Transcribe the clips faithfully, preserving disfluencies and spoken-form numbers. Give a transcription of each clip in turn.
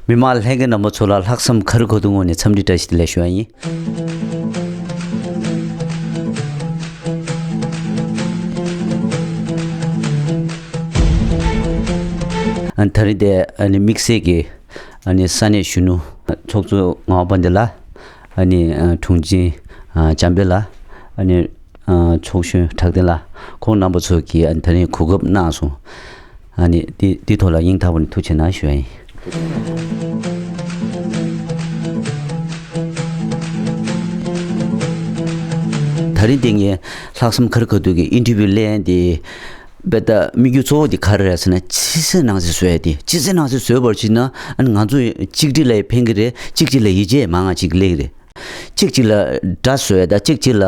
མི་མང་ལྷན་རྒྱས་རྣམ་པ་ཚོ་ལ་ལྷག་བསམ་ཁ་རི་ཁ་ཐུག་ངོས་ནས་འཚམས་འདྲི་བཀྲ་ཤིས་བདེ་ལེགས་ཞུ་བ་ཡིན། ཨ་ད་རེས་དེ་ཨ་ནི་དམིགས་བསལ་གྱི་ཨ་ནི་ས་གནས་གཞོན་ནུ་ཚོགས་གཙོ་ངག་དབང་དཔལ་ལྡན་ལགས། ཨ་ནི་ཨ་དྲུང་ཆེ་ཨ་འཇམ་དཔལ་ལགས། ཨ་ནི་ཨ་ཚོགས་གཞོན་གྲགས་ལྡན་ལགས། ཁོང་རྣམ་པ་ཚོ་གིས་ཨ་ནི་ད་རིང་གོ་སྐབས་གནང་སོང་། ཨ་ནི་འདི་འདི་ཐོག་ལ་སྙིང་ཐག་པ་ནས་ཐུགས་རྗེ་གནང་ཞུ་ཡ་ཡིན། ད་རིང་འདི་ངས་ལྷག་བསམ་ཁ་རི་ཁ་ཐུག་གི་ཨིན་ཊར་བིའུ་ལེན་འདི། དཔེ་ད་དམིགས་ཡུལ་གཙོ་བོ་འདི་ག་རེ་རེད་ཟེར་ན། ཕྱི་གསལ་ནང་གསལ་བཟོ་ཡ་དེ། ཕྱི་གསལ་ནང་གསལ་བཟོས་པར་བྱས་ན་ཨ་ནི་ང་ཚོ་གཅིག་སྒྲིལ་ལ་ཕན་གི་རེད། གཅིག་གཅིག་ལ་ཡིད་ཆེས་མང་ང་གཅིག་སླེབས་གི་རེད། གཅིག་གཅིག་ལ་དགྲ་བཟོ་ཡ་དང་གཅིག་གཅིག་ལ་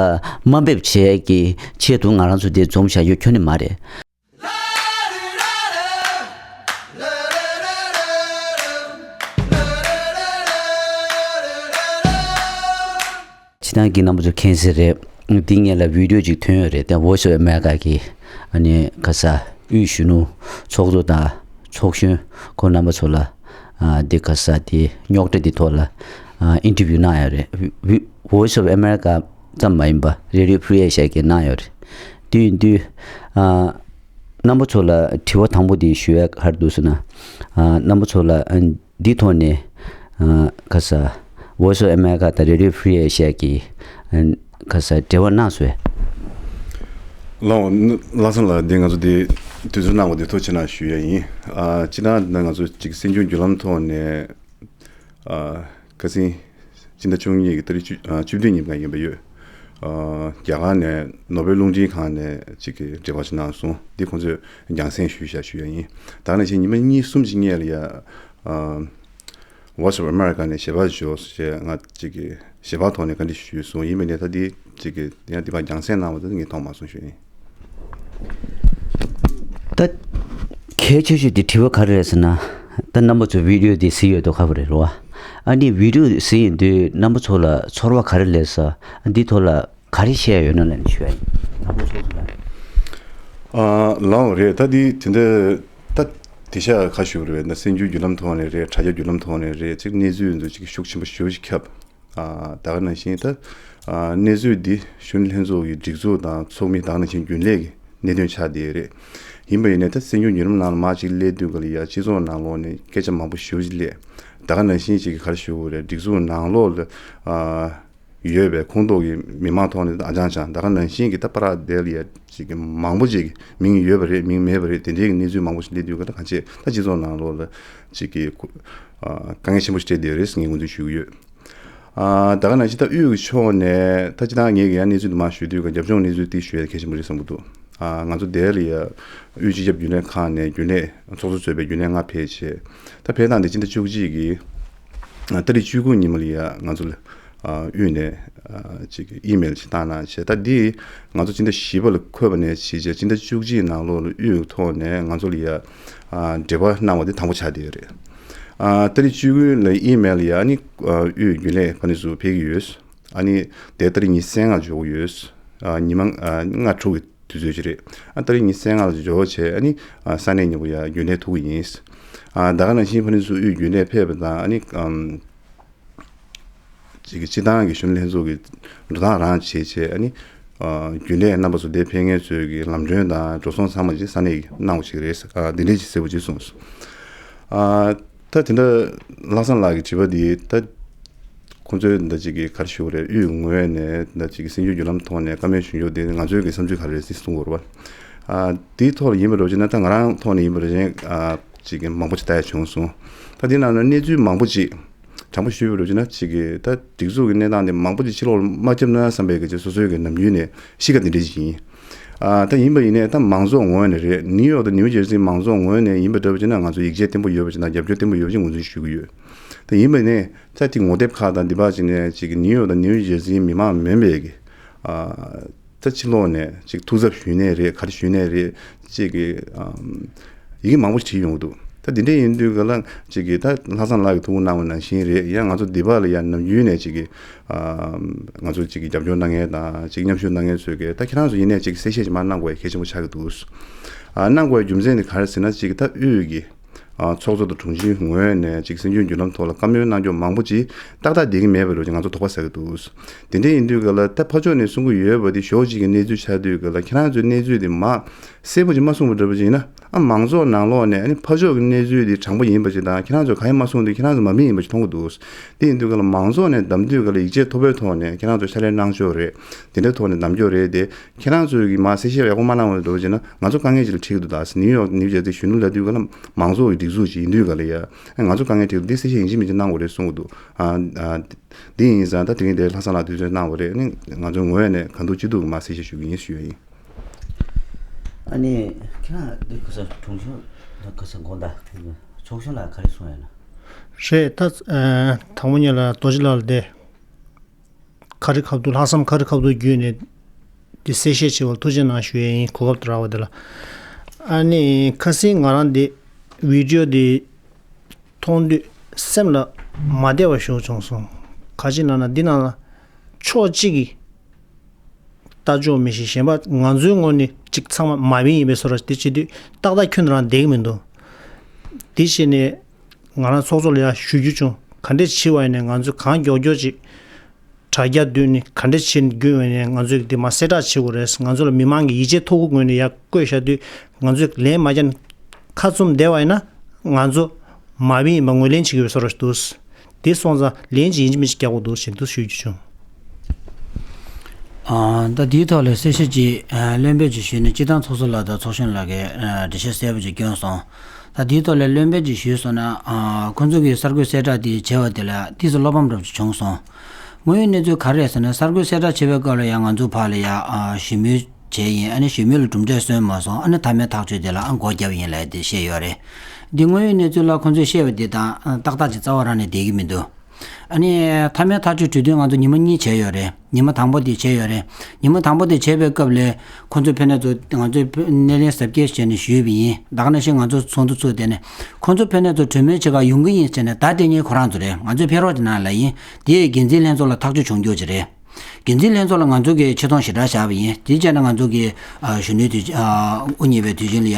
དམའ་འབེབས་བྱེད་ཡ་གི་ཆེད་དུ་ང་རང་ཚོ་འདི་འཛོམས་བཞག་ཡོད་ཁྱོན་ནས་མ་རེད། སྤྱིར་བཏང་གི་རྣམ་པ་ཚོ་མཁྱེན་གསལ་རེད། འདི་ངེད་ལ་བི་ཌིའོ་ཅིག་ཐོན་ཡོད་རེད། དེ་Voice of America གི་ཨ་ནི་ག་ས་དབུས་གཞོན་ནུ་ཚོགས་གཙོ་དང་ཚོགས་གཞོན་ཁོང་རྣམ་པ་ཚོ་ལ་ཨ་འདི་ག་ས་དེ་རྙོག་དྲ་འདི་ཐོག་ལ་ཨ་ཨིན་ཊར་བིའུ་གནང་ཡོད་རེད། བི- Voice of America ཙམ་མ་ཡིན་པ་Radio Free Asia གིས་གནང་ཡོད་རེད། དེ་ཡིན་དུས་ཨ་རྣམ་པ་ཚོ་ལ་དྲི་བ་དང་པོ་དེ་ཞུ་ཡ་ག་རེ་འདུག་ཟེར་ན། ཨ་རྣམ་པ་ཚོ་ལ་ཨ་འདི་ཐོག་ནས་ཨ་ག་ས་Voice of America དང་Radio Free Asia གིས་ཨ་ག་ས་འབྲེལ་བ་གནང་སོང་ངས། ལགས་འོང་། ལྷག་བསམ་ལགས། འདི་ང་ཚོ་འདི་དུས་ཚོད་གནང་བ་འདི་ཐུགས་རྗེ་གནང་ཞུ་ཡ་ཡིན། ཨ་སྤྱིར་བཏང་འདི་ང་ཚོ་ཅིག་གསར་འགྱུར་བརྒྱུད་ལམ་ཐོག་ནས་ཨ་ཁ་སང་སྤྱི་ཟླ་བཅུ་གཉིས་ཀྱི་ཏ་རིག་བཅུ- ཨ་བཅུ་བདུན་ཉིན་གང་ཡིན་པ་ཡོད། ཨ་རྒྱ་གར་ནས་ནོ་བེལ་རླུང་འཕྲིན་ཁང་ནས་ཅིག་གི་འབྲེལ་བ་ཞིག་གནང་སོང་། འདི་ཁོང་ཚོས་རྒྱང་སྲིང་ཞུས་བཞག་ཞུ་ཡ་ཡིན། ད་ནང་བཞིན་ཉི་མ་གཉིས་གསུམ་ཅིག་སྔོན་ལ་ཡ་ཨ་Voice of America ནས་ཞལ་པར་ཞུ་ཞེས་ང་ཅིག་གི་ཞལ་པར་ཐོག་ནས་བཀའ་འདྲི་ཞུས་སོང་། ཡིན་པ་ནས་ད་འདི་ཅིག་གི་ཡང་འདི་པར་རྒྱང་སྲིང་གནང་བ་དེ་ངས་མཐོང་མ་སོང་ཞུ་ཡིན། ད་གལ་ཆེ་ཤོས་དེ་དྲི་བ་ག་རེ་རེད་ཟེར་ན། ད་རྣམ་པ་ཚོ་བི་ཌིའོ་འདི་གཟིགས་ཡོད་དོ་ཁ་པོ་རེད་རོ། ཨ་ནི་བི་ཌིའོ་གཟིགས་ཡིན་དུས་རྣམ་པ་ཚོ་ལ་ཚོར་བ་ག་རེ་སླེབས་ས། འདི་ཐོག་ལ་ག་རེ་བཤད་ཡོད་ན་ལབ་ནས་ཞུ་ཡ་ཡིན། དང་པོ་ཚོགས་གཙོ་ལགས། ཨ་ལགས་འོང་། རེད། ད་འདི་དེ་འདྲ་ད་དེ་ཤ་ཁ་ཞུ་རེད་ན། གསར་འགྱུར་བརྒྱུད་ལམ་ཐོག་ནས་རེད། དྲ་རྒྱ་བརྒྱུད་ལམ་ཐོག་ནས་རེད། ཅིག་གནས་ཚུལ་འདི་ཅིག་ཤུགས་ཆེན་པོ་ཞེ་པོ་ཅིག་ཁྱབ། ཨ་ད་ག་ནང་བཞིན་ད་ཨ་གནས་ཚུལ་འདི་གཞོན་ནུ་ལྷན་ཚོགས་ཀྱི་སྒྲིག་འཛུགས་དང་ཚོགས་མི་ད་ག་ནང་བཞིན་རྒྱུན་ལས་ཀྱི་གནད་དོན་ཆགས་བསྡད་རེད། ཡིན་པ་ཡིན་ནའི་ད་གསར་འགྱུར་བརྒྱུད་ལམ་ནང་ལ་མར་ཅིག་སླེབས་དུས་ག་ལ་ཡ་སྤྱི་ཚོགས་ནང་ལོགས་ནས་སྐད་ཆ་མང་པོ་ཞེ་པོ་ཅིག་སླེབས། ད་ག་ནང་བཞིན་ཅིག་ག་རེ་ཞུ་དགོས་རེད། སྒྲིག་འཛུགས་ནང་ལོགས་ལ་ཨ་ཡོད་པའི་ཁོངས་གཏོགས་ཀྱི་མི་མང་ཐོག་ནས་ཨ་ཅང་ཅང་ད་ག་ནང་བཞིན་གྱི་ད་པ་ར་དེ་ལ་ཡ་ཅིག་གི་མང་པོ་ཅིག་གི་མིང་ཡོད་པ་རེད། མིང་མེད་པ་རེད། དེ་འདྲའི་གི་གནས་ཚུལ་མང་པོ་ཞིག་སླེབས་དུས་ག་ད་གང་ཆེ་ད་སྤྱི་ཚོགས་ནང་ལོགས་ལ་ཅིག་གི་ཨ་དཀའ་ངལ་ཆེན་པོ་ཞིག་འཕྲད་བསྡད་ཡོད་རེད་ངས་ངོས་འཛིན་ཞུ་གི་ཡོད། ཨ་ད་ག་ནང་བཞིན་ད་དབུས་ཀྱི་ཕྱོགས་ནས་ད་སྤྱིར་བཏང་ངས་ཀྱི་ཡང་གནས་ཚུལ་དུ་མ་ཞུ་དུས་ག་རྒྱབ་ལྗོངས་གནས་ཚུལ་དེ་ཞུ་ཡ་གལ་ཆེན་པོ་རེད་བསམ་གྱི་འདུག་ཨ་ང་ཚོ་དེ་ལ་ཡ་དབུས་སྤྱི་ཁྱབ་རྒྱུན་ལས་ཁང་ནས་རྒྱུན་ལས་ཚོགས་གཙོ་གཙོས་པའི་རྒྱུན་ལས་ལྔ་ཕེབས་བྱས། ད་ཕེབས་སྟངས་དེ་སྤྱི་ཟླ་བཅུ་གཅིག་གི་ཨ་ཏ་རིག་བཅུ་དགུ་ཉིན་མོ་ལ་ཡ་ང་ཚོ་ལ་ཨ་དབུས་ནས་ཨ་ཅིག་ཨི་མེལ་ཅིག་བཏང་གནང་བྱས། ད་འདི་ང་ཚོ་སྤྱི་ཟླ་བཞི་པ་ལ་འཁོད་པ་ནས་བྱས་བྱས་སྤྱི་ཟླ་བཅུ་གཅིག་ནང་ལོགས་ལ་དབུས་ཐོག་ནས་ང་ཚོ་ལ་ཡ་ཨ་འབྲེལ་བ་གནང་བ་དེ་དང་པོ་ཆགས་བསྡད་ཡོད་རེད། ཨ་ཏ་རིག་བཅུ་དགུ་ལ་ཨི་མེལ་ཡ་ཨ་ནི་ཨ་དབུས་རྒྱུན་ལས་ཕ་ནི་ཚུར་ཕེབས་ཀྱི་ཡོད། ཨ་ནི་དེ་ཏ་རིག་ཉི་ཤུ་རྩ་ལྔ་འབྱོར་གྱི་ཡོད། ཨ་ཉི་མ་ཨ་ལྔ་དྲུག་གི་དུས་ཚོད་ཅིག་རེད། ཨ་ཏ་རིག་ཉི་ཤུ་རྩ་ལྔ་ལ་འབྱོར་བྱས་ཨ་ནི་ཨ་ས་གནས་མཉམ་པོ་ཡ་རྒྱུན་ལས་ཐུག་གི་ཡིན། ཨ་ད་ག་ནང་བཞིན་ཕ་ནི་ཚུར་དབུས་རྒྱུན་ལས་ཕེབས་པ་དང་ཨ་ནི་ཨམ་ཅིག་གི་སྤྱི་བཏང་གི་གཞོན་ནུ་ལྷན་ཚོགས་ཀྱི་འགྲོ་སྟངས་རང་བྱས་བྱས་ཨ་ནི་ཨ་རྒྱུན་ལས་རྣམ་པ་ཚོ་དེ་ཕེབས་མཁན་ཚོའི་གི་ལམ་གྲོན་དང་འགྲོ་སོང་ཚང་མ་ཅིག་ས་གནས་ཀྱིས་གནང་བ་ཞིག་རེད། ཨ་འདི་འདྲས་ཅིག་གསལ་པོ་ཅིག་གསུངས་སོང་། ཨ་ད་དེ་འདྲ་ལྷག་བསམ་ལགས་ཀྱི་དྲི་བ་འདི་ད་ཁོང་ཚོའི་འདི་ཅིག་གི་ག་རེ་ཞུ་དགོས་རེད། དབུས་ངོས་ནས་འདི་ཅིག་གི་གསར་འགྱུར་བརྒྱུད་ལམ་ཐོག་ནས་བཀའ་མོལ་ཞུ་རྒྱུ་དེ་ང་ཚོའི་གི་བསམ་ཚུལ་ག་རེ་རེད་ཟེར་གསུང་དགོས་རེད་པ། ཨ་དེའི་ཐོག་ལ་ཡིན་པ་འདྲ་བྱས་ན་ད་ང་རང་ཐོག་ནས་ཡིན་པ་འདྲ་བྱས་ན་ཨ་ཅིག་གི་མང་པོ་ཅིག་ལྟ་ཡ་བྱུང་སོང་། ད་དེ་ནང་ནས་གནས་ཚུལ་མང་པོ་ཅིག་དྲང་པོ་ཞུས་པ་རེད་ཅེ་ན་ཅིག་གི་ད་སྒྲིག་འཛུགས་ཀྱི་གནས་སྟངས་དེ་མང་པོ་ཅིག་ཕྱི་ལོགས་ལ་མ་ཁྱབ་ན་བསམ་པའི་གི་ཅིག་སོ་སོའི་གི་ནམ་རྒྱུན་ནས་གཤིས་ཀ་དེ་འདྲ་ཅིག་ཡིན། ཨ་ད་ཡིན་པ་ཡིན་ནའི་ད་མང་ཚོགས་ངོས་ནས་རེད། ནིའུ་ཡོག་དང་ནིའུ་ཇར་སི་མང་ཚོགས་ངོས་ནས་ཡིན་པ་འདྲ་བ་ཅིག་ན་ང་ཚོ་ཡིད་ཆེས་བརྟན་པོ་ཡོད་པ་ཅིག་དང་རྒྱབ་སྐྱོར་བརྟན་པོ་ཡོད་པ་ཅིག་ངོས་འཛིན་ཞུ་གི་ཡོད། ད་ཡིན་པ་ཡིན་ནའི་ད་ཅིག་ངོ་དེབ་ཁག་དང་འདི་པ་ཅིག་ནས་ཅིག་གི་ནིའུ་ཡོག་དང་ནིའུ་ཇར་སིའི་མི་མང་མིན་པའི་གི་ཨ། ད་ཕྱི་ལོགས་ནས་ཅིག་ཐུགས་འཚབ་ཞུས་ནའི་རེད། ག་རེ་ཞུས་ནའི་རེད། ཅིག་གི་ཨམ་ཡི་གེ་མང་པོ་བྲིས་ཡོང་གི་འདུག་ད་འདི་འདྲ་ཡིན་དུས་ག་ལ་ཅིག་གི་ད་ལྷག་བསམ་ལགས་ཀྱིས་ཐུགས་ཁུར་གནང་བ་ནང་བཞིན་རེད། ཡང་ང་ཚོ་འདི་པ་ལ་ཡང་ནམ་རྒྱུན་ནས་ཅིག་གི་ཨམ་ང་ཚོ་ཅིག་གི་རྒྱབ་སྐྱོར་གནང་མཁན་དང་ཅིག་མཉམ་ཞུགས་གནང་མཁན་ཚོས་གི་ད་ཁྱེད་རང་ཚོ་ཡིན་ནའི་ཅིག་གསལ་བཤད་ཅིག་མར་གནང་དགོས་ཡ་གལ་ཆེན་པོ་ཆགས་ཀྱི་འདུག་ཨ་གནང་དགོས་ཡ་རྒྱུ་མཚན་དེ་ག་རེ་ཟེར་ན་ཅིག་གི་ད་དབུས་ཀྱི་ ཨ་ཚོགས་གཙོ་དང་དྲུང་ཆེའི་ངོས་ནས་ཅིག་སྲིད་སྐྱོང་བརྒྱུད་ལམ་ཐོག་ལ་བཀའ་མོལ་གནང་ཕྱོགས་མང་པོ་ཅིག་ཏག་ཏག་བསྡད་ཀྱི་མེད་པ་རེད་ཅེས་ང་ཚོ་དོགས་པ་ཟ་གི་འདུག་དེ་འདྲ་ཡིན་དུས་ག་ལ་ད་ཕར་ཕྱོགས་ནས་གསུང་གི་ཡོད་པ་དེ་ཕྱོགས་གཅིག་གི་གནས་ཚུལ་ཆགས་དུས་ག་ལ་ཁྱེད་རང་ཚོའི་གནས་ཚུལ་དེ་མ་གསལ་པོ་ཅིག་མ་གསུངས་པ་འདྲ་པོ་ཅིག་ཡིན་ན། ཨ་མང་ཚོགས་ནང་ལོགས་ནས་ཨ་ནི་ཕར་ཕྱོགས་ཀྱི་གནས་ཚུལ་དེ་དྲང་པོ་ཡིན་པ་ཅིག་དང་ཁྱེད་རང་ཚོ་གང་ཡང་མ་གསུངས་དུས་ཁྱེད་རང་ཚོ་མ་མི་ཡིན་པ་ཅིག་མཐོང་གི་འདུག་དེ་ཡིན་དུས་ག་ལ་མང་ཚོགས་ནས་གདམ་དུས་ག་ལ་ཡིག་ཆ་མཐོ་པོའི་ཐོག་ནས་ཁྱེད་རང་ཚོ་ཕྱག་ལས་གནང་ཕྱོགས་རེད། དེ་འདྲའི་ཐོག་ནས་གདམ་ཕྱོགས་རེད་དེ། ཁྱེད་རང་ཚོས་ཀྱི་མ་གསལ་བཤད་ཡག་པོ་མ་གནང་བ་འདྲ་བོ་བྱས་ན་ང་ཚོ་དཀའ་ངལ་ཅིག་ལ་འཁྲིད་ཀྱི་འདུག་ད་ནིའུ་ཡོག་ནིའུ་ཇར་སི་གཞོན་ནུ་ལབ་དུས་ག་ལ་མང་ཚོགས་ཀྱི་སྒྲིག་འཛུགས་ཅིག་ཡིན་དུས་ག་ལ་ཡ། ང་ཚོ་དཀའ་ངལ་འཁྲིད་ཀྱི་འདུག་འདི་གསལ་བཤད་ཡིན་གཅིག་མིན་གཅིག་གནང་དགོས་རེད་གསུང་གི་འདུག་ཨ་ཨ། འདི་ཡིན་ཙང་ད་དེ་རིང་འདིར་ལྷག་བསམ་ལགས་དུས་ཚོད་གནང་བ་རེད། ཨ་ནི་ང་ཚོའི་ངོས་ནས་གང་ཐུབ་ཅི་ཐུབ་ཀྱི་མ་གསལ་བཤད་ཞུ་གི་ཡིན་ཞུ་ཡ་ཡིན། ཨ་ནི་ཁྱེད་རང་འདི་ག་ས་དྲུང་ཆེ་ལ་ག་ས་དགོངས་དག་ཚོགས་གཞོན་ལ་ག་རེ་གསུང་ཡ་ན། རེད་ད། ཨ་དང་པོ་ཉིད་ལ་རྡོ་རྗེ་ལགས་ལ་བསྡད། ཁ་རི་ཁ་ཐུག་ལྷག་བསམ་ཁ་རི་ཁ་ཐུག་བརྒྱུད་ནས་འདི་གསལ་བཤད་བྱེད་པར་ཐུགས་རྗེ་གནང་ཞུ་ཡས་ཡིན། གོ་སྐབས་དེ་རག་པ་དེ་ལ། ཨ་ནི་ཁ་སང་ང་རང་འདི་བི་ཌི་ཡོ་འདི་མཐོང་དུས་སེམས་ལ་མ་བདེ་བ་ཞིག་བྱུང་སོང་། ག་ཅི་ལབ་ན་འདི་ནང་ལ་ཕྱོགས་གཅིག་གིས་ལྟ་ཕྱོགས་མི་ཤེས། གཞན་པ་ང་ཚོའི་ངོས་ནས་གཅིག་ཚང་མ་མ་བིན་ཡིན་པའི་བཟོ་འདྲ་དེ་བྱེད་དུས་ཏག་ཏག་ཁྱོན་ནས་རང་བསྡད་ཀྱི་མི་འདུག་དེ་བྱས་ནས་ང་རང་ཚོགས་གཙོ་ལ་ཡང་ཞུ་རྒྱུ་བྱུང་། ག་འདྲས་བྱས་པ་ཡིན་ནའི་ང་ཚོས་གང་མགྱོགས་མགྱོགས་ཅིག་དྲ་རྒྱ་བརྒྱུད་ནས་ག་འདྲས་བྱས་ནས་བརྒྱུད་པ་ཡིན་ནའི་ང་ཚོས་འདི་མར་གསལ་བསྒྲགས་བྱེད་དགོས་རེད། ང་ཚོ་ལ་མི་མང་གིས་ཡིད་ཆེས་ཐོབ་དགོས་ངོས་ནས་ཡར་བཀོད་བཞག་དུས་ང་ཚོས་ལན་མ་རྒྱག་ནས་ཁ་བཙུམ་བསྡད་པ་ཡིན་ན་ང་ཚོ་མ་བིན་ཡིན་པ་ངོས་ལེན་བྱེད་ཀྱི་ཡོད་བཟོ་འདྲ་འདུག་དེ་སོང་ཙང་ལན་ཅིག་ཡིན་གཅིག་མིན་གཅིག་རྒྱག་དགོས་འདུག་ཞེས་འདུག་ཞུ་རྒྱུ་བྱུང་། ཨ། ད་དེའི་ཐོག་ལ་གསལ་བཤད་ཅིག་ཨ་བློན་སྦས་ཅིག་ཞུས་ནས་སྤྱི་བཏང་ཚོགས་གཙོ་ལགས་དང་ཚོགས་གཞོན་ལགས་ཀྱིས་ཨ་འགྲེལ་བཤད་གསལ་པོ་ཅིག་བསྐྱོན་སོང་། ད་དེའི་ཐོག་ལ་བློན་སྦས་ཅིག་ཞུས་སོང་ན། ཨ་ཁོང་ཚོ་གིས་གསར་འགོད་གསལ་བསྒྲགས་དེ་བྱས་པ་དེ་ལ་ཏོག་ཙམ་བློ་ཕམ་འདྲ་པོ་ཅིག་བྱུང་སོང་། དངོས་ཡོད་གནས་ཚུལ་ག་རེ་རེད་ཟེར་ན། གསར་འགོད་གསལ་བསྒྲགས་བྱེད་པའི་སྐབས་ལ་ཡང་ང་ཚོ་ཕར་ལ་ཡ་ཨ་ཞི་མོལ་བྱས་ཡིན། ཨ་ནི་ཞི་མོལ་ལ་གྲུབ་འབྲས་སོན་མ་སོང་། ཨ་ནི་མཐའ་མའི་ཐག་གཅོད་དེ་ལ་ཨ་སྒོ་བརྒྱབ་ཡིན་ལབ་དེ་བཤད་ཡོད་རེད། འདི་དངོས་ཡོད་གནས་ཚུལ་ལ་ཁོང་ཚོས་བཤད་པ་འདི་དང་ཨ་ཏག་ཏག་ཅིག་རྩ་བ་རང་ནས་བསྡད་ཀྱི་མི་འདུག་ཨ་ནི་མཐའ་མའི་ཐག་གཅོད་གྲོས་བསྡུར་ང་ཚོ་ཉི་མ་གཉིས་བྱས་ཡོད་རེད། ཉི་མ་དང་པོ་དེ་བྱས་ཡོད་རེད། ཉི་མ་དང་པོ་དེ་བྱས་པའི་སྐབས་ལ་ཁོང་ཚོ་ཕེབས་ནས་ཚོ་ང་ཚོས་སྣེ་ལེན་གཟབ་རྒྱས་བྱས་ནས་ཞུས་པ་ཡིན། ད་ག་ནང་བཞིན་ང་ཚོ་ཚོགས་འདུ་ཚོགས་དེ་ནས་ཁོང་ཚོ་ཕེབས་ནས་ཚོ་གྲོས་མོལ་བྱེད་ག་ཡོང་གི་ཡིན་ཟེར་ནས་ད་དེ་ཉིད་ཁོ་རང་ཚོ་རེད། ང་ཚོས་ཕེབས་རོགས་དེ་གནང་ལབ་ཡིན། དེ་ཡི་འགན་འཛིན་ལྷན་ཚོགས་ལ་ཐག་གཅོད་བྱུང་རྒྱུ་ཅིག་རེད། འགན་འཛིན་ལྷན་ཚོགས་ལ་ང་ཚོ་གིས་ཆེ་མཐོང་ཞེ་དྲག་བཞག་པ་ཡིན། དེ་བྱས་ན་ང་ཚོ་གིས་ཨ་གཞོན་ནུའི་དུས་ཨ་དབུ་བརྙེས་པའི་དུས་ཆེན་ལ་ཡ་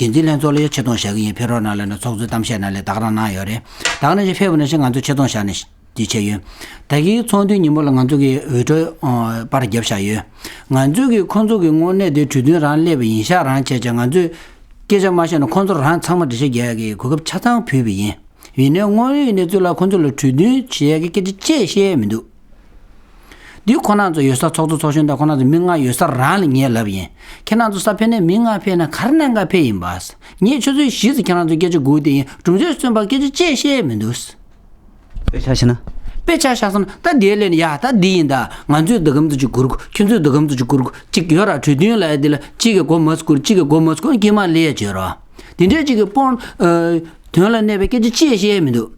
འགན་འཛིན་ལྷན་ཚོགས་ལ་ཡ་ཆེ་མཐོང་བཞག་གི་ཡིན། ཕེབས་རོགས་གནང་ལབ་ནས་ཚོགས་གཙོས་གཏམ་བཤད་གནང་ལས་ད་ག་རང་གནང་ཡོད་རེད། ད་ག་ནང་བཞིན་ཕེབས་པ་ནང་བཞིན་ང་ཚོ་ཆེ་མཐོང་བཞག་ནས་དེ་བྱས་ཡོད། ད་གིན་ཚོགས་འདུའི་ཉིན་མོ་ལ་ང་ཚོ་གིས་འོས་སྦྱོར་ཨ་པར་བརྒྱབ་བཞག་ཡོད། ང་ཚོ་གིས་ཁོང་ཚོ་གི་དངོས་གནས་དེ་གྲོས་མཐུན་རང་སླེབས་པ་ཡིན་ཤག་རང་བྱས་བྱས་ང་ཚོས་སྐད་ཆ་མ་བཤད་ན་ཁོང་ཚོ་རང་ཚང་མ་འགྲེལ་བཤད་རྒྱག་ཡག་གི་གོ་སྐབས་ཆ་ཚང་ཕུལ་བ་ཡིན། ཡིན་ནའི་དངོས་ཡོད་གནས་ཚུལ་ལ་ཁོང་ཚོ་ལ་གྲོས་མཐུན་བྱེད་ཡག་གི་སྐད་ཆ་ཅིག་བཤད་ཡས་མི་འདུག་འདི་ཁོ་རང་ཚོ་ཡོད་ས་ཚོགས་གཙོ་ཚོགས་གཞོན་དང་ཁོ་རང་ཚོ་མི་ལྔ་ཡོད་ས་རང་ལ་ངས་ལབ་ཡིན། ཁྱེད་རང་ཚོ་ས་ཕེབས་ནས་མི་ལྔ་ཕེབས་ན་ག་རེ་གནང་ག་ཕེབས་ཡིན་པ། ངས་ཆུ་ཚོད་བཞི་ཙམ་ཁྱེད་རང་ཚོ་སྐད་ཆ་སྒུག་བསྡད་ཡིན། གྲུབ་འབྲས་སོན་པ་སྐད་ཆ་ཅིག་བཤད་ཡས་མི་འདུག་དཔེ་ཆ་བཞག་ན། དཔེ་ཆ་བཞག་སོང་ན་ད་དེ་ལས་ནི་ཡ་ད་འདི་ཡིན་ད། ང་ཚོས་འདི་གམ་ཚོ་ཅིག་སྒུར་དགོས། ཁྱོད་ཚོས་འདི་གམ་ཚོ་ཅིག་སྒུར་དགོས། ཅིག་ཡོད་ར། གྲོས་མཐུན་ལ་ཡ་འདི་ལ་གཅིག་གིས་མགོ་མ་སྒུར། གཅིག་གིས་མགོ་མ་སྒུར། དཀྱིལ་མ་ལས་ཡ་བྱོས་ར། དེ་འདྲའི་ཅིག་གི་དཔོན་ཨ་དོན་ལ་གནས་པའི་སྐད་ཆ་ཅིག་བཤད་ཡས་མི་འདུག་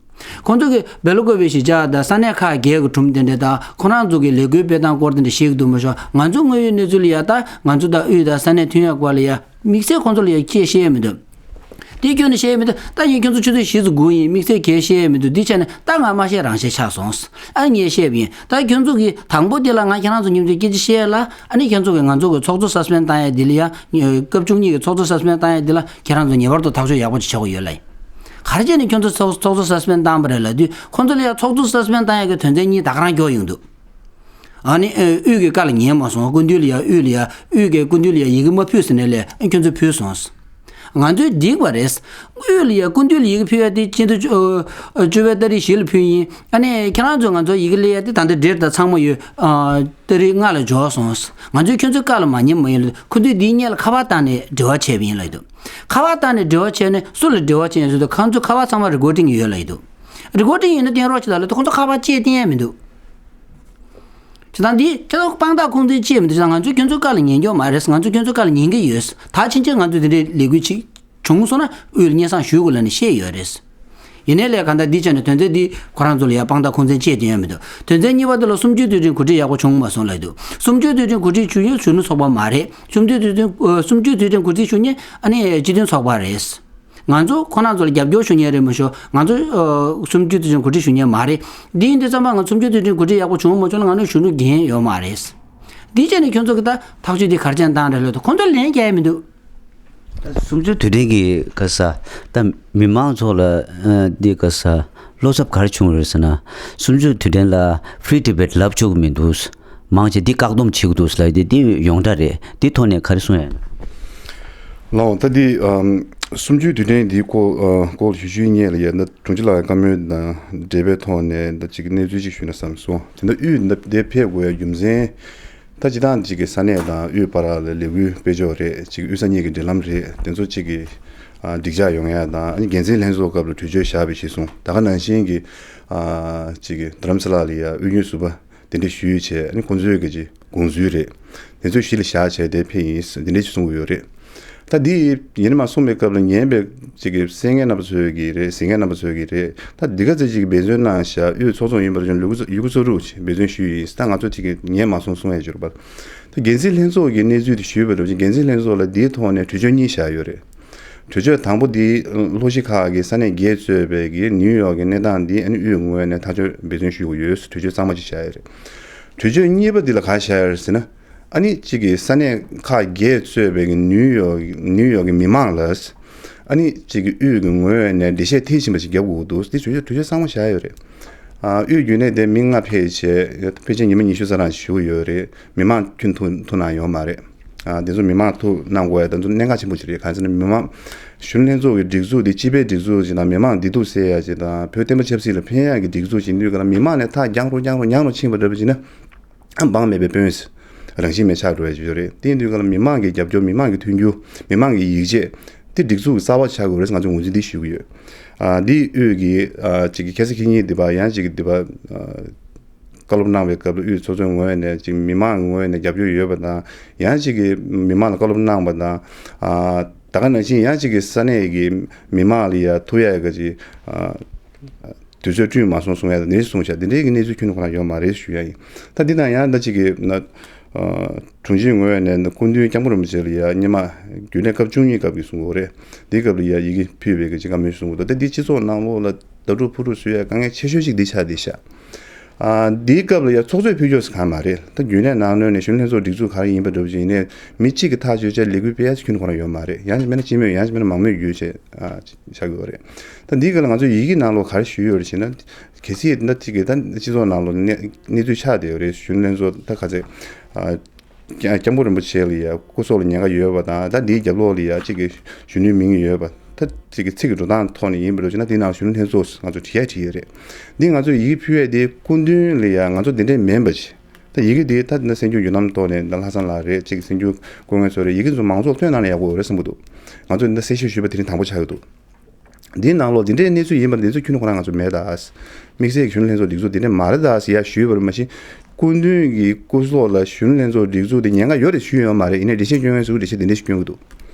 ཁོང་ཚོ་གིས་སྦེལ་ཀོབ་པའི་གཞིས་ཆགས་དང་ས་གནས་ཁག་བརྒྱད་ཀྱི་གྲུབ་དེ་འདྲ་དང་ཁོ་རང་ཚོ་གི་ལས་འགུལ་སྤེལ་སྟངས་སྐོར་དེ་འདྲ་ཤེས་ཀྱི་འདུག་མ་གཞི་ང་ཚོ་དངོས་ཡོད་གནས་ཚུལ་ལ་ཡ་ད་ང་ཚོ་དང་དབུས་དང་ས་གནས་མཐུན་ཡག་སྐོར་ལ་ཡ་དམིགས་བསལ་ཁོང་ཚོ་ལ་ཡ་ཅིག་བཤད་ཡས་མི་འདུག་དེ་ཁྱོན་ནས་བཤད་ཡས་མི་འདུག་ད་ཡིན་ཁྱོད་ཚོ་ཆུ་ཚོད་བཞི་ཙམ་སྒུག་ཡིན། དམིགས་བསལ་གས་བཤད་ཡས་མི་འདུག་འདི་བྱས་ནས་ད་ང་མ་བཤད་རང་བཤད་ཆགས་སོང་། ཨ་ངས་བཤད་པ་ཡིན། ད་ཁྱོད་ཚོ་གིས་དང་པོ་དེ་ལ་ང་ཁྱེད་རང་ཚོ་མཉམ་དུ་སྐད་ཆ་བཤད་ལ། ཨ་ནི་ཁྱོད་ཚོ་གིས་ང་ཚོ་གི་ཚོགས་གཙོ་སཱ་སི་པེན་བཏང་ཡས་འདི་ལ་ཡ། སྐབས་བཅུ་གཉིས་ཀྱི་ཚོགས་གཙོ་སཱ་སི་པེན་བཏང་ཡས་འདི་ལ་ཁྱེད་རང་ཚོ་ངེས་པར་དུ་ཐག་གཅོད་ཡག་པོ་ཅིག་བྱེད་དགོས་ཡོད་ལ། ག་རེ་བྱས་ནས་ཁྱོད་ཚོ་ཚོགས་ཚོགས་གཙོ་སཱ་སི་པེན་བཏང་བ་རེད་ལབ་དུས་ཁོང་ཚོ་ལ་ཡ་ཚོགས་གཙོ་སཱ་སི་པེན་བཏང་ཡས་ཀྱི་དོན་ཚན་གཉིས་ད་ག་རང་འགྱོ་ཡོང་འདུག་ཨ་ནི་ཨ་དབུས་ཀྱི་བཀའ་ལ་ཉན་མ་སོང་། སྐུ་མདུན་ལ་ཡ་དབུས་ལ་ཡ་དབུས་ཀྱི་སྐུ་མདུན་ལ་ཡ་ཡི་གེ་མ་ཕུལ་ཟེར་ནས་ལས་ཨ་ཁྱོད་ཚོས་ཕུལ་སོང་། ང་ཚོས་འགྲིག་པ་རེད། དབུས་ལ་ཡ་སྐུ་མདུན་ལ་ཡི་གེ་ཕུལ་ཡ་དེ་སྤྱི་ཟླ་བཅུ་ཨ་བཅུ་པའི་ཏ་རིག་བཞི་ལ་ཕུལ་ཡིན། ཨ་ནི་ཁྱེད་རང་ཚོས་ང་ཚོ་ཡི་གེ་སླེབས་ཡ་དེ་ད་ལྟ་འབྲེལ་དང་ཚང་མ་ཡོད། ཨ་ཏ་རིག་ལྔ་ལ་འབྱོར་སོང་། ང་ཚོས་ཁྱོད་ཚོའི་བཀའ་ལ་མ་ཉན་མ་ཡིན་ལ། ཁོ་ཚོས་འདིའི་སྔོན་ལ་ཁ་པར་བཏང་ནས་འབྲེལ་བ་བྱས་པ་ཡིན་ལབ་ཀྱི་འདུག་ཁ་པར་བཏང་ནས་འབྲེལ་བ་བྱས་ནས་སུ་ལ་འབྲེལ་བ་བྱས་ཡིན་ཟེར་དུས་ཁོང་ཚོའི་ཁ་པར་ཚང་མ་རི་ཀོར་ཌིང་ཡོད་ལབ་ཀྱི་འདུག་རི་ཀོར་ཌིང་ཡོད་ན་བསྟན་རོགས་བྱེད་ད་ལབ་དུས་ཁོང་ཚོ་ཁ་པར་ཅིག་བསྟན་ཡ་མི་འདུག་བྱེད་སྟངས་འདི་ཁྱེད་ཚོ་དཔང་རྟགས་ཁུངས་བཙན་ཅིག་མི་འདུག་ང་ཚོས་ཁྱོད་ཚོའི་བཀའ་ལ་ཉན་རྒྱུ་མ་རེད། ང་ཚོས་ཁྱོད་ཚོའི་བཀའ་ལ་ཉན་གྱི་ཡོད། ད་ཕྱིན་ཆད་ང་ཚོས་དེ་འདྲའི་ལས་འགུལ་ཅིག་བྱུང་སོང་ན་དབུས་ལ་སྙན་སེང་ཞུ་དགོས་ལབ་ནས་བཤད་ཡོད་རེད། ཡིན་ནའི་ལས་གང་ལྟར་འདི་བྱས་ནས་དོན་ཚན་འདི་ཁོ་རང་ཚོ་ལ་ཡ་དཔང་རྟགས་ཁུངས་བཙན་ཅིག་བསྟན་ཡ་མི་འདུག་དོན་ཚན་གཉིས་པ་དེ་ལ་གསུམ་བཅུའི་དུས་དྲན་གོ་སྒྲིག་ཡག་པོ་བྱུང་མ་སོང་ལབ་འདུག་གསུམ་བཅུའི་དུས་དྲན་གོ་སྒྲིག་བྱུང་ཡུལ་གཞོན་ནུ་ཚོགས་པ་མ་རེད། གསུམ་བཅུའི་དུས་དྲན་ཨ་གསུམ་བཅུའི་དུས་དྲན་གོ་སྒྲིག་ཞུ་མཁན་ཨ་ནི་སྤྱི་མཐུན་ཚོགས་པ་རེད། ང་ཚོ་ཁོ་རང་ཚོ་ལ་རྒྱབ་སྐྱོར་ཞུ་མཁན་རེད་མ་གཞི། ང་ཚོ་ཨ་གསུམ་བཅུའི་དུས་དྲན་གོ་སྒྲིག་ཞུ་མཁན་མ་རེད། འདི་ཡིན་དུས་ཙམ་པ་ང་གསུམ་བཅུའི་དུས་དྲན་གོ་སྒྲིག་ཡག་པོ་བྱུང་མ་བྱུང་ལ་ང་ཚོ་གཞོན་ནུ་འགན་ཡོད་མ་རེད། འདི་བྱས་ནས་ཁྱོད་ཚོ་གི་ད་ཐག་གཅོད་འདི་ག་རེ་བྱས་ནས་བཏང་རེད་ལབ་དུས་ཁོང་ཚོ་ལན་རྒྱག་ཡ་མི་འདུག་གསུམ་བཅུའི་དུས་དྲན་གྱི་ག་ས་ད་མི་མང་ཚོ་ལ་ཨ་འདི་ག་ས་བློ་འཚབ་ག་རེ་བྱུང་རེད་ཟེར་ན། གསུམ་བཅུའི་དུས་དྲན་ལ་Free Tibet ལབ་ཆོག་གི་མི་འདུག་མང་ཆེ་འདི་བཀག་སྡོམ་བྱེད་ཀྱི་འདུག་ཟེར་ལབ་ཡོད་དེ། འདི་ཡོངས་གྲགས་རེད། འདི་ཐོག་ནས་ག་རེ་གསུང་ཡ་ཡིན། ལགས་འོང་། ད་འདི་ཨམ་གསུམ་བཅུའི་དུས་དྲན་འདིའི་སྐོར་ཨ་སྐོར་ཞུ་ཞུ་ཡིན་ལ་ཡ། ད་དྲུང་ཆེ་ལགས་བཀའ་མོལ་དང་འབྲེལ་བའི་ཐོག་ནས་ད་ཅིག་གནས་ཚུལ་ཅིག་ཞུས་ན་བསམ་སོང་། དེ་འདྲ་དབུས་འདི་འདིར་ཕེབས་དགོས་ཡ་རྒྱུ་མཚན། ད་སྤྱིར་བཏང་ཅིག་གི་ས་གནས་དང་དབུས་བར་ལ་ལས་འགུལ་སྤེལ་ཕྱོགས་རེད། ཅིག་དབུས་ས་གཉིས་ཀྱི་འབྲེལ་ལམ་རེད། དེ་ཚོ་ཅིག་གི་ཨ་འགྲིག་འཇགས་ཡོང་ཡ་དང་། ཨ་ནི་འགན་འཛིན་ལྷན་ཚོགས་སྐབས་ལ་གྲོས་ཆོད་བཞག་པའི་གཞི་བཟུང་། ད་ག་ནང་བཞིན་གྱི་ཨ་ཅིག་གི་རྡ་རམ་ས་ལ་ལ་ཡ་དབུས་རྒྱུན་ཟུར་པ་གདན་འདྲེན་ཞུས་བྱས། ཨ་ནི་ཁོང་ཚོའི་གི་ཅིག་དགོངས་ཚུལ་རེད། དེ་ཚོ་གཞི་ལ་བཞག་བྱས་དེ་ཕེབས་ཡིན། དེ་འདྲ་ཅིག་གསུང་གི་ཡོད་རེད། ད་འདི་ཡིན་ནི་མ་གསུངས་པའི་སྐབས་ལ་ཉན་པའི་ཅིག་གི་གསན་མཁན་རྣམ་པ་ཚོས་ཀྱི་རེད། གཟིགས་མཁན་རྣམ་པ་ཚོས་ཀྱི་རེད། ད་འདི་ག་ཚོད་ཅིག་གི་འབད་བརྩོན་གནང་བཞག་དབུས་ཚོགས་ཚོགས་ཡིན་པར་བྱུང་། ལུག་ཡུ་གུ་སོ་རུ་ཅིག་འབད་བརྩོན་ཞུས་ཡིན། ད་ང་ཚོ་ཅིག་གི་ཉན་མ་སོང་གསུང་ཡ་ཅིག་ཡོད་རེད་པ། ད་འགན་འཛིན་ལྷན་ཚོགས་ཀྱི་གནས་ཚུལ་དེ་ཞུས་པ་འདྲ་བོ་ཅིག་འགན་འཛིན་ལྷན་ཚོགས་ལ་འདིའི་ཐོག་ནས་གྲོས་ཆོད་གཉིས་བཞག་ཡོད་རེད། གྲོས་ཆོད་དང་པོ་འདི་ལྷོ་གཞིས་ཁག་གི་ས་གནས་བརྒྱད་གཙོས་པའི་གི་ནིའུ་ཡོག་གི་གནས་སྟངས་འདི་ཨ་ནི་དབུས་ངོས་ནས་ཐག་གཅོད་འབད་བརྩོན་ཞུ་དགོས་ཡོད། གྲོས་ཆོད་གཙང་མ་ཅིག་བཞག་ཡོད་རེད། གྲོས་ཆོད་གཉིས་པ་འདི་ལ་ག་རེ་བཞག་ཡོད་རེད་ཟེར་ན། ཨ་ནི་གཅིག་གི་ས་གནས་ཁག་བརྒྱད་གཙོས་པའི་གི་ནིའུ་ཡོག་ནིའུ་ཡོག་གི་མི་མང་ལ་ཨ་ནི་གཅིག་གི་དབུས་ཀྱི་ངོས་ནས་འགྲེལ་བཤད་མཐིལ་ཕྱིན་པ་ཞིག་རྒྱབ་དགོས་འདུག། འདི་གྲོས་ཆོད་གྲོས་ཆོད་གཙང་མ་བཞག་ཡོད་རེད། ཨ་དབུས་རྒྱུན་ལས་དེ་མི་ལྔ་ཕེབས་བྱས། ཕལ་ཆེར་ཉི་མ་ཉི་ཤུ་རྩ་གྲངས་ཞིག་བཞུགས་ཡོད་རེད། མི་མང་ཁྱོན་ཐུག་ཐུག་གནང་ཡོད་མ་རེད། ཨ་དེ་ཚོ་མི་མང་ཐུག་གནང་དགོས་ཡ་དེ་ཚོ་གནད་འགག་ཆེན་པོ་ཞིག་རེད། གང་ཟེར་ན་མི་མང་གཞོན་ནུ་ལྷན་ཚོགས་ཀྱི་སྒྲིག་འཛུགས་དེ་སྤྱི་པའི་སྒྲིག་འཛུགས་ཅིག་དང་། མི་མང་བདེ་སྡུག་སེལ་ཡ་ཅིག་དང་། བོད་བསྟན་པ་ཆབ་སྲིད་ལ་ཕན་ཡ་གི་སྒྲིག་འཛུགས་ཅིག་ཡིན་དུས་ག་ལ་མི་མང་ནས་ཐག་རྒྱང་རོ་རྒྱང་རོ་རྒྱང་རོ་ཕྱིན་པ་འདྲ་པོ་ཅིག་ན། ཨ་འབངས་མེད་པའི་དཔོན་ཟེར་རང་བཞིན་མེད་ཆགས་འགྲོ་ཡ་ཅིག་ཡོད་རེད། དེ་ཡིན་དུས་ག་ལ་མི་མང་གི་རྒྱབ་སྐྱོར། མི་མང་གི་མཐུན་འགྱུར། མི་མང་གི་ཡིད་ཆེས་དེ་སྒྲིག་འཛུགས་ཀྱི་རྩ་བ་ཆགས་དགོས་རེད། ང་ཚོས་ངོས་འཛིན་འདི་ཞུ་གི་ཡོད། ཨ་འདི་དབུས་ཀྱི་ཨ་ཅིག་གི་ཁ་སང་ཁ་ཉིན་འདི་པ་ཡང་ཅིག་གི་འདི་པ་ཨ་བཀའ་སློབ་གནང་བའི་སྐབས་ལ་དབུས་ཚོགས་གཙོའི་ངོས་ནས་ཅིག་མི་མང་ངོས་ནས་རྒྱབ་སྐྱོར་ཡོད་པ་དང་། ཡང་ཅིག་གི་མི་མང་ལ་བཀའ་སློབ་གནང་བ་དང་། ཨ་ད་ག་ནང་བཞིན་ཡང་ཅིག་གི་ས་གནས་ཀྱི་མི་མང་ལ་ཡ་ཐུག་ཡ་གི་ཅིག་ཨ་དུས་ཚོད་བསྐྲུན་མ་སོང་གསུང་ཡ་དང་། འདི་གསུང་བྱ་འདི་འདྲའི་གི་གནས་ཚུལ་ཁྱོན་ནས་ཁོ་རང་ཡོད་མ་རེད་ཞུ་ཡ་ཡིན། ད་འདི་དང་ཡང་ད་ཅིག་གི་ན་ཨ་དྲུང་ཆེའི་ངོས་ནས་སྐུ་མདུན་སྐྱབས་མགོན་རིན་པོ་ཆེ་ལ་ཡ་སྔོན་མ་རྒྱུན་ལས་སྐབས་བཅུ་གཉིས་སྐབས་ཀྱི་གསུང་གི་ཡོད་རེད། འདི་སྐབས་ལ་ཡ་ཡི་གེ་ཕུལ་བའི་གི་ཅིག་བཀའ་མོལ་གསུང་གི་འདུག། ད་འདི་སྤྱི་ཚོགས་ནང་ལོགས་ལ་ལྡབ་འཁྲུག་ཕུ་འཁྲུག་བཟོ་ཡ་དཀའ་ངལ་ཆེ་ཤོས་ཅིག་འདི་ཆགས་བསྡད་ཤག། ཨ་འདིའི་སྐབས་ལ་ཡ་ཚོགས་གཙོས་ཕུལ་ཕྱོགས་སུ་གང་མ་རེད། ད་རྒྱུན་ལས་ནང་ལོགས་ནས་གཞོན་ལྷན་ཚོགས་སྒྲིག་འཛུགས་ག་རེ་ཡིན་པ་འདྲ་པོ་ཅིག་ཡིན་ནའི་མི་གཅིག་གིས་ཐག་གཅོད་བྱས་ལས་འགུལ་སྤེལ་ཡ་ཅིག་ཁྱོན་ནས་ཁོ་རང་ཡོད་མ་རེད། ཡང་ཅིག་མིན་ན་སྤྱི་མོས། ཡང་ཅིག་མིན་ན་མང་མོས་བརྒྱུད་བྱས་ཨ་ཆགས་ཀྱི་ཡོད་རེད། ད་འདིའི་སྐབས་ལ་ང་ཚོས་ཡི་གེ་ནང་ལོགས་ག་རེ་ཞུས་ཡོད་རེད་ཟེར་ན། གལ་སྲིད་ད་ཅིག་གིས་ད་སྤྱི་ཚོགས་ནང་ལོགས་གནས་གནས་ཚུལ་ཆགས་བསྡད་ཡོད་རེད། གཞོན་ལྷན་ཚོགས་ད་ག་ཚད་ཨ་སྐྱབས་སྐྱབས་མགོན་རིན་པོ་ཆེ་ལ་ཡ་སྐུ་སྲོག་ལ་ཉེན་ཁ་ཡོད་པ་དང་། ད་འདིའི་རྒྱབ་ལོགས་ལ་ཡ་གཅིག་གི་གཞོན་ནུའི་མིང་ཡོད་པ། ད་གཅིག་གི་ཚིག་གི་འགྲོ་སྟངས་ཐོག་ནས་ཡིན་པ་འདྲ་བྱས་ན་དེའི་ནང་གཞོན་ནུ་ལྷན་ཚོགས་ང་ཚོ་བྲིས་ཡ་བྲིས་ཡོད་རེད། འདི་ང་ཚོས་ཡི་གེ་ཕུལ་ཡས་དེ་སྐུ་མདུན་ལ་ཡ་ང་ཚོ་དེ་འདྲས་མིན་པ་ཅིག། ད་ཡི་གེ་དེ་ད་ན་གསར་འགྱུར་བརྒྱུད་ལམ་ཐོག་ནས་ད་ལྷག་བསམ་ལགས་རེད། གཅིག་གི་གསར་འགྱུར་བཀོད་མཁན་ཚོ་རེད། ཡི་གེ་ཚོ་མང་ཚོགས་ལ་སྟོན་གནང་ན་ཡག་པོ་ཡོད་རེད་བསམ་གྱི་འདུག། ང་ཚོས་ད་གསལ་བཤད་ཞུས་པ་དེ་རིང་དང་པོ་ཆགས་ཀྱི་འདུག། འདིའི་ནང་ལོགས་འདི་འདྲའི་གནས་ཚུལ་ཡིན་པ་འདི་ཚོ་ཁྱོན་ནས་ཁོ་རང་ང་ཚོ་མེད་ད། དམིགས་བསལ་གྱི་གཞོན་ནུ་ལྷན་ཚོགས་སྒྲིག་འཛུགས་འདི་འདྲ་མ་རེད་ད་ཟེར་ཡ་ཞུས་པར་མ་ཤེས། སྐུ་མདུན་གྱི་སྐུ་སྲོག་ལ་གཞོན་ནུ་ལྷན་ཚོགས་སྒྲིག་འཛུགས་འདི་ཉེན་ཁ་ཡོད་རེད་ཞུས་ཡོད་མ་རེད། ཡིན་ནའི་འགྲེལ་བཤད་སྐྱོན་མཁན་ཚོས་འགྲེལ་བཤད་འདི་འདྲ་ཞིག་སྐྱོན་གྱི་འདུག།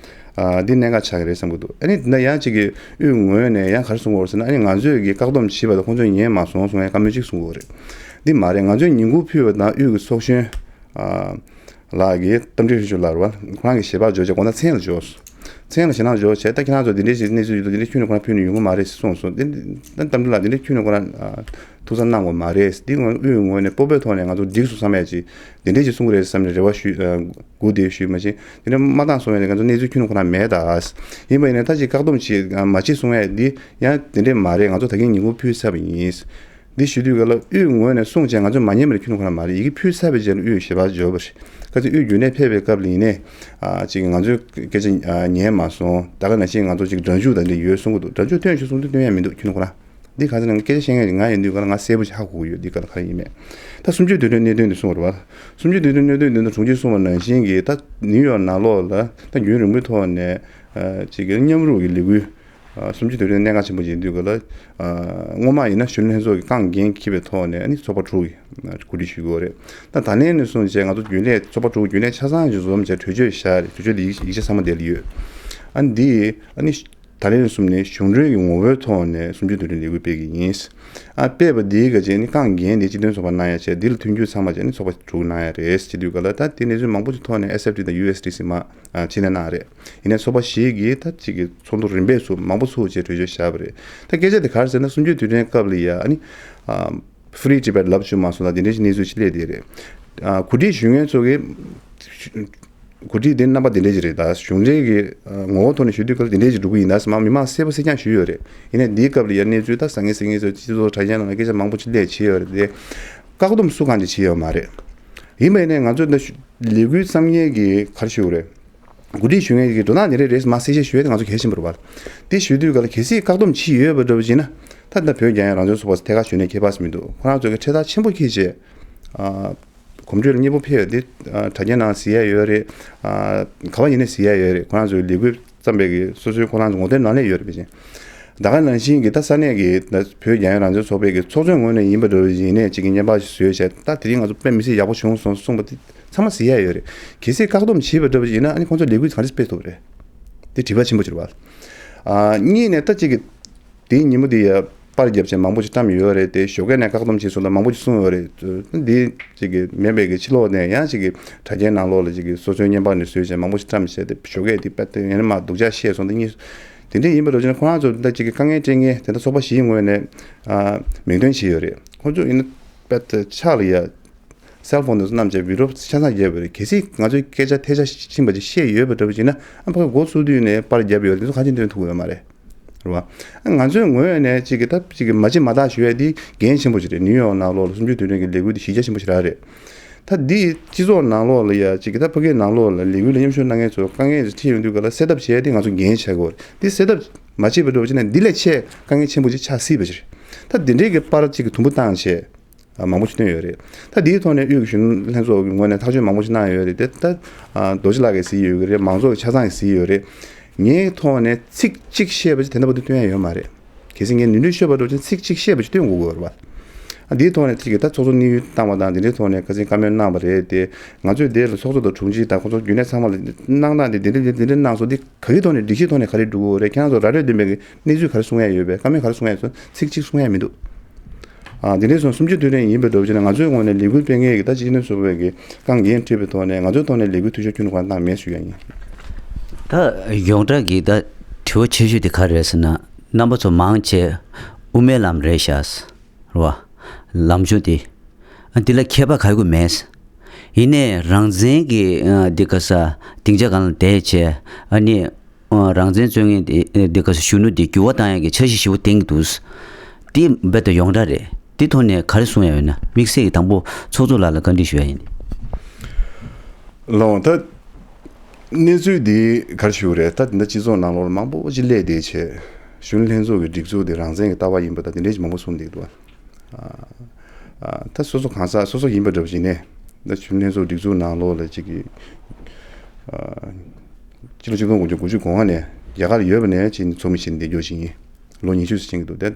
ཨ་འདི་གནད་འགག་ཆགས་ཀྱི་རེད་བསམ་གྱི་འདུག། ཨ་ནི་འདི་ན་ཡང་གཅིག་གིས་དབུས་ངོས་ནས་ཡང་ག་རེ་གསུང་གི་ཡོད་རེད་ཟེར་ན། ཨ་ནི་ང་ཚོས་ཀྱི་བཀག་སྡོམ་བྱས་པ་དང་ཁོང་ཚོས་ཉན་མ་སོང་གསུང་ཡ་བཀའ་མོལ་གཅིག་གསུང་གི་ཡོད་རེད། འདི་མ་རེད། ང་ཚོས་ཉིན་གུང་ཕུལ་བ་དང་དབུས་ཀྱི་ཚོགས་གཞོན་ཨ་ལགས་ཀྱིས། རྟ་མགྲིན་ཧྲིན་ཆུ་ལགས་རེད་བ། ཁོ་རང་གིས་ཞལ་པར་འབྱོར་བྱས་དགོང་དག་མཚན་ལ་འབྱོར་སོང་། མཚན་ལ་ཞལ་ནང་འབྱོར་བྱས། ད་ཁྱེད་རང་ཚོ་འདི་འདྲའི་ཞིག་གནས་ཚུལ་ཡོད་དོ། འདི་འདྲའི་ཁྱོན་ནས་ཁོ་རང་ཕུལ་ནས་ཡོང་གི་མ་རེད་གསུངས་སོང་། འདི་ད་རྟ་མགྲིན་ལགས་འདི་འདྲའི་ཁྱོན་ནས་ཁོ་རང་ཨ་ཐུགས་བསམ་གནང་དགོས་མ་རེད། འདི་ང་དབུས་ངོས་ནས་སྤོབས་པའི་ཐོག་ནས་ང་ཚོ་འགྲིག་སོང་བསམ་ཡ་ཅིག་འདི་འདྲའི་ཞིག་གསུང་གི་རེད་བསམ་ནས་རེ་བ་ཞུ་ཨ་སྒུག་བསྡད་ཞུས། མ་གཞི་འདི་འདྲ་མ་བཏང་སོང་བས་ནས་ང་ཚོ་གནས་ཚུལ་ཁྱོན་ནས་ཁོ་རང་མེད་ད། ཡིན་པ་ཡིན་ན་ད་ཅིག་བཀག་སྡོམ་བྱེད་ཨ་མ་བྱེད་གསུང་ཡ་འདི་ཡང་དེ་འདྲས་མ་རེད། ང་ཚོ་ད་གིན་ཉིན་གུང་ཕུལ་ཚར་བ་ཡིན། འདི་ཞུ་དུས་ག་ལ་དབུས་ངོས་ནས་གསུངས་བྱས་ང་ཚོས་མ་ཉན་པ་ལ་ཁྱོན་ནས་ཁོ་རང་མ་རེད། ཡི་གེ་ཕུལ་ཚར་བའི་རྗེས་ལ་དབུས་ཞལ་པར་འབྱོར་བ་རེད། ཁ་ཅིག་དབུས་རྒྱུན་ལས་ཕེབས་པའི་སྐབས་ལ་ཡིན་ནའི་ཨ་ཅིག་ང་ཚོའི་སྐད་ཆ་ཨ་ཉན་མ་སོང་། ད་ག་ནང་བཞིན་ང་ཚོ་ཅིག་སྒྲ་འཇུག་དང་འདི་ཡོད་གསུང་གི་འདུག། སྒྲ་འཇུག་སྟོན་ཤོག་གསུང་དུས་སྟོན་ཡ་མི་འདུག། ཁྱོན་ནས་ཁོ་རང་འདི་ག་ཚོད་ནང་སྐད་ཆ་བཤད་མཁན་ང་ཡིན་དུས་ག་ལ་ང་གསལ་པོ་ཞིག་ཧ་གོ་གི་ཡོད། འདི་ག་ལ་ག་རེ་ཡིན་མེད། ད་གསུམ་བཅུའི་དུས་དྲན་གནད་དོན་འདི་གསུང་བ་རེད་བ། གསུམ་བཅུའི་དུས་དྲན་གནད་དོན་འདི་ནི་དྲུང་ཆེས་གསུངས་པ་ནང་བཞིན་གྱི་ད་ནིའུ་ཡོག་ནང་ལོགས་ལ་ད་རྒྱུན་རིང་པོའི་ཐོག་ནས་ཨ་ཅིག་གི་མཉམ་རུབ་ཀྱི་ལས་འགུལ། ཨ་གསུམ་བཅུའི་དུས་དྲན་གནད་འགག་ཆེན་པོ་ཡིན་དུས་ག་ལ། ཨ་སྔོན་མ་ཡིན་ན་གཞོན་ནུ་ལྷན་ཚོགས་ཀྱི་རྐང་འགན་འཁྱེར་བའི་ཐོག་ནས་ཨ་ནི་ཚོགས་པ་དྲུག་གི་གོ་སྒྲིག་ཞུ་དགོས་རེད། ད་ད་ལན་ནས་བཟུང་བྱས་ང་ཚོ་རྒྱུན་ལས་ཚོགས་པ་དྲུག་རྒྱུན་ལས་ཆ་ཚང་ཞིག་འཛོམས་བྱས་གྲོས་ཆོད་བཞག་རེད། གྲོས་ཆོད་དེ་ཡིག་ཡིག་ཆ་ཚང་མ་དེ་ལ་ཡོད། ཨ་ནི་འདི་ཨ་ནི་ད་ལན་ནས་བཟུང་ནས་གཞུང་གྲོས་ཀྱི་ངོ་བོའི་ཐོག་ནས་གསུམ་བཅུའི་དུས་དྲན་ལས་འགུལ་སྤེལ་གྱི་ཡིན། ཨ་སྤེལ་བ་འདིའི་ག་ཅིག་ཨ་ནི་རྐང་འགན་དེ་སྤྱི་དོན་ཚོགས་པ་གནང་ཡ་བྱས། འདི་ལ་མཐུན་འགྱུར་ཚང་མ་བྱས་ཨ་ནི་ཚོགས་པ་དྲུག་གནང་ཡ་རེད་ཟེར་དུས་ག་ལ། ད་དེ་གནས་ཚུལ་མང་པོ་ཅིག་ཐོག་ནས་ཨེས་ཨེཕ་ཊི་དང་ཡུ་ཨེས་ཌི་སི་མ་ཨ་ཕྱི་ནས་གནང་རེད། ཡིན་ནའི་ཚོགས་པ་བཞི་གིས་ད་ཅིག་གི་ཚོགས་འདུ་རིམ་པས་སུ་མང་པོ་ཚུགས་བྱས་གྲོས་ཆོད་བཞག་པ་རེད། ད་སྐད་ཆ་དེ་ག་རེ་ཟེར་ན། གསུམ་བཅུའི་དུས་དྲན་སྐབས་ལ་ཡ་ཨ་ནི་ཨ་Free Tibet ལབ་བཅུག་མ་སོང་ལ་དེ་འདྲའི་གནས་ཚུལ་ཞིག་སླེབས་བསྡད་རེད། ཨ་གོ་སྒྲིག་ཞུ་མཁན་ཚོ་གིས་ གོ་སྒྲིག་དེ་རྣམ་པ་དེ་འདྲས་ཅིག་རེད། ད་གཞུང་འབྲེལ་གྱི་ཨ་ངོ་བོ་ཐོག་ནས་ཞུ་དུས་སྐབས་དེ་འདྲས་ཅིག་འགྲོ་གི་ཡིན་ད་ཟེར་མ་མི་མང་གསལ་པོ་གསལ་རྐྱང་ཞུས་ཡོད་རེད། ཡིན་ནའི་འདིའི་སྐབས་ལ་ཡ་གནས་ཚུལ་ད་ཟང་ངེ་ཟིང་ངེ་ཚོ་སྤྱི་ཚོགས་དྲ་རྒྱའི་ནང་ལ་སྐད་ཆ་མང་པོ་ཅིག་སླེབས་བྱས་ཡོད་རེད་དེ། བཀག་སྡོམ་སུ་གང་ཅིག་བྱས་ཡོད་མ་རེད། ཡིན་པ་ཡིན་ནའི་ང་ཚོ་འདི་ལས་འགུལ་བརྩམས་མཁན་གྱི་ག་རེ་ཞུ་དགོས་རེད། གོ་སྒྲིག་ཞུ་མཁན་གྱི་འགྲོ་སྟངས་དེ་འདྲས་རེད་ཟེར་མ་གསལ་བཤད་ཞུ་ཡས་དེ་ང་ཚོ་གལ་ཆེན་པོ་རེད་བ། དེ་ཞུ་དུས་ག་ལ་གལ་སྲིད་བཀག་སྡོམ་བྱས་ཡོད་པ་འདྲ་པོ་ཡིན་ན། ད་ལྟ་བོད་རྒྱལ་ཡོངས་རང་བཙན་ཚོགས་པ་ཐད་ཀར་ཞུ་ནས་ཁྱད་པར་མི་འདུག་ཁོ་རང་ཚོ་གི་ཁྲལ་དག་ཆེན་པོ་འཁྱེར་བྱས། ཨ། གོམ་བགྲོད་ལ་མཉེས་པོ་ཕེབས་ཡོད་དེ། ཨ། དྲ་རྒྱའི་ནང་གཟིགས་ཡ་ཡོད་རེད། ཨ། ག་བ་ཡིན་ནའི་གཟིགས་ཡ་ཡོད་རེད། ཁོ་རང་ཚོའི་ལས་འགུལ་བརྩམས་པའི་གི་སོ་སོའི་ཁོ་རང་ཚོ་ངོ་དེབ་ནང་ལ་ཡོད་རེད་པ་ཅིང་། ད་ག་ནང་བཞིན་གྱི་ད་ས་གནས་ཀྱི་ད་བོད་རྒྱལ་ཡོངས་རང་བཙན་ཚོགས་པའི་གི་ཚོགས་གཙོའི་ངོས་ནས་ཡིན་པ་འདྲ་པོ་ཡིན་ནའི་གཅིག་གི་བརྙན་པར་ཞིག་བཟོས་བྱས་ད་དེ་རིང་ང་ཚོ་དཔེ་མི་སྲིད་ཡག་པོ་བྱུང་སོང་གསུངས་པ་དེ་ཚང་མ་གཟིགས་ཡ་ཡོད་རེད། གལ་སྲིད་བཀག་སྡོམ་བྱས་པ་འདྲ་པོ་ཡིན་ན་ཨ་ནི་ཁོང་ཚོ་ལས་འགུལ་ག་རེ་སྤེལ་ཐུབ་རེད། དེ་དྲི་བ་ཆེན་པོ་ཅིག་རེད་བ། ཨ། གཉིས་ནས་ད་གཅིག་གི་དེའི་ཉིན་མོ་དེ་ཡ་པར་བརྒྱབ་བྱས་མང་པོ་ཞིག་བཀྲམ་ཡོད་རེད་དེ། ཞོགས་ཀས་ནས་བཀག་སྡོམ་བྱས་སོང་ལ་མང་པོ་ཞིག་གསུངས་ཡོད་རེད། འདི་གཅིག་གི་མིན་པའི་གི་ཕྱི་ལོགས་ནས་ཡང་གཅིག་གི་དྲ་རྒྱའི་ནང་ལོགས་ལ་གཅིག་གི་སོ་སོའི་བརྙན་པར་ནས་བཟོས་བྱས་མང་པོ་ཞིག་བཀྲམ་བྱས་ཏེ་ཞོགས་ཀས་དེ་དཔེ་དེ་ཡང་ན་མ་སྡུག་ཅག་བཤད་སོང་དེ་གཉིས། དེ་འདྲས་ཡིན་པ་འདྲ་བྱས་ན་ཁོ་རང་ཚོ་ད་གཅིག་གི་དཀའ་ངལ་སྤྲད་མཁན་དེ་འདྲ་ཚོགས་པ་བཞིའི་ངོས་ནས་ཨ་མིང་འདོན་བྱས་ཡོད་རེད། ཁོ་ཚོ་ཡིན་ན་དཔེ་དེ་ཕྱག་ལ་ཡ། སེལ་ཕོན་དེ་ཚོ་བསྣམས་བྱས་བི་ཌི་ཡོ་ཆ་ཚང་བརྒྱབ་ཡོད་རེད། གལ་སྲིད་ང་ཚོའི་སྐད་ཆ་ཐལ་ཆ་ཕྱིན་པ་ཅིག་བཤད་ཡོད་པ་འདྲ་པོ་ཅིག་ན་ཨ་ཕ་གི་འགོ་ཚུགས་དུས་ནས་པར་བརྒྱབ་ཡོད་རེད། དེ་ཚོ་གང་ཅི་འདོན་ཐུབ་ཡོད་མ་རེད། རེད་བ། ང་ཚོའི་ངོས་ནས་ཅིག་གི་ད་ཅིག་གི་མ་བརྗེད་མ་དག་ཞུ་ཡས་འདི་འགན་ཆེན་པོ་ཅིག་རེད། ནིའུ་ཡོག་ནང་ལོགས་ལ་གསུམ་བཅུའི་དུས་དྲན་གྱི་ལས་འགུལ་འདི་གཞི་རྒྱ་ཆེན་པོ་ཞིག་རང་རེད། ད་འདི་སྤྱི་ཚོགས་ནང་ལོགས་ལ་ཡ་ཅིག་གི་ད་ཕ་གིའི་ནང་ལོགས་ལ་ལས་འགུལ་ལ་མཉམ་ཞུགས་གནང་མཁན་ཚོ་དཀའ་ངལ་འཕྲད་ཡོང་དུས་ག་ལ་སེལ་ཐབས་བྱས་ཏེ་ང་ཚོ་འགན་བཞེས་དགོས་རེད། འདི་སེལ་ཐབས་མ་བྱས་པ་འདྲ་པོ་ཅིག་ན་འདི་ལས་ཆེ་དཀའ་ངལ་ཆེན་པོ་ཅིག་ཆགས་སྲིད་པ་ཅིག་རེད། ད་འདི་འདྲའི་གི་པར་ཅིག་གི་དུམ་བུ་བཏང་བྱས། ཨ། མང་པོ་ཞིག་བཏོན་ཡོད་རེད། ད་འདིའི་ཐོག་ནས་དབུས་ཀྱི་གཞོན་ནུ་ལྷན་ཚོགས་ཀྱི་ངོས་ནས་ཐག་གཅོད་མང་པོ་ཞིག་གནང་ཡོད་རེད་དེ་ད། ཨ། རྡོ་རྗེ་ལགས་ཀྱིས་གཟིགས་ཡོད་ཀྱི་རེད། མང་ཚོགས་ཀྱི་ཆ་ཚང་གིས་གཟིགས་ཡོད་རེད། ངའི་ཐོག་ནས་ཚིག་གཅིག་བཤད་པ་ཅིག་དེ་འདྲ་བ་དེ་བཏོན་ཡ་ཡོད་མ་རེད། གལ་སྲིད་ངས་ནོར་འཁྲུལ་ཤོར་བ་འདྲ་བ་ཅིག་ཚིག་གཅིག་བཤད་པ་ཅིག་བཏོན་དགོས་ཀྱི་ཡོད་རེད་པ། ཨ། འདིའི་ཐོག་ནས་ཅིག་གིས་ད་ཚོགས་གཙོ་དམིགས་ཡུལ་བཏང་བ་དང་དེ་འདྲའི་ཐོག་ནས་ཁ་སང་བཀའ་མོལ་གནང་བ་རེད་དེ། ང་ཚོས་དེ་ལ་ཚོགས་གཙོ་དང་དྲུང་ཆེ་དང་ཁོང་ཚོ་རྒྱུན་ལས་ཚང་མ་ལ་གནང་སྟངས་དེ་དེ་འདྲ་དེ་འདྲ་གནང་སོང་། འདི་ག་གི་ཐོག་ནས་སྒྲིག་གཞིའི་ཐོག་ནས་ག་རེ་འགྲོ་གི་ཡོད་རེད། ཁྱེད་རང་ཚོ་ར་སྤྲོད་འདོན་པའི་གནས་ཚུལ་ག་རེ་གསུང་ཡ་ཡོད་པས། བཀའ་མོལ་ག་རེ་གསུང་ཡ་ཡོད་ཚོ་ཚིག་གཅིག་གསུང་ཡ་མི་འདུག་ཨ། འདི་འདྲའི་སོང་གསུམ་བཅུའི་དུས་དྲན་ཡིན་པའི་འདྲ་པོ་བྱས་ན་ང་ཚོའི་ངོས་ནས་ལས་འགུལ་སྤེལ་མཁན་གྱི་ད་སྤྱི་མཐུན་ཚོགས་པའི་གི་རྐང་འགན་འཁྲི་བའི་ཐོག་ནས་ང་ཚོའི་ཐོག་ནས་ལས་འགུལ་འཐུས་ཤོར་ཁྱོན་ནས་གང་བཏང་མེད་ཞུ་ཡ་ཡིན། ད་ཡོངས་གྲགས་ཀྱི་ད་དྲི་བ་ཆེ་ཤོས་དེ་ག་རེ་རེད་ཟེར་ན། རྣམ་པ་ཚོ་མང་ཆེ་དབུ་མའི་ལམ་རེད་ཤག་རེད་བ། ལམ་ཆུང་དེ། ཨ། འདི་ལ་ཁྱད་པར་ག་ཡོད་མེད། ཡིན་ནའི་རང་བཙན་གྱི་ཨ་འདི་ག་ས་སྡིངས་ཆ་སྒང་ལ་བསྡད་བྱས་ཨ་ནི། ཨ། རང་བཙན་རྩོད་མཁན་དེ་འདི་ག་ས་གཞོན་ནུ་དེ་འགྱུར་བ་བཏང་ཡག་གི་འཆར་གཞི་ཞིག་བཏིང་གི་འདུག་དེ་རྦད་དེ་ཡོངས་གྲགས་རེད། དེ་ཐོག་ནས་ག་རེ་གསུང་ཡ་ཡོད་ན། དམིགས་བསལ་གྱི་དང་པོ་ཚོགས་གཙོ་ལགས་ལ་བཀའ་འདྲི་ཞུ་ཡ་ཡིན། ལགས་འོང་། ད་གནས་ཚུལ་འདི་ག་རེ་ཞུ་དགོས་རེད། ད་འདི་འདྲ་སྤྱི་ཚོགས་ནང་ལོགས་ལ་མང་པོ་ཅིག་སླེབས་བསྡད་བྱས་གཞོན་ནུ་ལྷན་ཚོགས་ཀྱི་སྒྲིག་འཛུགས་དེ་རང་བཙན་གྱི་ལྟ་བ་ཡིན་པ་དང་དེ་འདྲས་ཅིག་མང་པོ་གསུངས་བསྡད་འདུག་ཨ། ཨ། ད་སོ་སོ་གང་ཟག་སོ་སོ་ཡིན་པ་འདྲ་པོ་ཞིག་ནས་ད་གཞོན་ནུ་ལྷན་ཚོགས་སྒྲིག་འཛུགས་ནང་ལོགས་ལ་ཅིག་གི། ཨ། སྤྱི་ལོ་ཆིག་སྟོང་དགུ་བརྒྱ་དགུ་བཅུ་གོ་ལྔ་ནས་རྒྱ་གར་ལ་ཡོད་པ་ནས་ཅིག་ཚོགས་མི་བྱས་ནས་བསྡད་རྒྱུ་ཞིག་ཡིན། ལོ་ཉི་ཤུ་ཙམ་ཕྱིན་གྱི་འདུག་དེ།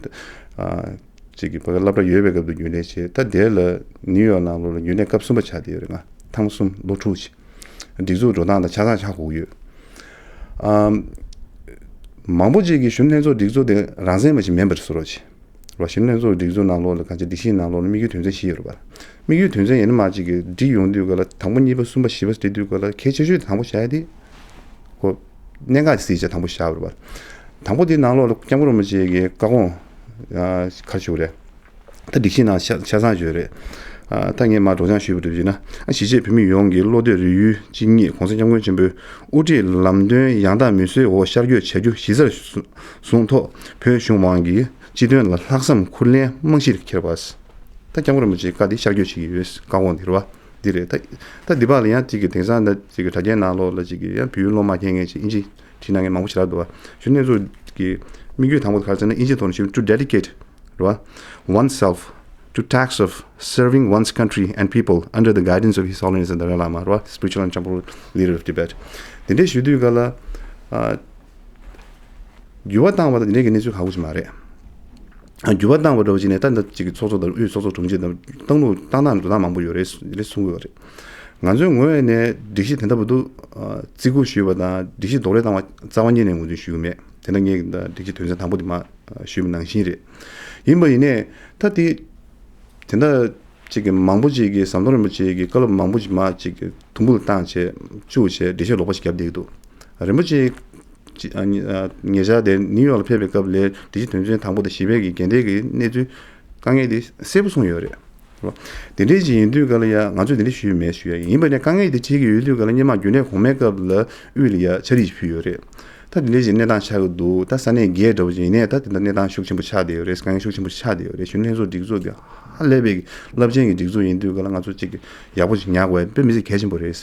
ཨ། ཅིག་གི་ཕ་གི་སློབ་གྲྭ་ཡོད་པའི་སྐབས་དུ་རྒྱུན་ལས་བྱས། ད་དེ་ལ་ནིའུ་ཡོག་ནང་ལོགས་ལ་རྒྱུན་ལས་སྐབས་གསུམ་པ་ཆགས་བསྡད་ཡོད་རེད། ང་ཐེངས་གསུམ་ལོ་དྲུག་ཅིག་སྒྲིག་འཛུགས་འགྲོ་སྟངས་དང་ཆ་ཚང་ཆ་གོ་གི་ཡོད། ཨམ། མང་པོ་ཅིག་གིས་གཞོན་ནུ་ལྷན་ཚོགས་སྒྲིག་འཛུགས་དེ་རང་བཙན་པ་ཞིག་མིན་པར་བཟོ་རོགས་བྱེད། རེད་བ། གཞོན་ནུ་ལྷན་ཚོགས་སྒྲིག་འཛུགས་ནང་ལོགས་ལ་གང་ཅི་སྒྲིག་གཞི་ནང་ལོགས་ལ་དམིགས་ཡུལ་དོན་ཚན་བཞི་ཡོད་རེད་བ། དམིགས་ཡུལ་དོན་ཚན་ཡིན་ན་མ་ཅིག་གི་སྒྲིག་ཡོང་དུས་ག་ལ་དང་པོ་གཉིས་པ་གསུམ་པ་བཞི་པ་སྒྲིག་དུས་ག་ལ་གལ་ཆེ་ཤོས་དང་པོ་བཞག་ཡ་དེ། ཁོ། གནད་འགག་ཅིག་བརྩིས་བྱས་དང་པོ་བཞག་པ་རེད་བ། དང་པོ་དེའི་ནང་ལོགས་ལ་སྐྱབས་མགོན་རིན་པོ་ཆེ་གི་བཀའ་དགོངས། ཨ། ག་རེ་ཞུ་དགོས་རེད། ད་སྒྲིག་གཞི་ནང་ཆ་ཆ་ཚང་ཡོད་རེད། ཨ། ད་ངས་མར་སྒྲོག་སྦྱང་ཞུས་པ་འདྲ་བྱས་ན། ཨ། གཞིས་བྱེས་བོད་མི་ཡོངས་ཀྱི་བློ་གཏད་རེ་ཡུལ་གཅིག་གཉིས་༸གོང་ས་༸སྐྱབས་མགོན་ཆེན་པོའི་དབུ་ཁྲིད་ལམ་སྟོན་ཡང་དག་མུས་སེལ་འོག་ཤར་བསྐྱོད་བྱ་རྒྱུ་གཞི་རྩར་བཟུང་ཐོག་བོད་གཞུང་དབང་གིས་སྤྱི་དོན་ལ་ལྷག་བསམ་འཁུར་ལེན་རྨང་གཞིར་འཁྱེར་བ། ད་སྐྱབས་མགོན་རིན་པོ་ཆེའི་བཀའ་འདི་ཤར་བསྐྱོད་བྱེད་ཀྱི་ཡོད། བཀའ་དགོངས་འདི་རེད་བ། འདི་རེད། ད་ད་འདི་བར་ལ་ཡང་གཅིག་གི་དེང་སང་ད་གཅིག་གི་དྲ་རྒྱའི་ནང་ལོགས་ལ་གཅིག་གི་ཡང་བོད་ཡིག་སློབ་མ་མཁྱེན་མཁན་ཞིག་དབྱིན་ཇི་བྲིས་གནང་མཁན་མང་པོ་ཞིག་རག་འདུག་བ། གཞོན་ནུ་ལྷན་ཚོགས་ཀྱི་དམིགས་ཡུལ་དང་པོ་དེ་ག་རེ་ཟེར་ན་དབྱིན་ཇིའི་ཐོག་ནས་ཞུས་ན། to dedicate རེད་བ། oneself to tasks of serving one's country and people under the guidance of His Holiness the Dalai Lama རེད་བ། spiritual and temporal leader of Tibet དེ་འདྲའི་ཞུ་དུས་ག་ལ། ཨ། འགྱུར་བ་བཏང་བ་དང་དེ་འདྲའི་གི་གནས་ཚུལ་ཁག་པོ་ཞིག་མ་རེད། འགྱུར་བ་བཏང་བ་འདྲ་བོ་ཅིག་ནས་ད་ལྟ་ཅིག་གི་ཚོགས་གཙོ་དང་དབུས་ཚོགས་གཙོ་དྲུང་ཆེ་དང་བཏང་ལུགས་བཏང་སྟངས་འགྲོ་སྟངས་མང་པོ་ཡོད་རེད་རེད་གསུང་གི་ཡོད་རེད། ང་ཚོའི་ངོས་ནས་སྒྲིག་གཞི་དེ་འདྲ་བོ་འདུག་ཨ། བརྩི་བཀུར་ཞུས་པ་དང་སྒྲིག་གཞི་རྡོག་རོལ་བཏང་བ་རྩ་བ་ཉིད་ནས་ངོས་འཛིན་ཞུ་གི་མེད། དེ་འདྲ་ངས་ད་སྒྲིག་གཞི་དོན་ཚན་དང་པོ་དེ་མ་ཞུས་པ་ནང་བཞིན་རེད། ཡིན་པ་ཡིན་ནས་ད་དེ་དེ་འདྲ་ཅིག་གི་མང་པོ་ཅིག་གིས་ཟམ་གདོང་རིན་པོ་ཆེ་གི་བཀའ་སློབ་མང་པོ་ཅིག་མ་ཅིག་གི་དུམ་བུ་ལ་བཏང་བྱས་བཅུག་བྱས་འགྲེལ་བཤད་ལོག་པ་ཞིག་བརྒྱབ་བསྡད་ཀྱི་འདུག་རིན་པོ་ཆེ། ཅི། ཨ། ཉེ་ཨ། ཉེ་ཆར་དེ་ནིའུ་ཡོག་ལ་ཕེབས་པའི་སྐབས་ལ་སྒྲིག་གཞི་དོན་ཚན་དང་པོ་དང་བཞི་པའི་གི་འགལ་ཟླའི་གི་གནས་ཚུལ་དཀའ་ངལ་དེ་གསལ་པོ་གསུངས་ཡོད་རེད། དེ་འདྲའི་ཅིག་ཡིན་དུས་ག་ལ་ཡ་ང་ཚོས་དེ་འདྲ་ཞུས་མེད་ཞུ་ཡ་ཡིན་པ་ནས་དཀའ་ངལ་དེ་འཕྲད་ཀྱི་ཡོད་དུས་ག་ལ་སྔོན་མ་རྒྱུན་ལས་གོང་མའི་སྐབས་ལ་དབུས་ལ་ཡ་ཕྱག་བྲིས་ཕུལ་ཡོད་རེད། ད་དེ་འདྲའི་ཅིག་གནས་སྟངས་ཆགས་ཀྱི་འདུག་ད་ས་གནས་བརྒྱད་འདྲ་བོ་ཅིག་ཡིན་ནའི་ད་དེ་འདྲ་གནས་སྟངས་ཤུགས་ཆེན་པོ་ཆགས་བསྡད་ཡོད་རེད། དཀའ་ངལ་ཤུགས་ཆེན་པོ་ཆགས་བསྡད་ཡོད་རེད། གཞོན་ནུ་ལྷན་ཚོགས་སྒྲིག་འཛུགས་དེ་ཧ་ལས་པའི་རླབས་ཆེན་གྱི་སྒྲིག་འཛུགས་ཡིན་དུས་ག་ལ་ང་ཚོ་ཅིག་ཡག་པོ་ཅིག་ཉར་དགོས་ཡ་དཔེ་མི་སྲིད་གལ་ཆེན་པོ་རེད།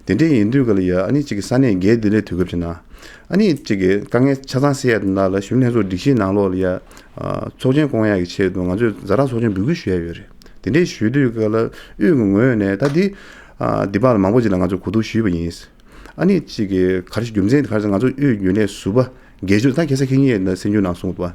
དེ་འདྲའི་ཡིན་དུས་ག་ལ་ཡ་ཨ་ནི་ཅིག་ས་གནས་བརྒྱད་དེ་ལས་དུས་སྐབས་ཅིག་ན། ཨ་ནི་གཅིག་གི་དཀའ་ངལ་ཆ་ཚང་སེལ་ཡ་དེ་ནང་ལ་གཞོན་ནུ་ལྷན་ཚོགས་སྒྲིག་གཞིའི་ནང་ལོགས་ལ་ཡ། ཨ། ཚོགས་ཆེན་སྐོང་ཡ་གི་ཆེད་དུ་ང་ཚོས་ཛ་དྲག་ཚོགས་ཆེན་འབོད་སྐུལ་ཞུ་ཡ་ཡོད་རེད། དེ་འདྲའི་ཞུ་དུས་ག་ལ་དབུས་ཀྱི་ངོས་ནས་ད་འདི། ཨ། འདི་བར་ལ་མང་པོ་ཅིག་ལ་ང་ཚོས་གོ་བསྡུར་ཞུས་པ་ཡིན། ཨ་ནི་གཅིག་གི་ག་རེ་རྒྱུ་མཚན་དེ་ག་རེ་ཟེར་ང་ཚོ་དབུས་རྒྱུན་ལས་ཟུར་པ་བརྒྱད་ཅུ་ད་ཁ་སང་ཁེ་ཉིན་ཡིན་ན་སེམས་ཆུང་ནང་གསུངས་འདུག་བ།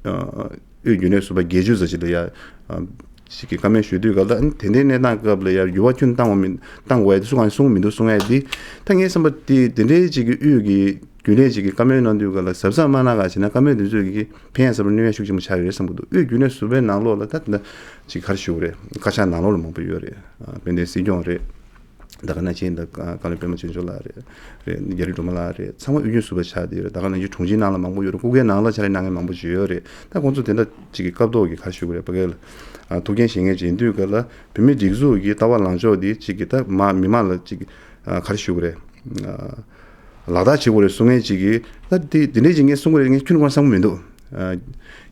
ཨ། དབུས་རྒྱུན་ལས་ཟུར་པ་བརྒྱད་ཅུ་ཙམ་ཅིག་ལ་ཡ། ཨ། ཞིག་གི་བཀའ་མོལ་ཞུ་དུས་ག་ལ་དེ་འདྲའི་གནས་སྟངས་སྐབས་ལ་ཡ་འགྱུར་བ་ཁྱོན་བཏང་བ་མིན་བཏང་དགོས་ཡ་དེ་སུ་གང་གསུང་གི་མི་འདུག་གསུང་ཡ་དེ། ད་ངའི་བསམ་པ་དེ་དེ་འདྲའི་ཅིག་གི་དབུས་ཀྱི་རྒྱུན་ལས་ཅིག་གི་བཀའ་མོལ་གནང་དུས་ག་ལ་གཟབ་གཟབ་མ་གནང་ག་བྱས་ན་བཀའ་མོལ་དེ་ཚོས་ཀྱི་ཕན་ཡ་གཟབ་ལ་གནོད་ཡ་ཤུགས་ཆེན་པོ་ཆགས་ཡོད་རེད་བསམ་གི་འདུག་དབུས་རྒྱུན་ལས་ཟུར་པའི་ནང་ལོགས་ལ་ད་དེ་འདྲ་ཅིག་ག་རེ་ཞུ་གི་རེད། བཀའ་ཤག་ནང་ལོགས་ལ་མང་པོ་ཡོད་རེད། ཨ། དཔལ་ལྡན་སྲིད་སྐྱོང་རེད། ད་ག་ནང་བཞིན་ད་བཀའ་བློན་པད་མ་ཆོས་འབྱོར་ལགས་རེད། རེད། རྒྱ་རི་སྒྲོལ་མ་ལགས་རེད། ཚང་མ་དབུས་རྒྱུན་ཟུར་པ་ཆགས་བསྡད་ཡོད་རེད། ད་ག་ནང་བཞིན་དྲུང་ཆེའི་ནང་ལ་མང་པོ་ཡོད་རེད། སྐུ་སྒེར་ནང་ལ་ཕྱག་ལས་གནང་མཁན་མང་པོ་ཅིག་ཡོད་རེད། ད་ཁོང་ཚོ་དེ་འདྲ་ཅིག་གི་སྐབས་ཐོག་གི་ག་རེ་ཞུ་དགོས་རེད། ཕ་གི་ལ། ཨ། ཐུགས་འགན་བཞེས་མཁན་ཅིག་ཡིན་དུས་ག་ལ་བོད་མིའི་སྒྲིག་འཛུགས་ཀྱི་ལྟ་བ་ལངས་ཕྱོགས་འདི་ཅིག་གི་ད་མ་མི་མང་ལ་ཅིག་ཨ། ག་རེ་ཞུ་དགོས་རེད། ཨ། ལག་བསྟར་བྱེད་དགོས་རེད་གསུང་མཁན་ཅིག་གིས་ད་དེ་དེ་འདྲས་ཅིག་ངས་གསུང་གི་རེད། ངས་ཁྱོན་ནས་ཁོ་རང་བསམ་གྱི་མི་འདུག་ཨ།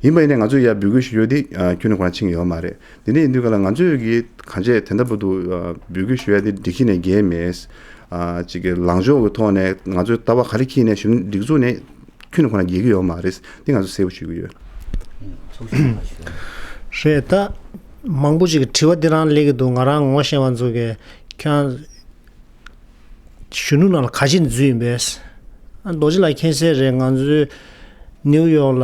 ཡིན་པ་ཡིན་ནའི་ང་ཚོས་ཡར་འབོད་སྐུལ་ཞུ་རྒྱུ་དེ། ཨ། ཁྱོན་ནས་ཁོ་རང་ཕྱིན་གྱི་ཡོད་མ་རེད། དེ་འདྲས་ཡིན་དུས་ག་ལ་ང་ཚོས་ཀྱིས་གང་བྱས་དེ་འདྲ་བར་དུ། ཨ། འབོད་སྐུལ་ཞུ་ཡ་དེ་སྒྲིག་གཞི་ནས་འགལ་མེད། ཨ། ཅིག་གི་ལངས་ཕྱོགས་ཀྱི་ཐོག་ནས་ང་ཚོའི་ལྟ་བ་ག་རེ་འཁྱེར་ནས་གཞོན་སྒྲིག་འཛུགས་ནས་ཁྱོན་ནས་ཁོ་རང་འགལ་གྱི་ཡོད་མ་རེད། དེ་ང་ཚོ་གསལ་པོ་ཞུ་གི་ཡོད། ཚོགས་གཞོན་ལ་ཞུ། རེད། ད་མང་པོ་ཅིག་གིས་དྲི་བ་འདི་རང་སླེབས་ཀྱི་འདུག་ང་རང་ངོ་ཤེས་པ་ཚོ་གིས་ཁྱེད་རང་གཞོན་ནུ་ནང་ལ་ག་ཅི་ནས་འཛུལ་ཡིན་པས། ཨ། རྡོ་རྗེ་ལགས་མཁྱེན་གསལ་རེད། ང་ཚོའི་ནིའུ་ཡོག་ལ་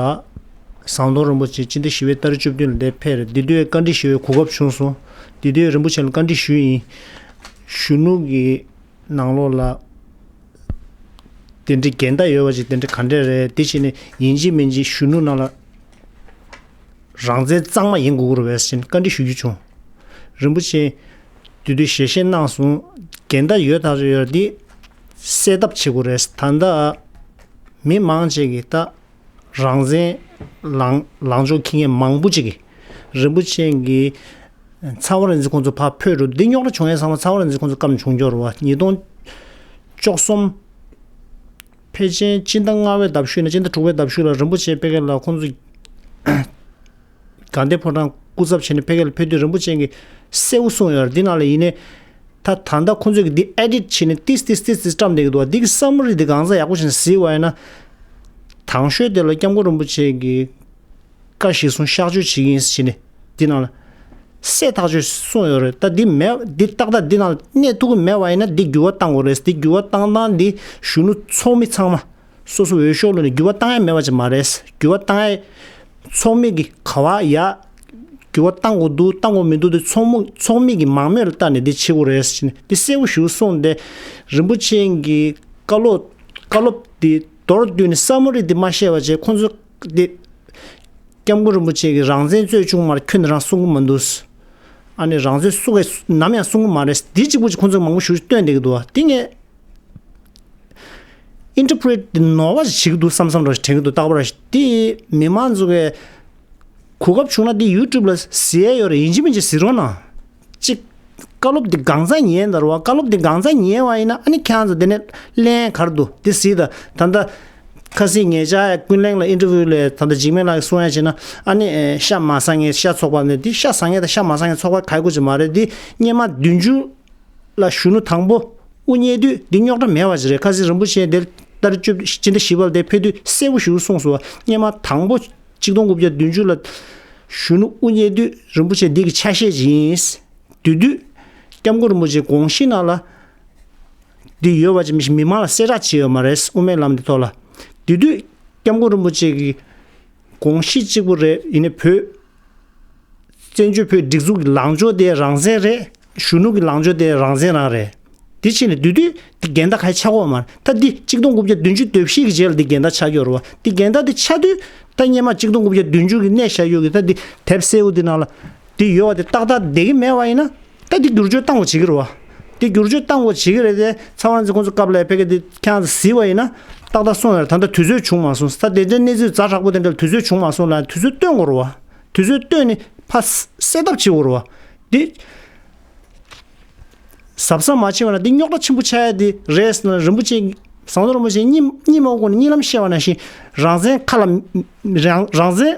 ཟམ་གདོང་རིན་པོ་ཆེ་སྤྱི་ཟླ་བཞི་པའི་ཏ་རིག་བཅུ་བདུན་ལ་འདིར་ཕེབས་རེད། དེ་དུས་བཀའ་འདྲི་ཞུ་བའི་གོ་སྐབས་བྱུང་སོང་། དེ་དུས་རིན་པོ་ཆེ་ལ་བཀའ་འདྲི་ཞུས་ཡིན། གཞོན་ནུ་གི་ནང་ལོགས་ལ་དེ་འདྲའི་འགལ་ཟླ་ཡོད་པ་ཅིག་དེ་འདྲ་ག་འདྲས་རེད། དེ་བྱས་ནས་ཡིན་གཅིག་མིན་གཅིག་གཞོན་ནུ་ནང་ལ་རང་བཙན་གཙང་མ་ཡིན་དགོས་ཀྱི་རེད་པས་ཟེར་བཀའ་འདྲི་ཞུ་རྒྱུ་བྱུང་། རིན་པོ་ཆེ་དེ་དུས་ཞལ་བཞེས་གནང་སོང་། འགལ་ཟླ་ཡོད་ད་ཡོད་རེད། དེ་སེལ་ཐབས་བྱེད་དགོས་རེད། ད་ལྟ་མི་མང་ཅིག་གིས་ད་རང་བཙན་ལངས་ལངས་ཕྱོགས་འཁྱེར་མཁན་མང་པོ་ཅིག་གིས་རིན་པོ་ཆེ་གི་ཚ་བ་རིག་འཛིན་ཁོང་ཚོ་ཕར་ཕུད་འགྲོ། འདི་རྙོག་དྲ་བྱུང་ཡས་ཚང་མ་ཚ་བ་རིག་འཛིན་ཁོང་ཚོ་སྐབས་བྱུང་རྒྱུ་རེད་པ། ཉིས་སྟོང་བཅུ་གསུམ་ཕལ་ཆེར་སྤྱི་ཟླ་ལྔ་པའི་ཟླ་བཞུགས་ནས་སྤྱི་ཟླ་དྲུག་པའི་ཟླ་བཞུགས་ལ་རིན་པོ་ཆེ་ཕ་གི་ལ་ཁོང་ཚོ་དགའ་ལྡན་ཕོ་བྲང་སྐུ་ཚབ་བྱས་ནས་ཕ་གི་ལ་ཕེབས་དུས་རིན་པོ་ཆེ་གིས་གསལ་པོ་གསུངས་ཡོད་རེད། འདི་ནང་ལ་ཡིན་ནའི་ད་ད་ལྟ་ཁོང་ཚོས་ཀྱི་འདི་ཨེ་ཌིཊ་བྱས་ནས་ཏིས་ཏིས་ཏིས་ཏིས་བཀྲམ་བསྡད་ཀྱི་འདུག་པ། འདི་གི་སམ་མ་རི་འདི་གང་ཚང་ཡག་པོ་བྱས་ནས་གཟིགས་པ་ཡིན་ན། དང་ཤོས་དེ་ལ་སྐྱབས་མགོན་རིན་པོ་ཆེ་གིས་བཀའ་གཞིར་བཟུང་གཤག་བཅོས་བྱེད་ཀྱི་ཡིན་ཟེར་བྱས་ནས་འདི་ནང་ལ་གསལ་ཐག་ཆོད་གསུངས་ཡོད་རེད། ད་འདི་མེད། འདི་ཏག་ཏག་འདི་ནང་ལ་གནས་ཐུབ་ཀྱི་མེད་པ་ཡིན་ན་འདི་འགྱུར་བ་གཏང་དགོས་རེད། འདི་འགྱུར་བ་གཏང་སྟངས་འདི་གཞོན་ནུ་ཚོགས་མི་ཚང་མ་སོ་སོ་འོས་ཤོག་བླུགས་ནས་འགྱུར་བ་གཏང་ཡ་མེད་པ་ཅིག་མ་རེད། འགྱུར་བ་གཏང་ཡ་ཚོགས་མི་གི་ག་བ་ཡ་འགྱུར་བ་གཏང་དགོས་འདུག་གཏང་དགོས་མི་འདུག་དེ་ཚོགས་མི་ཚོགས་མི་གི་མང་མོས་ལ་བལྟས་ནས་འདི་བྱེད་དགོས་རེད་ཟེར་ནས་འདི་གསལ་པོ་ཞིག་གསུངས་ཏེ། རིན་པོ་ཆེ་གི་བཀའ་སློབ་བཀའ་སློབ་འདི་མདོར་བསྡུས་ནས་སམ་མ་རི་འདི་མ་བཤད་པ་བྱས། ཁོང་ཚོ་འདི་སྐྱབས་མགོན་རིན་པོ་ཆེ་གིས་རང་བཙན་རྩོད་བཅུག་མ་རེད། ཁྱོན་ནས་རང་གསུང་གི་མ་འདུག་ཨ་ནི་རང་བཙན་སུ་གིས་ནམ་ཡང་གསུང་གི་མ་རེད། འདི་གཅིག་པུ་ཅིག་ཁོང་ཚོས་མང་པོ་ཞེ་པོ་ཅིག་སྟོན་བསྡད་ཀྱི་འདུག་པ། འདི་ངས་ཨིན་ཊར་པི་རི་ཊི་འདི་ནོར་བ་ཞིག་བྱེད་ཀྱི་འདུག་བསམ་བསམ་འདྲ་ཞིག་དྲན་གྱི་འདུག་རྟག་པར་འདི་མི་མང་ཚོ་གིས་གོ་སྐབས་བྱུང་ན་འདི་ཡུ་ཊུབ་ལ་གཟིགས་ཡས་ཡོད་རེད། ཡིན་གཅིག་མིན་གཅིག་གཟིགས་རོགས་གནང་། གཅིག་བཀའ་སློབ་འདི་གང་ཚང་ཉན་ད་རེད་པ། བཀའ་སློབ་འདི་གང་ཚང་ཉན་པ་ཡིན་ན་ཨ་ནི་ཁྱེད་རང་ཚོ་འདི་ནས་ལན་ག་རེ་འདུག་འདི་གཟིགས་དང་། ད་ལྟ་ཁ་སང་ངེད་ཅག་ཀུན་གླེང་ལ་ཨིན་ཊར་བིའུ་ལས་ད་ལྟ་འཇིགས་མེད་ལགས་ཀྱིས་གསུང་ཡ་བྱས་ན། ཨ་ནི་ཨེ་ཤ་མ་ཟ་མཁན་ཤ་ཚོགས་པ་ནས་འདི་ཤ་ཟ་མཁན་དང་ཤ་མ་ཟ་མཁན་ཚོགས་པ་ག་ཡེ་གོ་ཅིག་མ་རེད། འདི་སྔོན་མ་བདུན་ཅུ་ལ་གཞོན་ནུ་དང་པོ་དབུ་བརྙེས་དུས་འདི་རྙོག་དྲ་མེད་པ་ཅིག་རེད། ཁ་སང་རིན་པོ་ཆེ་འདིར་ཏ་རིག་བཅུ་སྤྱི་ཟླ་བཞི་པ་ལ་འདིར་ཕེབས་དུས་གསལ་པོ་ཞིག་གསུངས་སོང་བ། སྔོན་མ་དང་པོ་གཅིག་སྟོང་དགུ་བརྒྱ་བདུན་ཅུ་ལ་གཞོན་ནུ་དབུ་བརྙེས་དུས་རིན་པོ་ཆེ་འདི་གི་ཆ་ཤས་ཅིག་ཡིན། དེ་དུས་སྐྱབས་མགོན་རིན་པོ་ཆེའི་དགོངས་གཞི་ནང་ལ་འདི་ཡོད་པ་ཅིག་མི་མི་མང་ལ་གསལ་བསྒྲགས་བྱས་ཡོད་མ་རེད། དབུ་མའི་ལམ་འདི་ཐོག་ལ། དེ་དུས་སྐྱབས་མགོན་རིན་པོ་ཆེ་གི་དགོངས་གཞི་གཅིག་པུ་རེད། ཡིན་ནའི་བོད་བཙན་བྱོལ་བོད་སྒྲིག་འཛུགས་ཀྱི་ལངས་ཕྱོགས་དེ་རང་བཙན་རེད། གཞོན་ནུ་གི་ལངས་ཕྱོགས་དེ་རང་བཙན་རང་རེད། དེ་ཕྱིན་ནས་དེ་དུས་དེ་འགལ་ཟླ་གང་ཡང་ཆགས་ཀྱི་ཡོད་མ་རེད། ད་འདི་གཅིག་སྟོང་དགུ་བརྒྱ་བདུན་ཅུ་དོན་བཞི་གི་རྗེས་ལ་འདི་འགལ་ཟླ་ཆགས་ཀྱི་ཡོད་རེད་པ། འདི་འགལ་ཟླ་དེ་ཆགས་དུས་ད་སྔོན་མ་གཅིག་སྟོང་དགུ་བརྒྱ་བདུན་ཅུ་གི་གནས་བཞག་ཡོད་ཀྱི་ད་འདི་དེབ་གསལ་པོ་འདི་ནང་ལ་འདི་ཡོད་པ་དེ་ཏག་ཏག་བསྡད་ཀྱི་མེད་པ་ཡིན་ན། ད་འདི་བསྒྱུར་བཅོས་གཏང་དགོས་བྱེད་ཀྱི་རེད་པ། འདི་བསྒྱུར་བཅོས་གཏང་དགོས་བྱེད་ཀྱི་རེད་དེ། ཚ་བ་རིག་འཛིན་ཁོང་ཚོ་སྐབས་ལ་ཕ་གི་འདི་ཁྱེད་རང་ཚོ་གཟིགས་པ་ཡིན་ན་ཏག་ཏག་གསུངས་ཡོད་རེད། ད་ལྟ་དུས་ཚོད་བྱུང་མ་སོང་། ད་དེ་འདྲའི་གནས་ཚུལ་ཛ་དྲག་པོ་དེ་འདྲ་ལ་དུས་ཚོད་བྱུང་མ་སོང་ལ་དུས་ཚོད་བཏོན་དགོས་རེད་པ། དུས་ཚོད་བཏོན་ནས་ཕར་སེལ་ཐབས་བྱེད་དགོས་རེད་པ། འདི་གཟབ་གཟབ་མ་བྱས་པ་ན་འདི་རྙོག་དྲ་ཆེན་པོ་ཆགས་ཡ་འདི་རེད་ཟེར་ན། རིན་པོ་ཆེ་ཟམ་གདོང་རིན་པོ་ཆེ་གཉིད་གཉིད་མ་ཁུག་ནས་གཉིད་ལམ་བཤད་པ་ནང་བཞིན། རང་བཙན་ཁ་ལ་རང་རང་བཙན་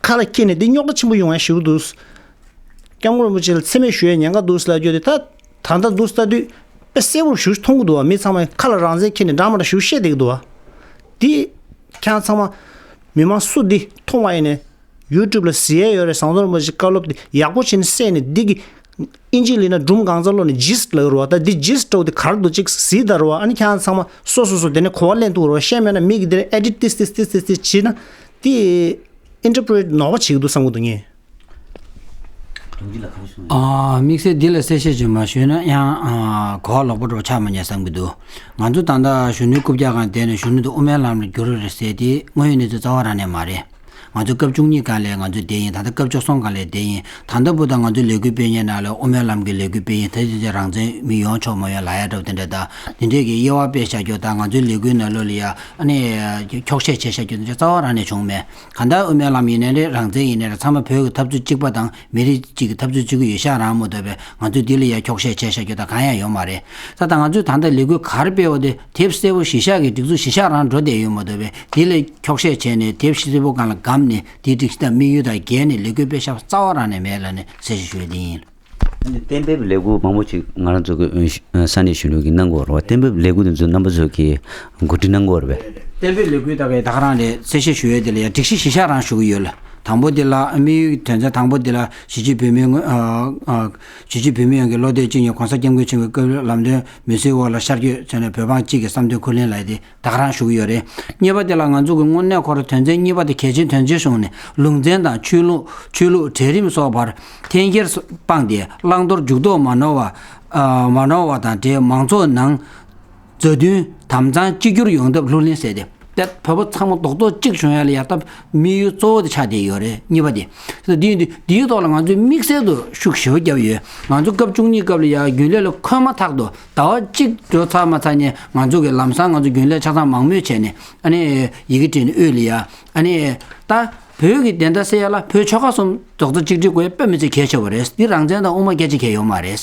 ཁ་ལ་འཁྱེར་ནས་འདི་རྙོག་དྲ་ཆེན་པོ་ཡོང་ཡ་ཞིག་འདུག། སྐྱབས་མགོན་རིན་པོ་ཆེ་ལ་མཚན་སྨད་ཞུ་ཡ་ཉེན་ཁ་འདུག་ཟེར་ལབ་རྒྱུ་དེ། ད་ད་ལྟ་འདུག་ལྟ་དུས་དཔེ་གསལ་པོར་ཞུ་མཐོང་གི་འདུག་བ། མི་ཚང་མས་ཁ་ལ་རང་བཙན་འཁྱེར་ནས་འདྲ་མ་འདྲ་ཞུ་བཤད་བསྡད་ཀྱི་འདུག་བ། འདི་ཁྱེད་རང་ཚང་མ་མི་མང་སུ་འདི་མཐོང་བ་ཡིན་ནས། ཡུ་ཊུབ་ལ་གཟིགས་ཡས་ཡོད་རེད། ཟམ་གདོང་རིན་པོ་ཆེའི་བཀའ་སློབ་དེ་ཡག་པོ་བྱས་ནས་གསན་ནས། འདི་གི་ཨིན་ཇི་ལབ་ན་སྒྲུང་གང་ཚང་ཀློག་ནས་ཇི་སི་ཊི་ལབ་ཀྱི་རེད་བ། ད་འདི་ཇི་སི་ཊི་འདྲ་བོ་དེ་ག་རེ་འདུག་ཅིག་གཟིགས་དང་རེད་བ། ཨ་ནི་ཁྱེད་རང་ཚང་མ་སོ་སོ་སོ་དེ་ནས་གོ་བ་ལེན་ཐུབ་རེད་བ། བཤད་མེད་ན་མི་གིས་དེ་ནས་ཨེ་ཌིཊ་ཏིས་ཏིས་ཏིས་ཏིས་ཏིས་བྱས་ན། དེ་ཨིན་ཊར་པི་རི་ཊི་ནོར་བ་བྱེད་ཀྱི་འདུག་བསམ་གྱི་འདུག་ངས། དམིགས་བསལ་འདི་ལ་གསལ་བཤད་ཅིག་མ་ཞུས་ན་ཡང་གོ་བ་ལོག་པ་འདྲ་བོ་ཆགས་མ་ཉན་བསམ་གྱི་འདུག། ང་ཚོ་ད་ལྟ་གཞོན་ནུའི་རྐུབ་བཀྱག་སྒང་བསྡད་ནས་གཞོན་ནུ་དེ་དབུ་མའི་ལམ་ལ་བསྒྱུར་རེད་ཟེར་དེ་དངོས་ཡོད་གནས་ཚུལ་རྩ་བ་རང་ནས་མ་རེད། ང་ཚོ་སྐབས་བཅུ་གཉིས་སྒང་ལ་ང་ཚོ་བསྡད་ཡིན། ད་ལྟ་སྐབས་བཅུ་གསུམ་སྒང་ལ་བསྡད་ཡིན། ད་ལྟ་བར་དུ་ང་ཚོའི་ལས་འགུལ་སྤེལ་མཁན་ནང་ལ་དབུ་མའི་ལམ་གྱི་ལས་འགུལ་སྤེལ་ཡིན། ད་དེ་ཚོ་རང་བཙན་མི་ཡོང་ཆོག་མ་ཡོང་ལབ་ཡ་འདྲ་བོ་དེ་འདྲ་དང་། དེ་འདྲས་ཀྱི་དབྱེ་བ་སྤེལ་བཞག་རྒྱུ་དང་། ང་ཚོའི་ལས་འགུལ་ནང་ལོགས་ལ་ཡ་ཨ་ནི་འཁྱོག་བཤད་བྱས་བཞག་རྒྱུ་དེ་ཚོ་རྩ་བ་རང་ནས་བྱུང་མེད། གང་ལྟར་དབུ་མའི་ལམ་ཡིན་ནའི་རེད། རང་བཙན་ཡིན་ནའི་རེད། ཚང་མ་བོད་ཀྱི་འཐབ་རྩོད་གཅིག་པ་དང་མི་རིགས་གཅིག་གི་འཐབ་རྩོད་གཅིག་པ་ཡོད་ཤག་རང་མ་གཏོགས་པའི་ང་ཚོས་འདི་ལ་ཡ་འཁྱོག་བཤད་བྱས་བཞག་རྒྱུ་དང་གང་ཡང་ཡོད་མ་རེད། ད་ད་ང་ཚོས་ད་ལྟ་ལས་འགུལ་ག་རེ་སྤེལ་བ་དེ་དེབ་གསལ་པོ་གཞི་བཞག་གི་སྒྲིག་འཛུགས་གཞི་བཞག་རང་འགྲོ་བསྡད་ཡོད་མ་གཏོགས་པའི་འདི་ལ་འཁྱོག་བཤད་བྱས་ནས་དེབ་གསལ་པོ་སྒང་ལ་བསྒམས་ནས་དེའི་སྒྲིག་གཞི་དང་དམིགས་ཡུལ་དང་འགལ་ནས་ལས་འགུལ་སྤེལ་བཞག་པ་རྩ་བ་རང་ནས་མེད་ལབ་ནས་གསལ་བཤད་ཞུ་ཡ་དེ་ཡིན། ཨ་ནི་གཏན་འབེབས་ལས་འགུལ་མང་པོ་ཅིག་ང་རང་ཚོ་གི་ཨ་ས་གནས་གཞོན་ནུ་གིས་གནང་གི་ཡོད་རེད་བ། གཏན་འབེབས་ལས་འགུལ་དེ་ཚོ་རྣམ་པ་ཚོ་གིས་གོ་སྒྲིག་གནང་གི་ཡོད་རེད་པས། གཏན་འབེབས་ལས་འགུལ་ད་གའི་ད་ག་རང་རེད། གསལ་བཤད་ཞུ་ཡས་དེ་ལ་ཡ་སྒྲིག་གཞི་གཞི་བཞག་རང་ཞུ་གི་ཡོད་ལ། དང་པོ་དེ་ལ་དམིགས་ཡུལ་དོན་ཚན་དང་པོ་དེ་ལ་གཞིས་བྱེས་བོད་མིའི་ཨ་ཨ་གཞིས་བྱེས་བོད་མི་ཡོངས་ཀྱི་བློ་གཏད་བཅིངས་ནས་༸གོང་ས་༸སྐྱབས་མགོན་ཆེན་པོའི་སྐུ་ལམ་སྟོན་མི་ཚེའི་འོག་ལ་ཤར་བསྐྱོད་བྱས་ནས་བོད་འབངས་གཅིག་གི་བསམ་དོན་འཁུར་ལེན་ལ་ཡ་དེ། ད་ག་རང་ཞུ་གི་ཡོད་རེད། གཉིས་པ་དེ་ལ་ང་ཚོ་གི་དངོས་གནས་ཁོ་རང་དོན་ཚན་གཉིས་པ་དེ་གལ་ཆེན་དོན་ཆེན་བཟུང་ནས་ལུང་ཚན་དང་ཆོས་ལུགས་ཆོས་ལུགས་གྲལ་རིམ་སོགས་བར་འཐེན་འཁྱེར་སྤངས་ཏེ་བླང་དོར་འཇུག་ལྡོག་མ་ནོར་བ་ཨ་མ་ནོར་བ་དང་འབྲེལ་མང་ཚོགས་ནང་མཛའ་མཐུན་དམ་གཙང་གཅིག་གྱུར་ཡོང་ཐབས་ལྷུར་ལེན་ཟེར་ཏེ། ད་བོད་པ་ཚང་མ་རྡོག་རྡོག་གཅིག་བྱུང་ཡ་ལ་ཡ་ད་དམིགས་ཡུལ་གཙོ་བོ་དེ་ཆགས་བསྡད་ཡོད་རེད། གཉིས་པ་དེ། ད་འདི་འདི་འདིའི་ཐོག་ལ་ང་ཚོས་དམིགས་བསལ་དུ་ཤུགས་ཞེ་པོ་བརྒྱབ་ཡོད། ང་ཚོ་སྐབས་བཅུ་གཉིས་སྐབས་ལ་ཡ་རྒྱུན་ལས་ལ་འཁོད་མ་ཐག་ཏུ་ཟླ་བ་གཅིག་འགྲོ་ཚར་མ་ཚར་ནས་ང་ཚོ་གི་ལམ་སང་ང་ཚོ་རྒྱུན་ལས་ཆ་ཚང་མང་མོས་བྱས་ནས་ཨ་ནི་ཡི་གེ་བྲིས་ནས་དབུས་ལ་ཡ་ཨ་ནི་ད་བོད་ཀྱི་བདེན་མཐའ་གསལ་ཡ་ལ་བོད་ཆོལ་ཁ་གསུམ་རྡོག་རྩ་གཅིག་སྒྲིལ་དགོས་ཡ་དཔེ་མི་སྲིད་གལ་ཆེ་བ་རེད། འདི་རང་བཙན་དང་དབུ་མ་སྐད་ཆ་གལ་ཡོད་མ་རེད།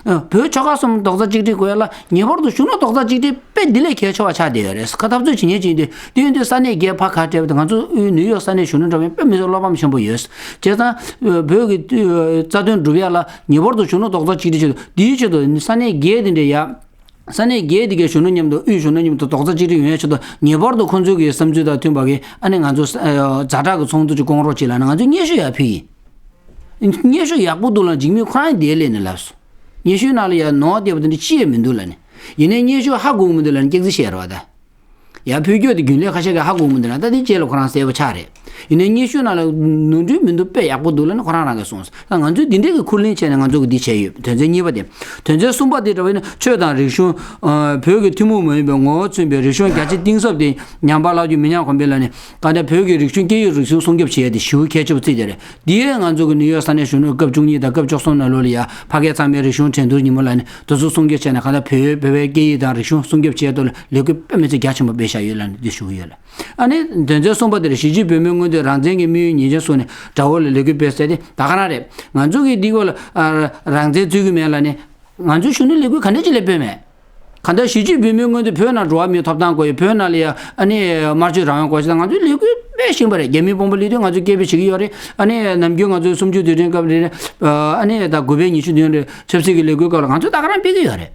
ཨ་བོད་ཆོལ་ཁ་གསུམ་རྡོག་རྩ་གཅིག་སྒྲིལ་དགོས་ཡ་ལ་ངེས་པར་དུ་གཞོན་ནུ་རྡོག་རྩ་གཅིག་སྒྲིལ་དཔེ་འདི་ལས་གལ་ཆེ་བ་ཆགས་བསྡད་ཡོད་རེད། ཁ་འཐབ་རྩོད་བྱེད་མཁན་ཅིག་ཡིན་དུས་དེ་ཡིན་དུས་ས་གནས་བརྒྱད་ཕར་ཁ་བྲལ་བ་དང་ང་ཚོ་དབུས་ནིའུ་ཡོག་ས་གནས་གཞོན་ནུ་འདྲ་བའི་དཔེ་མི་སྲིད་བློ་ཕམ་ཆེན་པོ་ཡོད། བྱས་ཙང་བོད་ཀྱི་རྩ་དོན་སྒྲུབ་ཡ་ལ་ངེས་པར་དུ་གཞོན་ནུ་རྡོག་རྩ་གཅིག་སྒྲིལ་བྱེད་དུ་འདིའི་ཆེད་དུ་ས་གནས་བརྒྱད་དེ་འདྲ་ཡ། ས་གནས་བརྒྱད་དེ་གའི་གཞོན་ནུ་མཉམ་དུ་དབུས་གཞོན་ནུ་མཉམ་དུ་རྡོག་རྩ་གཅིག་སྒྲིལ་ཡོང་ཡ་ཆེད་དུ་ངེས་པར་དུ་ཁོང་ཚོའི་གི་བསམ་ཚུལ་དང་མཐུན་པ་གི་ཨ་ནི་ང་ཚོ་ཨ་ཛ་དྲག་གི་ཚོགས་འདུ་ཅིག་བསྐོང་རོགས་བྱེད་ལབ་ནས་ང་ཚོས་སྙན་ཞུ་ཡར་ཕུལ་ཡིན། སྙན་ཞུ་ཡག་པོ་འདུག་ལབ་འཇིགས་མེད་ཁོ་རང་འདིར་སླེབས་ནས་ལབ་སོང་། སྙན་ཞུའི་ནང་ལ་ཡ་ནོར་བསྡད་པ་དེ་འདྲ་ཅི་ཡང་མི་འདུག་ལབ་ནས། ཡིན་ནའི་སྙན་ཞུ་ཧ་གོ་གི་མི་འདུག་ལབ་ནས་སྐྱག་རྫུན་བཤད་རེད་བ་ད། ཡ་བོད་སྐྱོད་དེ་རྒྱུན་ལས་ཁ་ཤས་ཀྱིས་ཧ་གོ་གི་མི་འདུག་ན་ད་དེ་རྗེས་ལ་ཁོ་རང་གསལ་པོ་ཆགས་རེད། ཡིན་ནའི་སྙན་ཞུ་ནང་ལ་ནོར་འཁྲུལ་མི་འདུག་དཔེ་ཡག་པོ་འདུག་ལབ་ནས་ཁོ་རང་རང་གིས་གསུངས་སོང་། ད་ང་ཚོས་འདི་འདྲས་ཀྱི་འཁུར་ལེན་བྱས་ནས་ང་ཚོ་གིས་འདི་བྱས་ཡོད། དོན་ཚན་གཉིས་པ་དེ། དོན་ཚན་གསུམ་པ་དེ་འདྲ་བ་ཡིན་ན་ཆོས་དང་རིག་གཞུང་། ཨ་བོད་ཀྱི་ཐུན་མོང་མ་ཡིན་པའི་ངོ་བོ་མཚོན་པའི་རིག་གཞུང་རྒྱ་ཆེ་གཏིང་ཟབ་དེ་ཉམས་པ་བརླག་རྒྱུ་མི་ཉམས་གོང་འཕེལ་ལ་ནི་གང་ལྟར་བོད་ཀྱི་རིག་གཞུང་སྐད་ཡིག་རིག་གཞུང་སྲུང་སྐྱོབ་བྱེད་ཡ་དེ་ཞེ་པོ་གལ་ཆེ་བ་བརྩིས་ཏེ་རེད། འདི་ཡང་ང་ཚོ་གི་ནིའུ་ཡོག་ས་གནས་གཞོན་ནུ་སྐབས་བཅུ་གཉིས་དང་སྐབས་བཅུ་གསུམ་ནང་ལོགས་ལ་ཡ་ཕ་སྐད་གཙང་མའི་རིག་གཞུང་འགྲན་བསྡུར་ཉིན་མོ་ལ་ནི་དེ་ཚོ་སྲུང་སྐྱོབ་བྱས་ནས་གང་ལྟར་བོད་བོད་པའི་སྐད་ཡིག་དང་རིག་གཞུང་སྲུང་སྐྱོབ་བྱེད་ཐོག་ལ་ལས་འགུལ་དཔེ་མི་སྲིད་རྒྱ་ཆེན་པོ་སྤེལ་བཞག་ཡོད་ལབ་ནས་འདི་ཞུ་གི་ཡོད་ལ། ཨ་ནི་དོན་ཚན་གསུམ་པ་དེར་གཞིས་བྱེས་བོད་མིའི་མངོན་འདོད་རང་བཙན་གྱི་དམིགས་ཡུལ་ངེས་ཅན་བཟུང་ནས་དགྲ་བོ་ལ་ལས་འགུལ་སྤེལ་ཟེར་ཏེ་ད་ག་རང་རེད། ང་ཚོ་གིས་འདི་སྐོར་ལ་ཨ་རང་བཙན་རྩོད་ཀྱི་མེད་ལབ་ནས། ང་ཚོའི་གཞོན་ནུ་ལས་འགུལ་ག་འདྲ་ཅིག་ལ་སྤེལ་མེད། གང་ལྟར་གཞིས་བྱེས་བོད་མིའི་མངོན་འདོད་བོད་ནང་འགྲོ་བ་མིའི་ཐོབ་ཐང་དགོས་ཡོད། བོད་ནང་ལ་ཡ་ཨ་ནི་དམར་གསོད་རང་དབང་དགོས་ཞེས་ང་ཚོའི་ལས་འགུལ་སྤེལ་བཞིན་པ་རེད། རྒྱ་མིའི་དཔོན་པོ་སླེབས་དུས་ང་ཚོས་སྐད་འབོད་བྱེད་ཀྱི་ཡོད་རེད། ཨ་ནི་ནམ་རྒྱུན་ང་ཚོའི་གསུམ་བཅུའི་དུས་དྲན་སྐབས་རེད། ཨ་ནི་ད་དགུ་པའི་ཉི་ཤུ་བདུན་རེད། ཆབ་སྲིད་ཀྱི་ལས་འགུལ་སྐབས་ལ་ང་ཚོས་ད་ག་རང་སྤེལ་གྱི་ཡོད་རེད།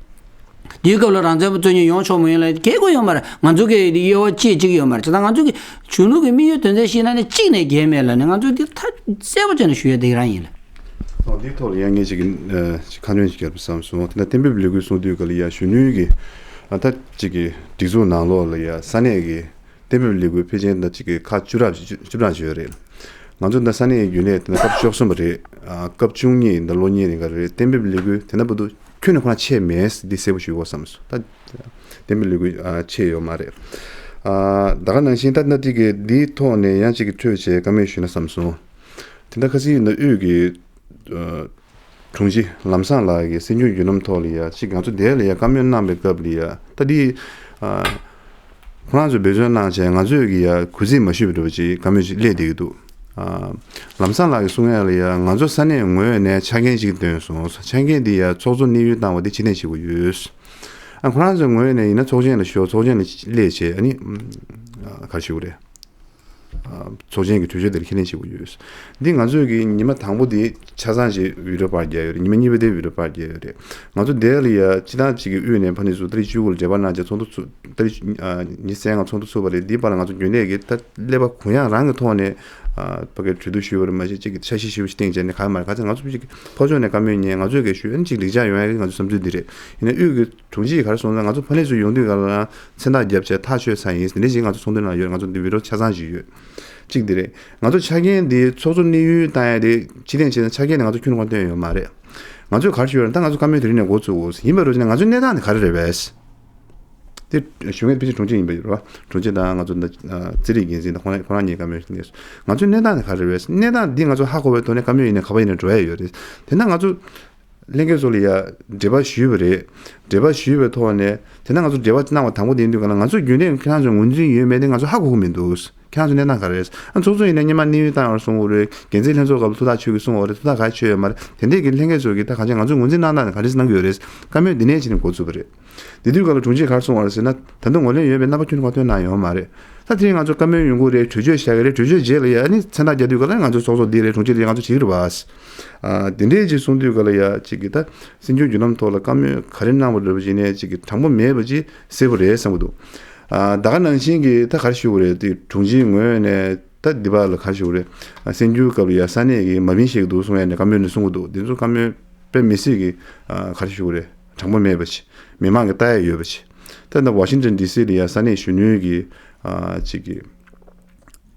དེའི་སྐབས་ལ་རང་བཙན་པ་རྩོད་མཁན་ཡོང་ཆོག་མ་ཡོང་ལ་གལ་དགོས་ཡོད་མ་རེད། ང་ཚོ་གི་དབྱེ་བ་ཕྱེ་བྱེད་ཀྱི་ཡོད་མ་རེད། བྱས་ཙང་ང་ཚོ་གི་གཞོན་ནུ་གི་དམིགས་ཡུལ་དོན་ཚན་བཤད་ན་ནི་གཅིག་ནས་བརྒལ་མེད་ལབ་ནས་ང་ཚོས་འདི་ཐག་གསལ་པོ་བྱས་ནས་ཞུ་ཡ་དེ་རང་ཡིན་ལ། ཨོ་འདིའི་ཐོག་ལ་ཡང་ངས་ཅིག་གི་ཨ་ཅིག་ཁ་སྣོན་ཅིག་བརྒྱབ་བསམ་སོང་། དེ་འདྲ་གཏན་འབེབས་ལས་འགུལ་གསུང་དུས་ག་ལ་ཡ་གཞོན་ནུའི་གི་ཨ་ད་ཅིག་གི་སྒྲིག་འཛུགས་ནང་ལོགས་ལ་ཡ་ས་གནས་ཀྱི་གཏན་འབེབས་ལས་འགུལ་ཕལ་ཆེར་ད་ཅིག་གི་ཁག་བཅུ་ཕྲག་བཅུ་བཅུ་ཕྲག་ཅིག་ཡོད་རེད། ང་ཚོ་ད་ས་གནས་རྒྱུན་ལས་དེ་ན་སྐབས་བཅུ་གསུམ་པ་རེད། ཨ་སྐབས་བཅུ་གཉིས་ད་ལོ་གཉིས་རིང་ག་རེད། གཏན་འབེབས་ལས་འགུལ་དེ་ན་བར་དུ་ཁྱོན་ནས་ཁོ་རང་ཆད་མེད་འདི་གསལ་པོ་ཞུ་དགོས་བསམ་སོང་། ད་གཏན་འབེབས་ལས་འགུལ་ཨ་ཆད་ཡོད་མ་རེད། ཨ་ད་ག་ནང་བཞིན་ད་ད་ཅིག་གི་འདིའི་ཐོག་ནས་ཡང་ཅིག་གི་འཕྲོས་བྱས་བཀའ་མོལ་ཞུས་ན་བསམ་སོང་། དེ་འདྲ་ཁ་སང་ཡིན་ན་དབུས་ཀྱི་ཨ་དྲུང་ཆེ་ལམ་བཟང་ལགས་ཀྱིས་གསར་འགྱུར་བརྒྱུད་ལམ་ཐོག་ལ་ཡ་ཅིག་ང་ཚོ་འདིར་ལ་ཡ་བཀའ་མོལ་གནང་བའི་སྐབས་ལ་ཡ་ད་འདི་ཨ་ཁོ་རང་ཚོས་འབད་བརྩོན་གནང་བྱས་ང་ཚོས་ཀྱི་ཡ་གུས་བརྩི་མ་ཞུས་པ་འདྲ་བོ་ཅིག་བཀའ་མོལ་ཅིག་སླེབས་བསྡད་ཀྱི་འདུག། ཨ། ལམ་སང་ལགས་ཀྱིས་གསུང་ཡ་ལ་ཡ་ང་ཚོ་ས་གནས་ངོས་ནས་ཆ་རྐྱེན་ཅིག་བཏོན་སོང་། ཆ་རྐྱེན་འདི་ཡ་ཚོགས་གཙོ་གནས་ཡུལ་བཏང་བ་འདི་ཕྱིར་འཐེན་བྱེད་དགོས་ཡོད། ཨ། ཁོ་རང་ཚོའི་ངོས་ནས་ཡིན་ན་ཚོགས་ཆེན་ལ་ཤོག་ཚོགས་ཆེན་ལ་སླེབས་བྱས། ཨ་ནི། ཨ། ག་རེ་ཞུ་དགོས་རེད། ཨ། ཚོགས་ཆེན་གྱི་གྲོས་ཆོད་དེར་ཁས་ལེན་བྱེད་དགོས་ཡོད། འདི་ང་ཚོས་ཀྱི་ཉི་མ་དང་པོ་དེ་ཆ་ཚང་ཞིག་བི་ཌི་ཡོ་པར་རྒྱག་ཡོད་རེད། ཉི་མ་གཉིས་པ་དེ་བི་ཌི་ཡོ་པར་རྒྱག་ཡོད་རེད། ང་ཚོ་འདིར་ལ་ཡ་སྤྱི་བཏང་གཅིག་གི་དབུས་ནས་ཕ་ནི་ཚོ་ཏ་རིག་བཅུ་དགུ་ལ་འབྲེལ་བ་གནང་བྱས་ཚོགས་འདུ་ཚུགས། ཏ་རིག་ཨ། ཉི་ཤུ་རྩ་ལྔ་ཚོགས་འདུ་ཚུགས་པ་རེད། འདི་བར་ལ་ང་ཚོ་རྒྱུན་ལས་ཀྱི་ད་ཀླད་པ་གུ་ཡངས་རང་གི་ཐོག་ནས། ཨ། ཕ་གིར་གྲོས་བསྡུར་ཞུས་པ་རེད། མ་གཞི་གཅིག་གི་འཆར་གཞི་ཞིབ་ཞིག་སྟེང་བྱས་ནས་ག་མ་རེད། ག་ཚོད་ང་ཚོ་གཅིག་ཕོ་ཕྱོགས་ནས་བཀའ་མོལ་ཉན། ང་ཚོས་གལ་ཞུས་ཨ་ནི་གཅིག་ལེགས་ཆ་ཡོང་ཡ་གི་ང་ཚོ་བསམ་ཚུལ་འདི་རེད། ཡིན་ན་དབུས་ཀྱི་དྲུང་ཆེ་ག་རེ་གསུངས་ན། ང་ཚོ་ཕ་ནི་ཚོ་ཡོང་དུས་ག་ལ་མཚན་རྟགས་བརྒྱབ་བྱས་ཐག་ཆོད་ཚར་ཡིན། འདི་འདྲ་ཞིག་ང་ཚོ་ཚོགས་འདུ་ནང་ཡོད། ང་ཚོ་འདི་བི་ཌི་ཡོ་ཆ་ཚང་ཞིག་ཡོད། གཅིག་འདི་རེད། ང་ཚོ་ཆ་རྐྱེན་འདི་ཚོགས་གཙོ་གནས་ཡུལ་བཏང་ཡ་དེ་ཕྱིར་འཐེན་བྱས་ན་ཆ་རྐྱེན་དེ་ང་ཚོ་ཁྱོན་ནས་བཏོན་ཡོད་མ་རེད། ང་ཚོས་ག་རེ་ཞུས་ཡོད་རེད། ད་ང་ཚོ་བཀའ་མོལ་དེ་རིང་ནས་འགོ་བཙུགས་འོ་ཡིན་པ་རེད་ཟེར་ན། ང་ཚོའི་གནས་སྟངས་དེ་ག་རེ་རེད་པས། དེ་ཞུ་མཁན་ཕལ་ཆེར་དྲུང་ཆེ་ཡིན་པ་རེད་པ། དྲུང་ཆེ་དང་ང་ཚོ་འདི་རྩིས་རིག་འགན་འཛིན་དང་ཁོ་རང་ཁོ་རང་གཉིས་བཀའ་མོལ་ཞུ་གནས་སོང་། ང་ཚོའི་གནས་སྟངས་དེ་ག་རེ་རེད་པས། གནས་སྟངས་འདི་ང་ཚོ་ཧ་གོ་བའི་ཐོག་ནས་བཀའ་མོལ་ཡིན་ནའི་ག་པར་ཡིན་ནའི་འགྲོ་ཡ་ཡོད་རེད། དེ་ན་ང་ཚོ་ལྷན་རྒྱས་ཚོ་ལ་ཡ་འབྲེལ་བ་ཞུས་པ་རེད། འབྲེལ་བ་ཞུས་པའི་ཐོག་ནས་དེ་ན་ང་ཚོ་འབྲེལ་བ་གནང་བ་དང་པོ་དེ་ཡིན་དུས་ག་ལ་ང་ཚོ་རྒྱུན་ལས་ཁྱེད་རང་ཚོ་ངོས་འཛིན་ཡོད་མེད་དེ་ང་ཚོ་ཧ་གོ་གི་མི་འདུག་ཁྱེད་རང་ཚོ་གནས་སྟངས་ག་རེ་རེད། ཨ། ཚོགས་གཙོ་ཡིན་ན་སྔོན་མ་གནས་ཡུལ་བཏང་ཡོད་གསུང་གི་རེད། འགན་འཛིན་ལྷན་ཚོགས་སྐབས་ལ་ཐུགས་ཐག་ཆོད་ཀྱི་གསུང་བ་རེད། ཐུགས་ཐག་ག་རེ་ཆོད་ཡོད་མ་རེད། དེ་འདྲས་ཀྱི་ལྷན་རྒྱས་ཚོ་གིས་ད་གང་ཅི་ང་ཚོས་ངོས་འཛིན་གནང་སྟངས་དེ་ག་རེ་གནང་གི་ཡོད་རེད། བཀའ་མོལ་འདི་ནས་བྱས་ནས་འགོ་ཚུགས་པ་རེད། དེ་དུས་སྐབས་ལ་དྲུང་ཆེས་ག་རེ་གསུངས་པ་རེད་ཟེར་ན། ད་དུང་ངོས་ལེན་ཡོད་པའི་རྣམ་པ་ཁྱོན་ནས་མ་བཏོན་གནང་ཡོད་མ་རེད། ད་དེ་རིང་ང་ཚོ་བཀའ་མོལ་ཡོང་གི་རེད། གྲོས་ཆོད་བཞག་གི་རེད། གྲོས་ཆོད་རྗེས་ལ་ཡ་ཨ་ནི་མཚན་རྟགས་རྒྱག་དུས་སྐབས་ལ་ང་ཚོ་ཚོགས་གཙོ་འདི་རེད། དྲུང་ཆེ་འདི་རེད། ང་ཚོ་བྱེད་ཀྱི་རེད་པ། ཨ། དེ་འདྲས་ཅིག་གསུང་དུས་སྐབས་ལ་ཡ་གཅིག་གིས་ད་སྲིད་སྐྱོང་བརྒྱུད་ལམ་ཐོག་ལ་བཀའ་མོལ་ག་རེ་གནང་བ་འདྲ་པོ་ཅིག་ནས་གཅིག་གིས་དྲང་པོ་མེད་པ་ཅིག་གསལ་པོ་རེད་བསམ་གྱི་འདུག་ཨ། ད་ག་ནང་བཞིན་གྱི་ད་ག་རེ་ཞུ་དགོས་རེད། དེ་དྲུང་ཆེའི་ངོས་ནས་ད་འདི་པ་ལ་ག་རེ་ཞུ་དགོས་རེད། ཨ། གསར་འགྱུར་སྐབས་ལ་ཡ་ས་གནས་ཀྱི་མ་མི་ཤེས་ཀྱི་འདུག་གསུང་ཡ་ནས་བཀའ་མོལ་ནས་གསུང་གི་འདུག་འདི་ཚོ་བཀའ་མོལ་དཔེ་མི་སྲིད་ཀྱི། ཨ། ག་རེ་ཞུ་དགོས་རེད། དྲང་པོ་མེད་པ་ཞིག་མི་མང་གི་ལྟ་ཡ་ཡོད་པ་ཞིག་ད་ལྟ་ཝ་ཤིང་ཊོན་ཌི་སི་ལ་ཡ་ས་གནས་གཞོན་ནུའི་གི། ཨ། ཅིག་གི་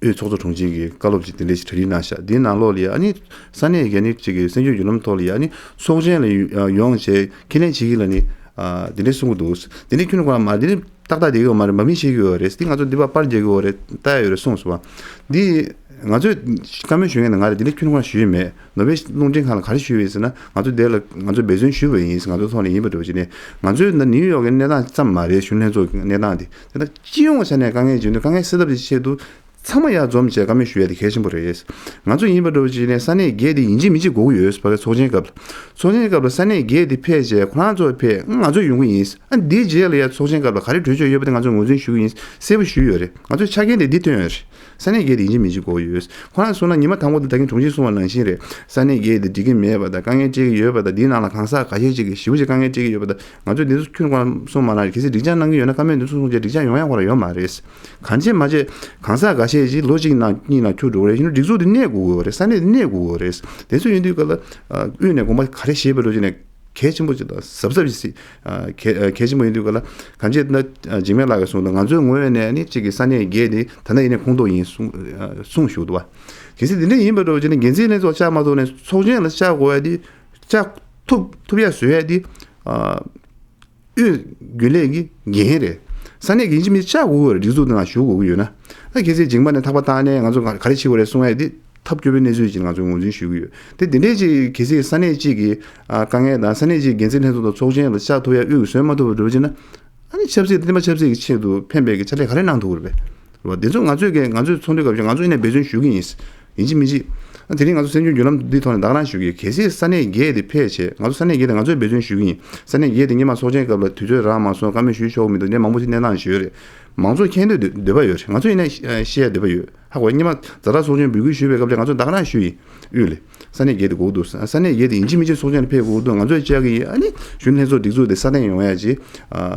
དབུས་ཚོགས་གཙོ་དྲུང་ཆེ་གི་བཀའ་སློབ་ཅིག་དེ་འདྲས་ཞིག་གྲ་སྒྲིག་གནང་ཤག་དེའི་ནང་ལོགས་ལ་ཡ་ཨ་ནི་ས་གནས་ཀྱི་ཨ་ནི་ཅིག་གི་གསར་འགྱུར་བརྒྱུད་ལམ་ཐོག་ལ་ཡ་ཨ་ནི་ཚོགས་ཆེན་ལ་ཡོང་བྱས་ཁས་ལེན་བྱེད་ཀྱི་ལ་ནི། ཨ། དེ་འདྲས་གསུང་གི་འདུག་དེ་འདྲས་ཁྱོན་ནས་གོ་མ་རེད། དེ་འདྲས་ཏག་ཏག་བསྡད་ཀྱི་ཡོད་མ་རེད། མ་མི་ཤེས་ཀྱི་ཡོད་རེད། དེ་ང་ཚོ་འདི་པར་པར་རྒྱག་གི་ཡོད་རེད། ལྟ་ཡ་ཡོད་རེད་གསུངས་སོང་བ། འདི་ང་ཚོས་བཀའ་མོལ་ཞུ་མཁན་ནི་ང་རེད། དེ་འདྲས་ཁྱོན་ནས་ཞུས་མེད། ནོར་ཝེ་རླུང་འཕྲིན་ཁང་ལ་ག་རེ་ཞུས་ཡོད་ཟེར་ན། ང་ཚོ་དེ་ལ་ང་ཚོ་འབད་བརྩོན་ཞུས་པ་ཡིན། ང་ཚོ་ཐོག་ནས་ཡིན་པ་འདྲ་པོ་ཅིག་ནས། ང་ཚོའི་ནི་ནིའུ་ཡོག་གི་གནས་སྟངས་ཙམ་མ་རེད། གཞོན་ལྷན་ཚོགས་ཀྱི་གནས་སྟངས་དེ། དེ་ལྟར་སྤྱི་ཡོངས་ཆ་ནས་དཀའ་ངལ་བྱུང་དུས་དཀའ་ངལ་སེལ་ཐབས་ཀྱི་ཆེད་དུ་ཚང་མ་ཡར་འཛོམས་བྱས་བཀའ་མོལ་ཞུ་ཡ་དེ་གལ་ཆེན་པོ་རེད། ང་ཚོ་ཡིན་པ་འདྲ་པོ་ཅིག་ནས་ས་གནས་བརྒྱད་དེ་ཡིན་གཅིག་མིན་གཅིག་དགོས་ཀྱི་ཡོད། ཕ་གི་ཚོགས་ཆེན་སྐབས་ལ། ཚོགས་ཆེན་སྐབས་ལ་ས་གནས་བརྒྱད་དེ་ཕེབས་བྱས་ཁོ་རང་ཚོ་ཕེབས། ང་ཚོ་ཡོང་གི་ཡིན། ཨ། འདིའི་རྗེས་ལ་ཡ་ཚོགས་ཆེན་སྐབས་ལ་ག་རེ་གྲོས་ཆོད་ཡོད་པ་དེ་ང་ཚོས་ངོས་འཛིན་ཞུ་གི་ཡིན། གསལ་པོ་ཞུས་ཡོད་རེད། ང་ཚོས་ཆ་རྐྱེན་དེ་འདི་བཏོན་ཡོད་རེད། ས་གནས་བརྒྱད་དེ་ཡིན་གཅིག་མིན་གཅིག་དགོས་ཀྱི་ཡོད། ཁོ་རང་གསུངས་ན་ཉི་མ་དང་པོ་དེ་ད་གིན་དྲུང་ཆེས་གསུངས་པ་ནང་བཞིན་རེད། ས་གནས་བརྒྱད་དེ་འགྲིག་གི་མེད་པ་དང་དཀའ་ངལ་འཕྲད་ཀྱི་ཡོད་པ་དང་། འདིའི་ནང་ལ་གང་ཟག་འགའ་ཤས་ཅིག་གིས་ཞེ་པོ་ཅིག་དཀའ་ངལ་འཕྲད་ཀྱི་ཡོད་པ་དང་། ང་ཚོས་འདི་ཚོ་ཁྱོན་ནས་གསུངས་མ་གནང་། གལ་སྲིད་སྒྲིག་འཇགས་གནང་གི་ཡོད་ན་བཀའ་མོལ་འདི་ཚོ་གསུངས་བྱས་སྒྲིག་འཇགས་ཡོང་ཡ་ཁོ་རང་ཡོད་མ་རེད། གང་ཅི་མ་བྱས་གང་ཟག་འགའ་ཤས་ཀྱིས་ལོ་གཅིག་ནང་གཉིས་ནང་འཁྱུར་འགྲོ་གི་རེད། ཡིན་ནའི་སྒྲིག་འཛུགས་འདི་གནས་དགོས་ཀྱི་ཡོད་རེད། ས་གནས་འདི་གནས་དགོས་ཀྱི་ཡོད་རེད། དེ་ཚོ་ཡིན་དུས་ག་ལ། ཨ། དབུས་ནས་དགོངས་པ་ག་རེ་བཞེས་པ་འདྲ་པོ་ཅིག་ནས་གལ་ཆེན་པོ་ཅིག་དང་གཟབ་གཟབ་ཅིག་སྲིད། ཨ། གལ་ཨ། གལ་ཆེན་པོ་ཡིན་དུས་ག་ལ། གང་ཅི་ན། ཨ། འཇིགས་མེད་ལགས་ཀྱིས་གསུངས་འདུག་ང་ཚོའི་ངོས་ནས་ནི་གཅིག་གི་ས་གནས་བརྒྱད་དེ་ད་ལྟ་ཡིན་ནའི་ཁོངས་གཏོགས་ཡིན་གསུངས། ཨ། གསུངས་བཞུགས་འདུག་བ། གལ་སྲིད་འདི་འདྲ་ཡིན་པ་འདྲ་པོ་ཅིག་ནས་འགན་འཛིན་ལྷན་ཚོགས་བཅར་མ་ཐུབ་ནས་ཚོགས་ཆེན་ལ་བཅར་དགོས་ཡ་དེ་བཅར་ཐུབ་ཐུབ་ཡ་བཟོ་ཡ་དེ། ཨ། དབུས་རྒྱུན་ལས་ཀྱི་འགན་རེད། ས་གནས་ཀྱི་ཡིན་གཅིག་མིན་གཅིག་བཅར་དགོས་ཀྱི་རེད། སྒྲིག་འཛུགས་དེ་ནང་ཞུགས་དགོས་ཀྱི་ཡོད་ན། ད་གལ་སྲིད་འཇིགས་མེད་ནས་ཐག་པ་བཏང་ནས་ང་ཚོ་ག་རེ་བྱེད་དགོས་རེད་གསུང་ཡ་དེ་ཐབས་སྐྱོ་པོའི་གནས་ཚུལ་ཅིག་ང་ཚོས་ངོས་འཛིན་ཞུ་གི་ཡོད། དེ་དེ་འདྲས་ཅིག་གལ་སྲིད་ས་གནས་གཅིག་གི། ཨ། དཀའ་ངལ་དང་ས་གནས་གཅིག་འགན་འཛིན་ལྷན་ཚོགས་དང་ཚོགས་ཆེན་ལ་བཅར་ཐུབ་ཡ་དབུས་ཀྱིས་བཟོས་མ་ཐུབ་པ་འདྲ་པོ་ཅིག་ན། ཨ་ནི་ཆབ་སྲིད་དང་བསྟན་པ་ཆབ་སྲིད་ཀྱི་ཆེད་དུ་ཕན་པའི་གི་ཕྱག་ལས་ག་རེ་གནང་ཐུབ་ཀྱི་རེད་པས། རེད་བ། དེ་ཚོ་ང་ཚོས་གི་ང་ཚོའི་ཚོགས་འདུའི་སྐབས་ཀྱི་ང་ཚོ་ཡིན་ནའི་འབད་བརྩོན་ཞུ་གི་ཡིན། ཡིན་གཅིག་མིན་གཅིག་ཨ། དེ་རིང་ང་ཚོ་གསར་འགྱུར་བརྒྱུད་ལམ་འདིའི་ཐོག་ནས་ད་ག་རང་ཞུ་གི། གལ་སྲིད་ས་གནས་བརྒྱད་དེ་ཕེབས་བྱས་ང་ཚོ་ས་གནས་བརྒྱད་དེ་ང་ཚོས་འབད་བརྩོན་ཞུ་གི་ཡིན། ས་གནས་བརྒྱད་དེ་སྔོན་མ་ཚོགས་ཆེན་སྐབས་ལ་དུས་ཚོད་རག་མ་སོང་། བཀའ་མོལ་ཞུ་ཆོག་གི་མི་འདུག་འདི་མང་པོ་ཞིག་གནས་སྟངས་ཞུས་ཡོད་རེད། མང་ཚོགས་མཁྱེན་འདོད་འདོད་པ་ཡོད་རེད། ང་ཚོ་ཡིན་ནའི་ཤེས་ཡ་འདོད་པ་ཡོད། ཧ་གོ། སྔོན་མ་ཛ་དྲག་ཚོགས་ཆེན་འབོད་སྐུལ་ཞུས་པའི་སྐབས་དེ་ང་ཚོ་ད་ག་རང་ཞུས་ཡིན། དབུས་ལ། ས་གནས་བརྒྱད་དེ་དགོས་འདུག་ས་གནས་བརྒྱད་དེ་ཡིན་གཅིག་མིན་གཅིག་ཚོགས་ཆེན་ལ་ཕེབས་དགོས་འདུག་ང་ཚོས་བཅར་གྱི་ཡིན། ཨ་ནི་གཞོན་ལྷན་ཚོགས་སྒྲིག་འཛུགས་དེ་སྲ་བརྟན་ཡོང་ཡ་ཅིག་ཨ།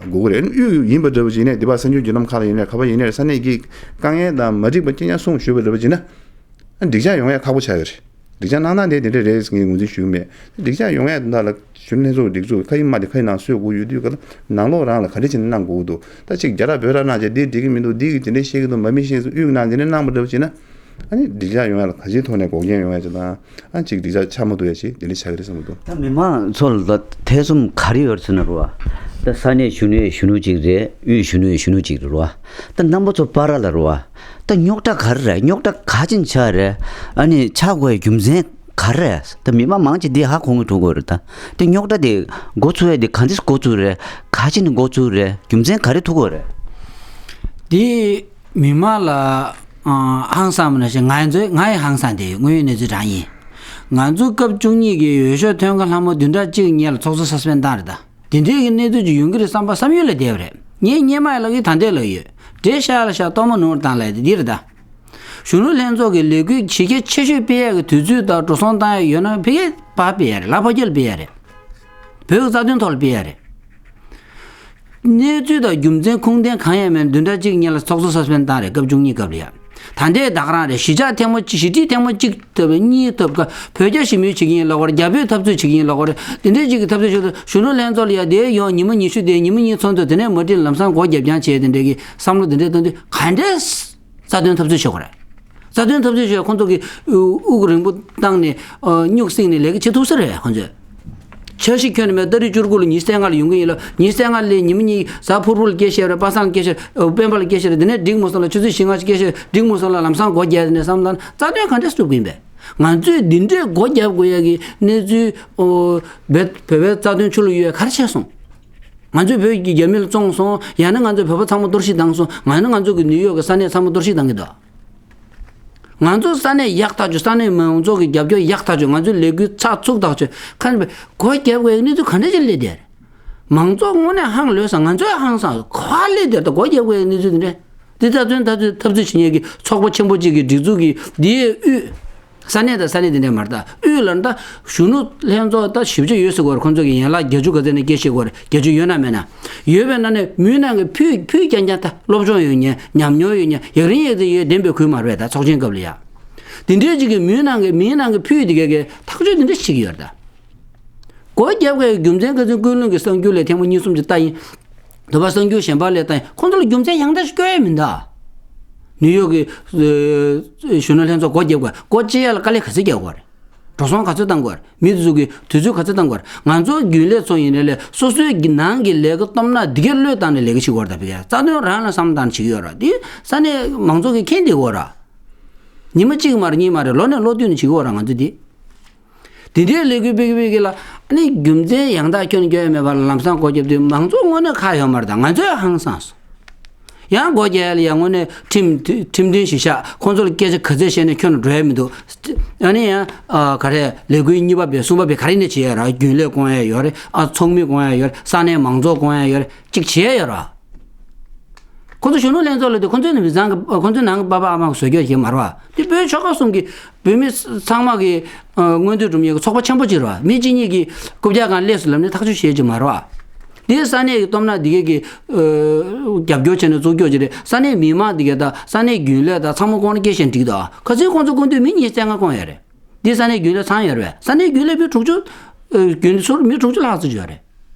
དགོས་ཀྱི་རེད། ཨ་ནི་དབུས་ཡིན་པ་འདྲ་པོ་ཅིག་ཡིན་ནའི་འདི་པར་གསར་འགྱུར་བརྒྱུད་ལམ་ཁག་ལ་ཡིན་ནའི་ག་པར་ཡིན་ནའི་ས་གནས་ཀྱི་དཀའ་ངལ་དང་མ་འགྲིག་པ་རྐྱང་རྐྱང་གསུངས་ཞུས་པ་འདྲ་པོ་ཅིག་ན། ཨ། འགྲིག་འཇགས་ཡོང་ཡ་ཁག་པོ་ཆགས་ཀྱི་རེད། འགྲིག་འཇགས་གནང་སྟངས་དེ་དེ་འདྲ་རེད་ཟེར་ངས་ངོས་འཛིན་ཞུ་གི་མེད། འགྲིག་འཇགས་ཡོང་ཡ་དེ་འདྲ་ལ་གཞོན་ལྷན་ཚོགས་སྒྲིག་འཛུགས་ཁ་ཡི་མ་དེ་ཁ་ཡི་ནང་བཟོས་དགོས་ཡོད་དུས་ག་ལ་ནང་ལོགས་རང་ལ་ག་འདྲ་བྱས་ནས་གནང་དགོས་ཀྱི་འདུག་ད་ཅིག་རྒྱ་ར་བོད་ར་གནང་བྱས་འདི་འགྲིག་གི་མི་འདུག་འདི་གི་དེ་འདྲ་བཤད་ཀྱི་འདུག་མ་མི་ཤེས་ཟེར་དབུས་ནང་དེ་འདྲ་གནང་པ་འདྲ་པོ་བྱས་ན། ཨ་ནི་འགྲིག་འཇགས་ཡོང་ཡ་ལ་ག་ཅིའི་ཐོག་ནས་འགོག་རྐྱེན་ཡོང་ཡ་ཅིག་དང་། ཨ། ཅིག་འགྲིག་འཇགས་ཆགས་མ་ཐུབ་ཡ་ཅིག་དེ་འདྲ་ཆགས་ཀྱི་རེད་བསམ་གྱི་འདུག་ད་མི་མང་ཚོ་ལ་ད་ཐེ་ཚོམ་ག་རེ་ཡོད་ཟེར་ན་རེད་བ། ད་ས་གནས་གཞོན་ནུའི་གཞོན་ནུ་གཅིག་རེད། དབུས་གཞོན་ནུའི་གཞོན་ནུ་གཅིག་རེད་བ། ད་རྣམ་པ་ཚོ་བར་ལ་རེད་བ། ད་རྙོག་དྲ་ག་རེ་རེད། རྙོག་དྲ་ག་ཅིན་ཆགས་རེད། ཨ་ནི་ཆགས་དགོས་ཡ་རྒྱུ་མཚན་ག་རེ་རེད། ད་མི་མང་མང་ཆེ་འདི་ཧ་གོ་མི་ཐུབ་ཀྱི་རེད། ད་དེ་རྙོག་དྲ་དེ་འགོ་ཚུགས་ཡ་དེ་གང་འདྲས་འགོ་ཚུགས་རེད། ག་ཅིན་འགོ་ཚུགས་རེད། རྒྱུ་མཚན་ག་རེ་ཐུག་གི་རེད། དེ་མི་མང་ལ། ཨ། ཧང་སངས་པ་ནང་བཞིན་ང་ཚོའི་ང་ཡི་ཧང་སངས་དེ་དངོས་ཡོད་གནས་ཚུལ་རང་ཡིན། ང་ཚོ་སྐབས་བཅུ་གཉིས་ཀྱི་འོས་ཤོག་ཐོན་མཁན་ལྷ་མོ་བདུན་ཕྲག་གཅིག་གཉིས་ལ་ཚོགས་གཙོ་སཱ་སི་པེན་བཏང་རེད་ད། དེ་འདྲའི་གི་གནས་ཚུལ་ཅིག་ཡོང་གི་རེད་བསམ་པ་བསམ་ཡུལ་ལས་འདས་པ་རེད། ངས་སྔོན་མ་ཡི་ལབ་ཀྱི་ད་ལྟའི་ལབ་ཀྱི་ཡོད། འདྲེ་ཤ་ལ་ཤ་གཏོར་མ་ནོར་བཏང་ལབ་དེ་འདི་རེད་ད། གཞོན་ནུ་ལྷན་ཚོགས་ཀྱི་ལས་འགུལ་ཇེ་རྒྱ་ཆེ་ཤོས་སྤེལ་ཡག་གི་དུས་ཚོད་དང་འགྲོ་སོང་བཏང་ཡག་ཡོད་ན་ཕ་གིར་ཕར་སྤེལ་ཡག་རེད། ལ་ཕ་གིར་སྤེལ་ཡག་རེད། བོད་ཀྱི་རྩ་དོན་ཐོག་ལ་སྤེལ་ཡག་རེད། གནས་ཚུལ་དང་རྒྱུ་མཚན་ཁུངས་ལྡན་གང་ཡང་མེད་ན་བདུན་ཕྲག་གཅིག་གཉིས་ལ་ཚོགས་གཙོ་སཱ་སི་པེན་བཏང་རེད། སྐབས་བཅུ་གཉིས་སྐབས་ལ་ཡ། ད་ལྟའི་ད་ག་རང་རེད། གཞིས་ཆགས་ཐེངས་མ་གཅིག་གཞིས་བྲིས་ཐེངས་མ་གཅིག་ཐོབ་པའི་གཉིས་ཐོབ་ཀ་བོད་རྒྱ་ཞི་མོལ་བྱེད་ཀྱི་ཡིན་ལབ་ཀྱི་རེད། རྒྱ་བོད་འཐབ་རྩོད་བྱེད་ཀྱི་ཡིན་ལབ་ཀྱི་རེད། དེ་འདྲའི་གཅིག་གི་འཐབ་རྩོད་བྱེད་དུས་གཞོན་ནུ་ལྷན་ཚོགས་ལ་ཡ་དེ་ཡོང་ཉི་མ་ཉི་ཤུ་དེ་ཉི་མ་གཉིས་ཚོགས་འདུ་དེ་ནས་མ་འགྲིག་ལམ་སང་སྒོ་རྒྱབ་རྐྱང་བྱས་དེ་འདྲའི་གི་བསམ་བློ་དེ་འདྲའི་གཏོང་དུས་ག་འདྲའི་རྩ་དོན་འཐབ་རྩོད་བྱེད་དགོས་རེད། རྩ་དོན་འཐབ་རྩོད་བྱས་ཁོང་ཚོ་གི་དབུགས་རིང་པོ་བཏང་ནས་སྨྱུག་བསྲིངས་ནས་ལས་ཀ་བྱེད་ཐུབ་ས་རེད་ཁོང་ཚོས། འཆར་གཞི་ཁྱོན་ནས་མེད། ཏ་རིག་བཅུ་དགུ་ལ་ཉི་ཤུ་རྩ་ལྔ་ལ་ཡོང་གི་ཡིན་ལབ། ཉི་ཤུ་རྩ་ལྔ་ལ་ཉི་མ་གཉིས་གཟའ་ཕུར་བུ་ལ་སྐད་བཤད་རེད། པ་སངས་ལ་སྐད་བཤད་རེད། སྤེན་པ་ལ་སྐད་བཤད་རེད། དེ་ནས་འགྲིག་མ་སོང་ལ་ཆུ་ཚོད་བཞི་ལྔ་ཞིག་སྐད་བཤད་འགྲིག་མ་སོང་ལ་ལམ་སང་སྒོ་རྒྱག་ནས་བསམ་བློ་རྩ་དོན་ག་འདྲས་སྒྲུབ་གི་ཡིན་པས། ང་ཚོས་འདི་འདྲས་སྒོ་རྒྱབ་དགོས་ཡ་གི་གནས་ཚུལ་ཨོ་བོད་བོད་པའི་རྩ་དོན་ཆུ་ལ་གཡུག་ཡ་ག་རེ་བྱས་སོང་། ང་ཚོས་བོད་ཀྱི་རྒྱ་མི་ལ་བཙོངས་སོང་། ཡང་ན་ང་ཚོས་བོད་པ་ཚང་མ་གཏོར་བཤིག་བཏང་སོང་། ཡང་ན་ང་ཚོ་གི་ནིའུ་ཡོག་གི་ས་གནས་ཚང་མ་གཏོར་བཤིག་བཏང་གི་འདུག་ང་ཚོ་ས་གནས་ཡག་ཐག་ཆོད། ས་གནས་མང་ཚོགས་ཀྱི་རྒྱབ་སྐྱོར་ཡག་ཐག་ཆོད། ང་ཚོའི་ལས་འགུལ་ཚགས་ཚུད་ཐག་ཆོད། ཁ་ནས་སྒོ་རྒྱབ་དགོས་ཡག་གནས་ཚུལ་ག་འདྲ་ཅིག་སླེབས་བསྡད་རེད། མང་ཚོགས་དངོས་གནས་ཧང་ལོས་སོང་། ང་ཚོས་ཧང་སངས་སོང་། ག་པར་སླེབས་བསྡད་རེད། སྒོ་རྒྱབ་དགོས་ཡག་གནས་ཚུལ་དེ་འདྲ། འདི་རྩ་དོན་འཐབ་རྩོད་འཐབ་རྩོད་བྱེད་མཁན་གྱི་ཚོགས་པ་ཆེན་པོ་གཅིག་གི་སྒྲིག་འཛུགས་ཀྱི་འདིའི་དབུས། ས་གནས་དང་ས་གནས་དེ་འདྲ་མ་རེད་ད། དབུས་ལ་ད་གཞོན་ནུ་ལྷན་ཚོགས་ད་ཞིབ་ཆ་ཡོད་ཟེར་གོ་རེད། ཁོང་ཚོ་གི་ཡན་ལག་བརྒྱད་ཅུ་ག་ཚད་ནས་སྐད་བཤད་གོ་རེད། བརྒྱད་ཅུ་ཡོད་ན་མེད་ན། ཡོད་པའི་ནང་ནས་མུན་ནག་གི་ཕུད་ཕུད་རྐྱང་རྐྱང་ད་སློབ་སྦྱོང་ཡོད་མཁན། ཉམས་མྱོང་ཡོད་མཁན། ཡིག་རིགས་ཡོད་ཚད་ཡོད་བདེན་པའི་ཁུལ་མ་རེད་པས། ད་ཚོགས་ཆེན་སྐབས་ལ་ཡ། དེ་འདྲའི་ཅིག་གི་མུན་ནག་གི་མུན་ནག་གི་ཕུད་དེ་གས་གས་ཐག་གཅོད་དེ་འདྲ་བྱེད་ཀྱི་ཡོད་རེད་ད། སྒོ་རྒྱབ་ཀྱི་རྒྱུ་མཚན་ག་ཚོད། ཀུན་གླེང་གི་གསར་འགྱུར་ལས་ཐེངས་མ་གཉིས་གསུམ་ཅིག་ལྟ་ཡིན། དུ་བ་གསར་འགྱུར་གཞན་པ་ལས་ལྟ་ཡིན། ཁོང་ཚོ་ལ་རྒྱུ་མཚན་ཡང་དག་ཞིག་སྐྱོན་ཡ་མི་འདུག་ནིའུ་ཡོག་གི་ཨ་གཞོན་ནུ་ལྷན་ཚོགས་སྒོ་རྒྱབ་དགོས། སྒོ་ཕྱེ་ཡ་ལ་དཀའ་ལས་ག་ཚོད་རྒྱག་དགོས་རེད། འགྲོ་སོང་ག་ཚོད་བཏང་དགོས་རེད། མི་དེ་ཚོ་གི་དུས་ཚོད་ག་ཚོད་བཏང་དགོས་རེད། ང་ཚོ་རྒྱུན་ལས་ཚོ་ཡིན་ནའི་ལས་སོ་སོའི་གི་ནང་གི་ལས་ཀ་སྟོབས་ན་འདི་གས་བློས་བཏང་ནས་ལས་ཀ་བྱེད་དགོས་རེད། ད་ཕ་གིར་རྩ་དོན་རང་ལ་བསམ་བཏང་ནས་བྱེད་ཀྱི་ཡོད་རེད། འདི་ས་གནས་མང་ཚོགས་ཀྱིས་མཁྱེན་བསྡད་དགོས་རེད། ཉི་མ་གཅིག་མ་རེད། གཉིས་མ་རེད། ལོ་ནས་ལོ་བསྟུད་ནས་བྱེད་ཀྱི་ཡོད་རེད་ང་ཚོ་འདི། དེ་འདྲའི་ལས་འགུལ་སྤེལ་གི་སྤེལ་གི་ལ། ཨ་ནི་རྒྱུ་མཚན་ཡང་དག་ཁྱོན་ནས་སྐྱོན་ཡ་མེད་པ་ལ་ལམ་སང་སྒོ་རྒྱབ་དུས་མང་ཚོགས་དངོས་གནས་ཁག་ཡོད་མ་རེད། ད་ང་ཚོས་ཧང་སངས་སོང་། ཡང་སྒོ་རྒྱག་ཡ་ལ་ཡ་དངོས་གནས་ཁྲིམས་ཁྲིམས་མཐུན་གཞི་བཞག་ཁོང་ཚོ་ལ་སྐད་ཆ་ག་ཚད་བཤད་ནས་ཁྱོན་ནས་འགྲོ་ཡ་མི་འདུག་ཨ་ནི་ཡང་ཨ་ག་རེ་ལས་འགུལ་གཉིས་པ་བས་གསུམ་པ་བས་ག་རེ་ནས་བྱེད་ཡ་ར། རྒྱུན་ལས་སྐོང་ཡ་ཡོད་རེད། ཨ་ཚོགས་མི་སྐོང་ཡ་ཡོད་རེད། ས་གནས་མང་ཚོགས་སྐོང་ཡ་ཡོད་རེད། གཅིག་བྱེད་ཡ་ཡོད་ར། ཁོ་ཚོ་གཞོན་ནུ་ལྷན་ཚོགས་ལ་དེ་ཁོ་ཚོའི་ནང་མི་ཚང་གི་ཁོ་ཚོའི་ནང་གི་པ་ཕ་ཨ་མ་གི་བཟོ་བཀོད་ཞིག་མ་རེད་པ། དེ་བོད་ཆོལ་ཁ་གསུམ་གྱི་བོད་མི་ཚང་མ་གི་ཨ་མངོན་འདོད་སྒྲུབ་མཁན་གྱི་ཚོགས་པ་ཆེན་པོ་ཅིག་རེད་པ། མི་གཅིག་གཉིས་ཀྱིས་རྐུབ་བཀྱག་སྒང་སླེབས་སོང་ལབ་ནས་ཐག་གཅོད་བྱེད་ཀྱི་མ་རེད་པ། དེ་ས་གནས་ཀྱི་སྟོབས་ན་འདི་གས་ཀྱི་ཨ་རྒྱབ་སྐྱོར་བྱས་ནས་བཙུགས་རྒྱུ་ཅིག་རེད། ས་གནས་མི་མང་འདི་གས་དང་ས་གནས་རྒྱུན་ལས་དང་ཚང་མ་སྐོང་ནས་སྐད་བཤད་འགྲིག་འདུག་ཁ་སང་ཁོང་ཚོ་སྐོང་དུས་མི་ཉི་ཤུ་རྩ་ལྔ་སྐོང་ཡོད་རེད། འདི་ས་གནས་རྒྱུན་ལས་ཚང་ཡོད་རེད་པས། ས་གནས་རྒྱུན་ལས་མི་དྲུག་ཅུ་ཨ་རྒྱུན་ཚུར་མི་དྲུག་ཅུ་ལྷག་ཙམ་ཡོད་རེད།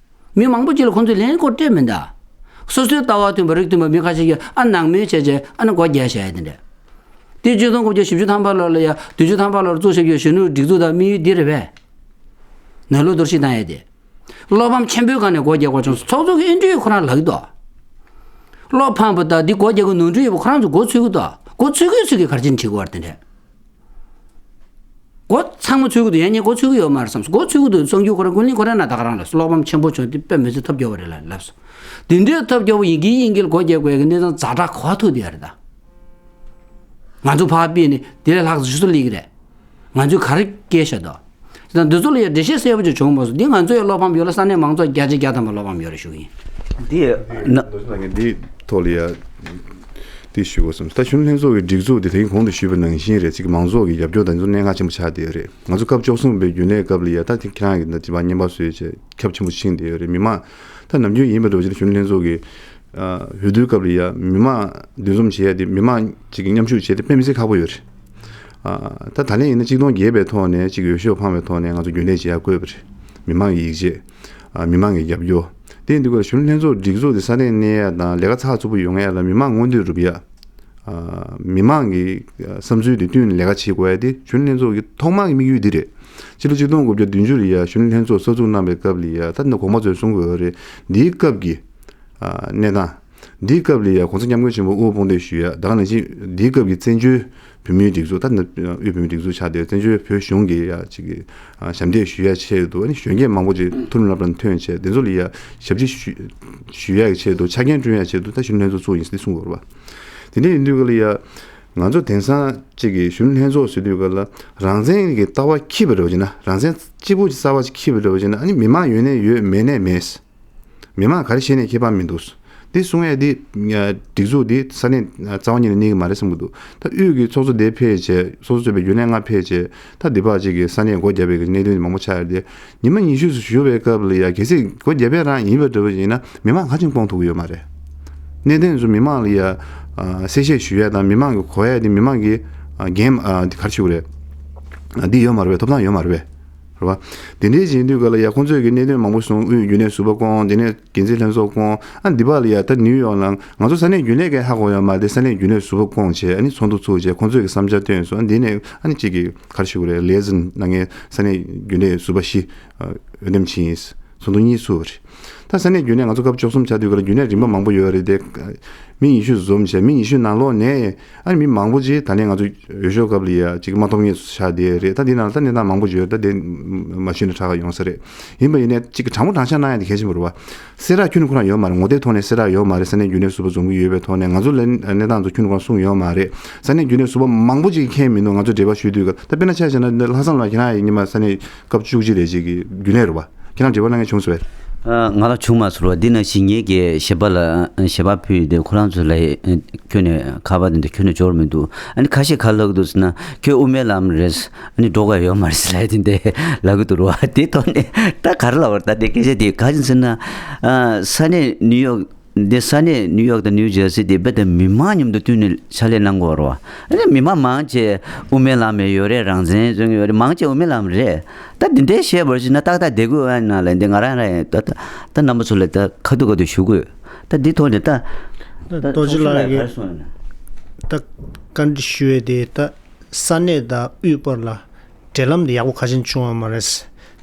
མི་མང་པོ་ཅིག་ལ་ཁོང་ཚོས་ལན་སྐོར་སྤྲད་མི་འདུག་སོ་སོའི་ལྟ་བ་མཐུན་པ་རིགས་མཐུན་པ་མི་ཁ་ཤས་ཀྱིས་ཨ་ནང་མོལ་བྱས་བྱས་ཨ་ནི་སྒོ་རྒྱག་བྱས་ཡ་དེ་འདྲ། དེ་ཆིག་སྟོང་དགུ་བརྒྱ་བཞི་བཅུ་ཐམ་པ་ལོ་ལ་ཡ་བདུན་ཅུ་ཐམ་པ་ལོར་བཙུགས་བཞག་རྒྱུ་གཞོན་ནུའི་སྒྲིག་འཛུགས་དང་དམིགས་ཡུལ་འདི་རེད་པས། ནང་ལོགས་གཏོར་བཤིག་བཏང་ཡ་དེ། བློ་ཕམ་ཆེན་པོའི་སྒང་ནས་སྒོ་རྒྱག་དགོས་བྱུང་སོང་། ཚོགས་གཙོ་གི་ཨེ་འདྲི་ཡོད་ཁོ་རང་ལབ་ཀྱི་འདུག་བློ་ཕམ་པ་དང་འདི་སྒོ་རྒྱག་གི་ནོར་འཁྲུལ་ཡོད་པ་ཁོ་རང་ཚོ་མགོ་ཚོས་ཀྱི་འདུག་མགོ་ཚོས་གི་ཚོས་གི་ག་རེ་བྱས་ནས་བྱེད་དགོས་པ་རེད་དེ་འདྲས། མགོ་ཚང་མ་ཚོས་ཀྱི་འདུག་ཡང་ངས་མགོ་ཚོས་ཀྱི་ཡོད་མ་རེད་བསམ་སོང་། མགོ་ཚོས་ཀྱི་འདུག་གསར་འགྱུར་ཁོ་རང་ཀུན་གླེང་ཁོ་རང་ན་ད་ག་རང་ལབ་སོང་། བློ་ཕམ་ཆེན་པོ་བྱུང་དེ་དཔེ་མི་སྲིད་ཐབས་སྐྱོ་བ་རེད་ལབ་ལབ་སོང་། དེ་འདྲའི་ཐབས་སྐྱོ་བོ་ཡིན་གྱི་ཡིན་གྱི་ལ་སྒོ་རྒྱག་དགོས་ཀྱི་གནས་སྟངས་ཛ་དྲག་གོ་བ་ཐུག་བསྡད་ཡོད་རེད་ད། ང་ཚོ་ཕར་ཕུད་ནས་དེ་ལས་ལྷག་ཙམ་ཞུ་ས་སླེབས་ཀྱི་རེད། ང་ཚོས་ག་རེ་སྐད་བཤད་དོ། དེ་དང་འདི་ཚོ་ལ་ཡང་འགྲེལ་བཤད་གསལ་པོ་ཅིག་བྱུང་མ་སོང་། འདི་ང་ཚོ་ཡང་བློ་ཕམ་ཡོད་ལ་ས་གནས་མང་ཚོགས་བརྒྱ་ཆ་བརྒྱ་ཐམ་པ་བློ་ཕམ་ཡོད་རེད་ཞུ་གི་ཡིན། འདི་ཡང་ན། འདི་ཐོག་ལ་ཡང་འདི་ཞུ་དགོས་བསམ། ད་གཞོན་ནུ་ལྷན་ཚོགས་ཀྱི་སྒྲིག་འཛུགས་འདི་ད་གིན་གོང་དུ་ཞུས་པ་ནང་བཞིན་རེད། ཅིག་མང་ཚོགས་ཀྱི་རྒྱབ་སྐྱོར་དང་འདི་ཚོ་གནད་འགག་ཆེན་པོ་ཆགས་བསྡད་ཡོད་རེད། ང་ཚོ་སྐབས་བཅུ་གསུམ་པའི་རྒྱུན་ལས་སྐབས་ལ་ཡང་ད་དེ་ཁྱེད་རང་གིས་ད་དེ་བ་བརྙན་པར་བཟོས་བྱས་ཁྱབ་ཆེན་པོ་ཕྱིན་བསྡད་ཡོད་རེད། མི་མང་ད་ནམ་རྒྱུན་ཡིན་པ་འདྲ་བོ་ཅིག་ལ་གཞོན་ནུ་ལྷན་ཚོགས་ཀྱི་ཨ་འོས་བསྡུའི་སྐབས་ལ་ཡ་མི་མང་འདུ་འཛོམས་བྱེད་ཡ་དེ་མི་མང་ཅིག་གི་མཉམ་ཞུགས་བྱེད་དེ་དཔེ་མི་སྲིད་ཁག་པོ་ཡོད་རེད། ཨ་ད་ད་ལན་ཡིན་ན་གཅིག་སྟོང་བརྒྱད་པའི་ཐོག་ནས་ཅིག་འོས་ཤོག་འཕངས་པའི་ཐོག་ནས་ང་ཚོ་རྒྱུན་ལས་བྱེད་ཡ་བསྐོས་པ་རེད། མི་མང་གི་ཡིད་ཆེས། ཨ་མི་མང་གི་རྒྱབ་སྐྱོར། དེ་ཡིན་དུས་སྐབས་གཞོན་ནུ་ལྷན་ཚོགས་སྒྲིག་འཛུགས་དེ་སྲ་བརྟན་གནས་ཡ་དང་ལས་ཀ་ཚགས་ཚུད་པོ་ཡོང་ཡ་ལ་མི་མང་མངོན་འདོད་སྒྲུབ་ཡ། ཨ་མི་མང་གི་ཨ་བསམ་ཚུལ་དེ་བསྟུན་ནས་ལས་ཀ་བྱེད་དགོས་ཡ་དེ་གཞོན་ནུ་ལྷན་ཚོགས་ཀྱི་ཐོག་མ་གི་དམིགས་ཡུལ་འདི་རེད། ཕྱི་ལོ་ཆིག་སྟོང་དགུ་བརྒྱ་བདུན་ཅུ་ལ་ཡ་གཞོན་ནུ་ལྷན་ཚོགས་གསར་འཛུགས་གནང་བའི་སྐབས་ལ་ཡ་ད་ནི་གོང་མ་ཚོས་གསུང་གི་ཡོད་རེད། འདིའི་སྐབས་ཀྱི་ཨ་གནས་སྟངས། འདིའི་སྐབས་ལ་ཡ་གོང་ས་སྐྱབས་མགོན་ཆེན་པོ་དབུ་དཔུང་འདེགས་ཞུ་ཡ་ད་ག་ནང་བཞིན་འདིའི་སྐབས་ཀྱི་བཙན་བྱོལ་བོད་མིའི་སྒྲིག་འཛུགས་ད་ནི་དབུས་བོད་མིའི་སྒྲིག་འཛུགས་ཆགས་བསྡད་བཙན་བྱོལ་བོད་གཞུང་གི་ཡ་ཅིག་གི་ཨ་ཞབས་འདེགས་ཞུ་ཡ་ཆེད་དུ་ཨ་ནི་གཞོན་སྐྱེས་མང་པོ་ཅིག་མཐོ་རིམ་སློབ་གྲྭར་ཐོན་བྱས་དེ་ཚོ་ལ་ཡ་ཞབས་ཕྱི་ཞུ་ཞུ་ཡ་གི་ཆེད་དུ་ཆ་རྐྱེན་བསྐྲུན་ཡ་ཆེད་དུ་ད་གཞོན་ནུ་ལྷན་ཚོགས་བཙུགས་ཡིན་ཟེར་གསུང་དགོས་རེད་པ། དེ་འདྲ་ཡིན་དུས་ག་ལ་ཡ་ ང་ཚོ་དེང་སང་གཅིག་གི་གཞོན་ནུ་ལྷན་ཚོགས་ཟེར་དུས་ག་ལ་རང་བཙན་གྱི་ལྟ་བ་འཁྱེར་བ་རེད་བ་ཅེ་ན། རང་བཙན་གཅིག་པུ་གསར་བ་ཞིག་འཁྱེར་བ་རེད་བ་ཅེ་ན། ཨ་ནི་མི་མང་ཡོད་ནས་ཡོད། མེད་ནས་མེད། མི་མང་ག་རེ་བཤད་ནས་ཁྱད་པར་མི་འདུག། འདི་གསུང་ཡས་འདི་སྒྲིག་འཛུགས་འདི་ས་གནས་རྩ་བ་ཉིད་ནས་གནས་ཀྱི་མ་རེད་བསམ་གྱི་འདུག། ད་དབུས་ཀྱི་ཚོགས་གཙོ་དེ་ཕེབས་བྱས། ཚོགས་གཙོ་གཙོས་པའི་རྒྱུན་ལས་ལྔ་ཕེབས་བྱས། ད་འདི་བར་གཅིག་གི་ས་གནས་སྒོ་བརྒྱབ་པའི་གནད་དོན་མང་པོ་ཆགས་ཡོད་དེ། ཉི་མ་ཉི་ཤུ་ཙམ་བཞུགས་པའི་སྐབས་ལ་ཡ། གལ་སྲིད་སྒོ་བརྒྱབ་པ་རང་ཡིན་པ་འདྲ་བོ་ཡིན་ན། མི་མང་ག་ཅིག་སྤོང་ཐུབ་ཀྱི་ཡོད་མ་རེད། གནད་དོན་ཚོ་མི་མང་ལ་ཡ་གསལ་བཤད་ཞུ་ཡ་དང་། མི་མང་གི་གོ་ཡ་དེ་མི་མང་གི་འགན་ག་རེ་ཞུ་དགོས་རེད། འདི་ཡོད་མ་རེད་པས། ཐོབ་ཐང་ཡོད་མ་རེད་པས། རེད་བ། དེ་འདྲའི་བྱེད་དུས་ག་ལ་ཡ་ཁོང་ཚོས་ཀྱི་གནད་དོན་མང་པོ་གསུངས། དབུས་རྒྱུན་ལས་ཟུར་པ་བསྐོང་། དེ་ནས་འགན་འཛིན་ལྷན་ཚོགས་བསྐོང་། ཨ་འདི་བར་ལ་ཡ་ད་ནིའུ་ཡོག་ལ་ང་ཚོ་ས་གནས་རྒྱུན་ལས་ཀྱིས་ཧ་གོ་ཡོད་མ་རེད། ས་གནས་རྒྱུན་ལས་ཟུར་པ་བསྐོང་བྱས། ཨ་ནི་ཚོགས་འདུ་ཚུགས་བྱས། ཁོང་ཚོས་ཀྱི་བསམ་འཆར་བཏོན་སོང་། ཨ་འདི་ནས་ཨ་ནི་གཅིག་གི་ག་རེ་ཞུ་དགོས་རེད། ལེ་ཟིན་གནང་མཁན་ས་གནས་རྒྱུན་ལས་ཟུར་པ་བཞི་འོས་འདེམས་བྱས་ཡིན། ཚོགས་འདུ་གཉིས་ཚུགས་པ་རེད། ད་ས་གནས་རྒྱུན་ལས་ང་ཚོ་སྐབས་བཅུ་གསུམ་ཆགས་དུས་ག་ལ་རྒྱུན་ལས་རིམ་པ་མང་པོ་ཡོད་རེད་དེ། མི་ཉི་ཤུ་འཛོམས་བྱས། མི་ཉི་ཤུ་ནང་ལོགས་ནས་ཨ་ནི་མི་མང་པོ་ཅིག་ད་ལན་ང་ཚོ་འོས་ཤོག་སྐབས་ལ་ཡ་ཅིག་མ་ཐོབ་མཁན་ཆགས་བསྡད་རེད། ད་འདི་ནང་ལ་ད་གནས་སྟངས་མང་པོ་ཅིག་ཡོད། ད་དེ་མ་ཞུས་ན་དྲག་ག་ཡོང་ས་རེད། ཡིན་པ་ཡིན་ནའི་ཅིག་དྲང་པོ་དྲང་བཞག་གནང་ཡ་དེ་གལ་ཆེན་པོ་རེད་བ། གསལ་བསྒྲགས་ཁྱོན་ནས་ཁོ་རང་ཡོད་མ་རེད། ངོ་དེབ་ཐོག་ནས་གསལ་བསྒྲགས་ཡོད་མ་རེད། ས་གནས་རྒྱུན་ལས་ཟུར་པ་འཛོམས་ཀྱི་ཡོད་པའི་ཐོག་ནས་ང་ཚོ་ལ་གནས་སྟངས་ཚོ་ཁྱོན་ནས་ཁོ་རང་གསུངས་ཡོད་མ་རེད། ས་གནས་རྒྱུན་ལས་ཟུར་པ་མང་པོ་ཅིག་མཁྱེན་མི་འདུག། ང་ཚོ་འབྲེལ་བ་ཞུས་དུས་ག་ད་དཔེར་ན་ཆ་བཞག་ན་ལྷ་བསམ་ལགས་ཁྱེད་རང་ཡིན་ཉི་མ་ས་གནས་སྐབས་བཅུ་གཅིག་རེད་ཅིག་གི་རྒྱུན་ལས་རེད་བ། ཁྱེད་རང་འབྲེལ་བ་གནང་མཁན་བྱུང་སོང་བས། ང་ལ་བྱུང་མ་སོང་བ། འདི་ནང་བཞིན་ངེད་ཀྱིས་ཞལ་པར་ལ་ཞལ་པར་ཕུལ་ཏེ་ཁོ་རང་ཚོ་ལ་ཁྱོན་ནས་ཁ་པར་དེ་འདྲ་ཁྱོན་ནས་འབྱོར་མི་འདུག། ཨ་ནི་ཁ་ཤས་ག་ལབ་ཀྱི་འདུག་ཟེར་ན། ཁྱོད་དབུ་མའི་ལམ་རེད། ཨ་ནི་འགྲོ་དགོས་ཡོད་མ་རེད་ཟེར་ལབ་དེ་འདྲ་ལབ་ཀྱི་འདུག་ར་བ། དེ་ཐོག་ནས་ད་ག་རེ་ལབ་པ་རེད། ད་དེ་སྐད་ཆ་དེ་ག་རེ་ཟེར་ན། ས་གནས་ནིའུ་ཡོག་འདི་ས་གནས་ནིའུ་ཡོག་དང་ནིའུ་ཇར་སི་དེ་རྦད་དེ་མི་མང་མཉམ་དུ་བསྟུན་ནས་ཕྱག་ལས་གནང་དགོས་རེད་བ། ཨ་ནི་མི་མང་མང་ཆེ་དབུ་མའི་ལམ་ཡོད་རེད། རང་བཙན་རྩོད་མཁན་ཡོད་རེད། མང་ཆེ་དབུ་མའི་ལམ་རེད། ད་འདི་འདྲའི་བཤད་པར་བྱས་ན་ཏག་ཏག་བསྡད་དགོས་ཨ་ན་ལ། འདི་ང་རང་རང་ཡིན་ད། ད་ད་རྣམ་པ་ཚོ་ལ་ད་ཁ་ཐུག་ཁ་ཐུག་ཞུ་དགོས། ད་འདི་ཐོག་ནས་ད། ད་རྡོ་རྗེ་ལགས་ཀྱིས་ད་བཀའ་འདྲི་ཞུ་ཡས་དེ། ད་ས་གནས་དང་དབུས་བར་ལ་འབྲེལ་ལམ་དེ་ཡག་པོ་ག་ཅིག་བྱུང་བ་མ་རེད།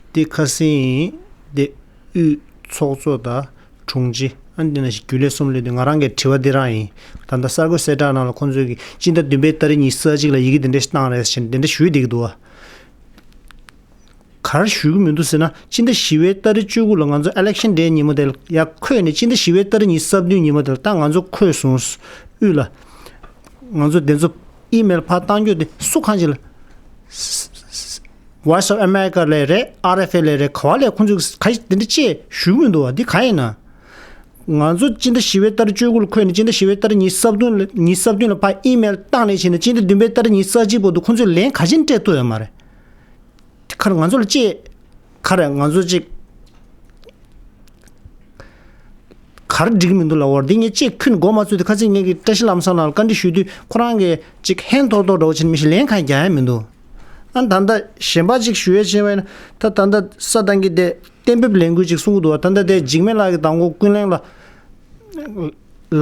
འདི་ཁ་སང་ཡིན་དེ། དབུས་ཚོགས་གཙོ་དང་དྲུང་ཆེ། ཨ་ནི་དེ་ནང་བཞིན་རྒྱུན་ལས་གསུམ་སླེབས་དུས་ང་རང་གི་དྲི་བ་འདི་རང་ཡིན། ད་ལྟ་གསར་འགོད་གསལ་བསྒྲགས་ནང་ལ་ཁོང་ཚོས་ཀྱི་སྤྱི་ཟླ་བདུན་པའི་ཏ་རིག་ཉི་ཤུ་རྩ་གཅིག་ལ་ཡི་གེ་འདི་འདྲ་ཞིག་བཏང་རེད་ཟེར་ནས་འདི་འདྲ་ཞུས་བསྡད་ཀྱི་འདུག་བ། ག་རེ་ཞུ་གི་མི་འདུག་ཟེར་ན། སྤྱི་ཟླ་བཞི་པའི་ཏ་རིག་བཅུ་དགུ་ལ་ང་ཚོ་ཨི་ལེག་ཤན་ཌེ་ཉིན་མོ་དེ་ལ་ཡར་འཁོད་ནས། སྤྱི་ཟླ་བཞི་པའི་ཏ་རིག་ཉི་ཤུ་རྩ་བདུན་ཉིན་མོ་དེ་ལ་ད་ང་ཚོ་འཁོད་སོང་། དབུས་ལ། ང་ཚོ་དེ་ཚོ་ཨི་མེལ་ཕར་བཏང་རྒྱུ་དེ་སུ་གང་ཅིག་ལ། Voice of America ལས་རེད། ཨར་ཨེཕ་ཨེ་ལས་རེད། ག་བ་ལས་ཁོང་ཚོས་ག་དེ་འདྲ་ཅེས་ཞུ་གི་མི་འདུག་བ། འདི་ག་ཡིན་ན། ང་ཚོ་སྤྱི་ཟླ་བཞི་པའི་ཏ་རིག་བཅུ་དགུ་ལ་འཁོད་ནས། སྤྱི་ཟླ་བཞི་པའི་ཏ་རིག་ཉི་ཤུ་རྩ་བདུན་ལ། ཉི་ཤུ་རྩ་བདུན་ལ་ཕར་ཨི་མེལ་བཏང་ནས་བྱས་ནས། སྤྱི་ཟླ་བདུན་པའི་ཏ་རིག་ཉི་ཤུ་རྩ་གཅིག་བར་དུ་ཁོང་ཚོས་ལན་ག་ཅིག་སྤྲད་ཐུབ་ཡོད་མ་རེད། དེ་ཁར་ང་ཚོ་ལ་ཅེས་ག་རེ་ང་ཚོ་ཅིག་ག་རེ་འགྲིག་གི་མི་འདུག་ལབ་པ་རེད། འདི་ངས་ཅིག་ཁྱོན་མགོ་མ་ཚོས་ཏེ། ཁ་སང་ངེད་ཀྱིས་བཀྲ་ཤིས་ལམ་བཟང་ལགས་ལ་བཀའ་འདྲི་ཞུས་དུས་ཁོ་རང་གིས་ཅིག་ཧན་ཐོར་ཐོར་འདྲ་བོ་བྱས་ནས་མི་ཞིག་ལན་གང་རྒྱག་ཡ་མི་འདུག། ཨ་ད་ལྟ་གཞན་པ་ཅིག་ཞུ་ཡ་བྱས་པ་ཡིན་ན། ད་ད་ལྟ་ས་དང་གི་དེ་གཏན་འབེབས་ལས་འགུལ་ཅིག་གསུང་གི་འདུག་བ། ད་ལྟ་དེ་འཇིགས་མེད་ལགས་ཀྱིས་དང་པོ་ཀུན་གླེང་ལ་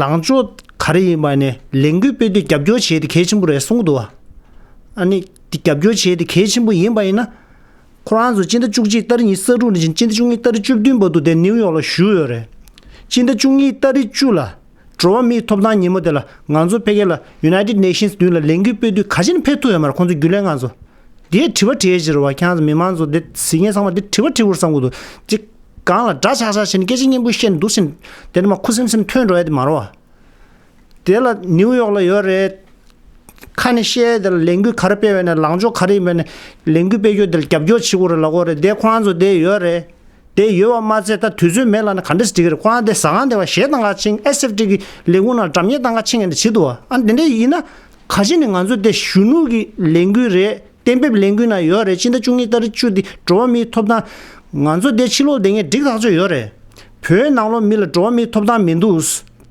ལངས་ཕྱོགས་ག་རེ་ཡིན་པ་ནས་ལས་འགུལ་སྤེལ་དུས་རྒྱབ་སྐྱོར་བྱེད་དེ་གལ་ཆེན་པོ་རེད་གསུང་གི་འདུག་བ། ཨ་ནི་དེ་རྒྱབ་སྐྱོར་བྱེད་དེ་གལ་ཆེན་པོ་ཡིན་པ་ཡིན་ན། ཁོ་རང་ཚོ་སྤྱི་ཟླ་བཅུ་གཅིག་ཏ་རིག་ཉི་ཤུ་རྩ་དྲུག་ནས་བྱས་ནས་སྤྱི་ཟླ་བཅུ་གཉིས་ཏ་རིག་བཅུ་བདུན་བར་དུ་དེ་ནིའུ་ཡོག་ལ་བཞུགས་ཡོད་རེད། སྤྱི་ཟླ་བཅུ་གཉིས་ཏ་རིག་བཅུ་ལ་འགྲོ་བ་མིའི་ཐོབ་ཐང་ཉིན་མོ་དེ་ལ་ང་ཚོ་ཕ་གི་ལ་United Nations མདུན་ལ་ལས་འགུལ་སྤེལ་དུས་ག་ཅི་ནས་ཕེབས་ཐུབ་ཡོད་མ་རེད། ཁོང་ཚོ་རྒྱུན་ལས་ང་ཚོ་དེ་དྲི་བ་དྲི་ཡས་ཅིག་རེད་བ། ཁྱེད་རང་ཚོ་མི་མང་ཚོ་དེ་གཟིགས་མཁན་ཚང་མ་དེ་དྲི་བ་དྲི་དགོས་བསམ་གི་འདུག། ཅིག་སྒང་ལ་འདྲ་ཆགས་ཆགས་བྱས་ནས་སྐད་ཆ་སྙན་པོ་བཤད་ནས་འདུག་ཟེར་ནས་དེ་འདྲ་མར་ཁུ་སིམ་སིམ་ཐོན་འགྲོ་ཡ་དེ་མ་རེད་བ། དེ་ལ་ནིའུ་ཡོག་ལ་ཡོད་རེད། ཁ་ནས་བཤད་དེ་ལ་ལས་འགུལ་ག་རེ་སྤེལ་བས་ན། ལངས་ཕྱོགས་ག་རེ་ཡིན་པས་ན། ལས་འགུལ་སྤེལ་རྒྱུ་དེ་ལ་རྒྱབ་སྐྱོར་བྱེད་དགོས་རེད་ལབ་དགོས་རེད། དེ་ཁོ་རང་ཚོ་དེ་ཡོད་རེད། དེ་ཡོད་པ་མ་ཚད་ད་དུས་ཚོད་མེད་ལབ་ན་ག་འདྲ་སེ་འགྲིག་གི་རེད། ཁོ་རང་དེ་ཟ་ཁང་དེ་བ་གཞས་གཏོང་ག་ཕྱིན། ཨེས་ཨེཕ་ཊི་གི་ལས་ཁུངས་ནང་འགྲམ་ཉེ་གཏོང་ག་ཕྱིན་ཡ་འདྲ་བྱེད་འདུག་བ། ཨ་འདི་འདྲ་ཡིན་ན་ག་ཅི་ནས་ང་ཚོ་དེ་གཞོན་ནུ་གི་ལས་འགུལ་རེད། གཏན་འབེབས་ལས་འགུལ་ནང་ཡོད་རེད། སྤྱི་ཟླ་བཅུ་གཉིས་ཏ་རིག་བཅུ་དེ་འགྲོ་བ་མིའི་ཐོབ་ཐང་། ང་ཚོ་དེ་ཕྱི་ལོགས་བསྡད་མཁན་འགྲིག་ཐག་ཆོད་ཡོད་རེད། བོད་ནང་ལོགས་མི་ལ་འགྲོ་བ་མིའི་ཐོབ་ཐང་མི་འདུག།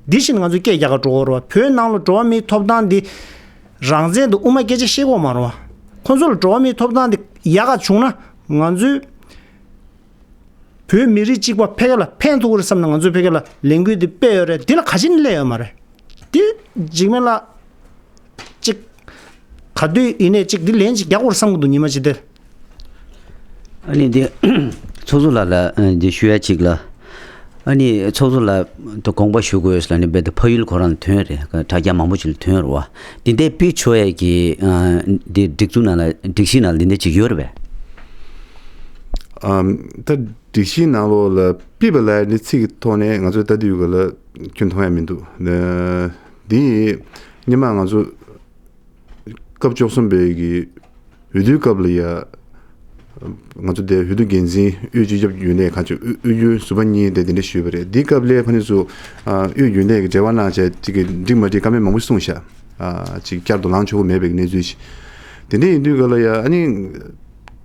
འདི་བཞིན་ང་ཚོ་སྐད་རྒྱག་ག་འགྲོ་གི་རེད་བ། བོད་ནང་ལ་འགྲོ་བ་མིའི་ཐོབ་ཐང་འདི་རང་བཙན་དུ་དབུ་མ་སྐད་ཆ་བཤད་དགོས་མ་རེད་བ། ཁོང་ཚོ་ལ་འགྲོ་བ་མིའི་ཐོབ་ཐང་འདི་ཡག་ག་བྱུང་ན་ང་ཚོའི་བོད་མི་རིགས་གཅིག་པ་ཕ་གི་ལ་ཕན་ཐོགས་ཀྱི་རེད་བསམ་ནས་ང་ཚོས་ཕ་གི་ལ་ལས་འགུལ་འདི་སྤེལ་ཡོད་རེད། འདི་ལ་ག་ཅི་ནས་སླེབས་ཡོད་མ་རེད། འདི་འཇིགས་མེད་ལགས་ཅིག་ག་དུས་ཡིན་ནས་ཅིག་འདི་ལན་ཅིག་རྒྱག་དགོས་རེད་བསམ་གྱི་འདུག་ཉི་མ་ཅིག་དེར། ཨ་ནི་འདི་ཚོགས་གཙོ་ལགས་ལ་ཨ་འདི་ཞུ་ཡ་ཅིག་ལ། ཨ་ནི་ཚོགས་གཙོ་ལགས་དུ་དགོངས་པ་ཞུ་དགོས་ལབ་ནས་རྦད་དེ་ཕ་ཡུལ་ཁོ་རང་ལ་ཐོན་རེད། དྲ་རྒྱ་མང་པོ་ཅིག་ལ་ཐོན་རེད་བ། འདི་འདྲའི་ཕུལ་ཆོག་ཡས་ཀྱི་ཨ་འདི་སྒྲིག་འཛུགས་ནང་ལ་སྒྲིག་གཞི་ནང་ལ་འདི་འདྲ་ཅིག་ཡོད་རེད་པས། ཨམ། ད་སྒྲིག་གཞིའི་ནང་ལོགས་ལ་ཕུལ་བ་ལབ་ཡ་འདི་ཚིག་གི་ཐོག་ནས་ང་ཚོས་ལྟ་དུས་ག་ལ་ཁྱོན་མཐོང་ཡ་མི་འདུག། འདི་སྔོན་མ་ང་ཚོ་ སྐབས་བཅུ་གསུམ་པའི་གི་འོས་བསྡུའི་སྐབས་ལ་ཡ། ང་ཚོ་དེ་འོས་བསྡུ་འགན་འཛིན་དབུས་སྤྱི་ཁྱབ་རྒྱུན་ལས་ཁང་གི་དབུས་དབུས་རྒྱུན་ཟུར་པ་གཉིས་དེ་དེ་འདྲ་ཞུས་པ་རེད། འདིའི་སྐབས་ལ་ཕ་ནི་ཚོ་དབུས་རྒྱུན་ལས་ཀྱི་འབྲེལ་བ་གནང་བྱས་ཅིག་གི་འགྲིག་མ་འགྲིག་བཀའ་མོལ་མང་པོ་གསུངས་ཤག་ཅིག་བསྐྱར་དུ་ལངས་ཆོག་གི་མེད་པའི་གནས་ཚུལ་ཞིག་དེ་འདྲ་ཡིན་དུས་ག་ལ་ཡ་ཨ་ནི།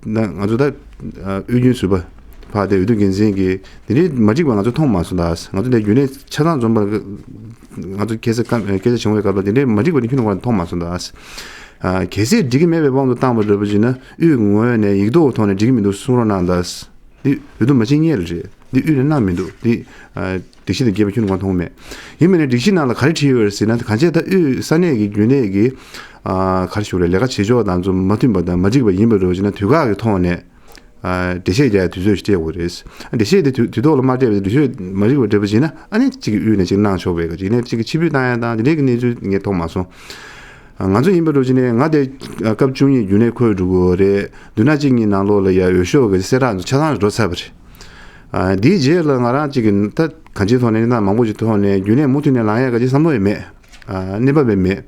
ང་ཚོ་ད་དབུས་རྒྱུན་ཟུར་པ་ཕར་དེ་འོས་བསྡུ་འགན་འཛིན་གྱིས་དེ་འདྲའི་མ་འགྲིག་པ་ང་ཚོ་མཐོང་མ་སོང་ད། ང་ཚོ་དེ་རྒྱུན་ལས་ཆ་ཚང་འཛོམས་པར་ང་ཚོ་ཁ་སང་སྐད་ཆ་བྱུང་བའི་སྐབས་ལ་དེ་འདྲའི་མ་འགྲིག་པ་དེ་ཁྱོན་ནས་མཐོང་མ་སོང་ད། གལ་སྲིད་འགྲིག་གི་མེད་པའི་དབང་དུ་བཏང་བ་འདྲ་པོ་ཅིག་ན་དབུས་ངོས་ནས་ཡིག་ཐོག་ཐོག་ནས་འགྲིག་གི་མི་འདུག་གསུང་རོགས་གནང་ད། འདི་འོས་བསྡུ་མ་བྱེད་ཉེས་ལ་རེད། འདི་དབུས་ནས་གནང་མི་འདུག་འདི་སྒྲིག་གཞི་དང་འགལ་བ་ཁྱོན་ནས་མཐོང་མེད། ཡིན་མིན་ནས་སྒྲིག་གཞི་ནང་ལ་ག་རེ་བྲིས་ཡོད་རེད་ཟེར་ན་གང་ཅི་ད་དབུས་ས་གནས་ཀྱི་རྒྱུན་ལས་ཀྱི་ག་རེ་ཞུ་རེད། ལས་ཀ་བྱེད་ཕྱོགས་དང་ཚོ་མ་མཐུན་པ་དང་མ་འགྲིག་པ་ཡིན་པ་འདྲ་པོ་ཅིག་ན་དུས་བཀག་གི་ཐོག་ནས་འགྲེལ་བཤད་རྒྱག་ཡ་དུས་ཚོད་ཞིག་སྤྲད་དགོས་རེད། འགྲེལ་བཤད་དེ་དུས་དུས་ཐོག་ལ་མ་སྤྲད་པ་དེ་འགྲེལ་བཤད་མ་འགྲིག་པ་འདྲ་པོ་ཅིག་ན་ཨ་ནི་གཅིག་གི་དབུས་ནས་གཅིག་གནང་ཆོག་པའི་ག་ཅིག་ནས་གཅིག་གི་ཕྱིར་འབུད་བཏང་ཡ་དང་དེ་འདྲའི་གི་གནས་ཚུལ་ངས་མཐོང་མ་སོང་། ང་ཚོ་ཡིན་པ་འདྲ་ཅིག་ནས་ང་དེ་སྐབས་བཅུ་གཉིས་རྒྱུན་ལས་འཁོད་འགྲོ་གི་རེད། བདུན་ཕྲག་གཅིག་གཉིས་ནང་ལོགས་ལ་ཡ་འོས་ཤོག་གི་གསལ་བསྒྲགས་ཚོ་ཆ་ཚང་འགྲོ་ཚར་བ་རེད། ཨ། དེའི་རྗེས་ལ་ང་རང་གཅིག་གི་ད་གང་ཅིའི་ཐོག་ནས་གནས་སྟངས་མང་པོ་ཞིག་ཐོག་ནས་རྒྱུན་ལས་མུ་མཐུད་ནས་ལངས་ཡ་ག་ཅིག་བསམ་བློ་ཡང་མེད། ཨ། གནས་བབ་ཡང་མེད།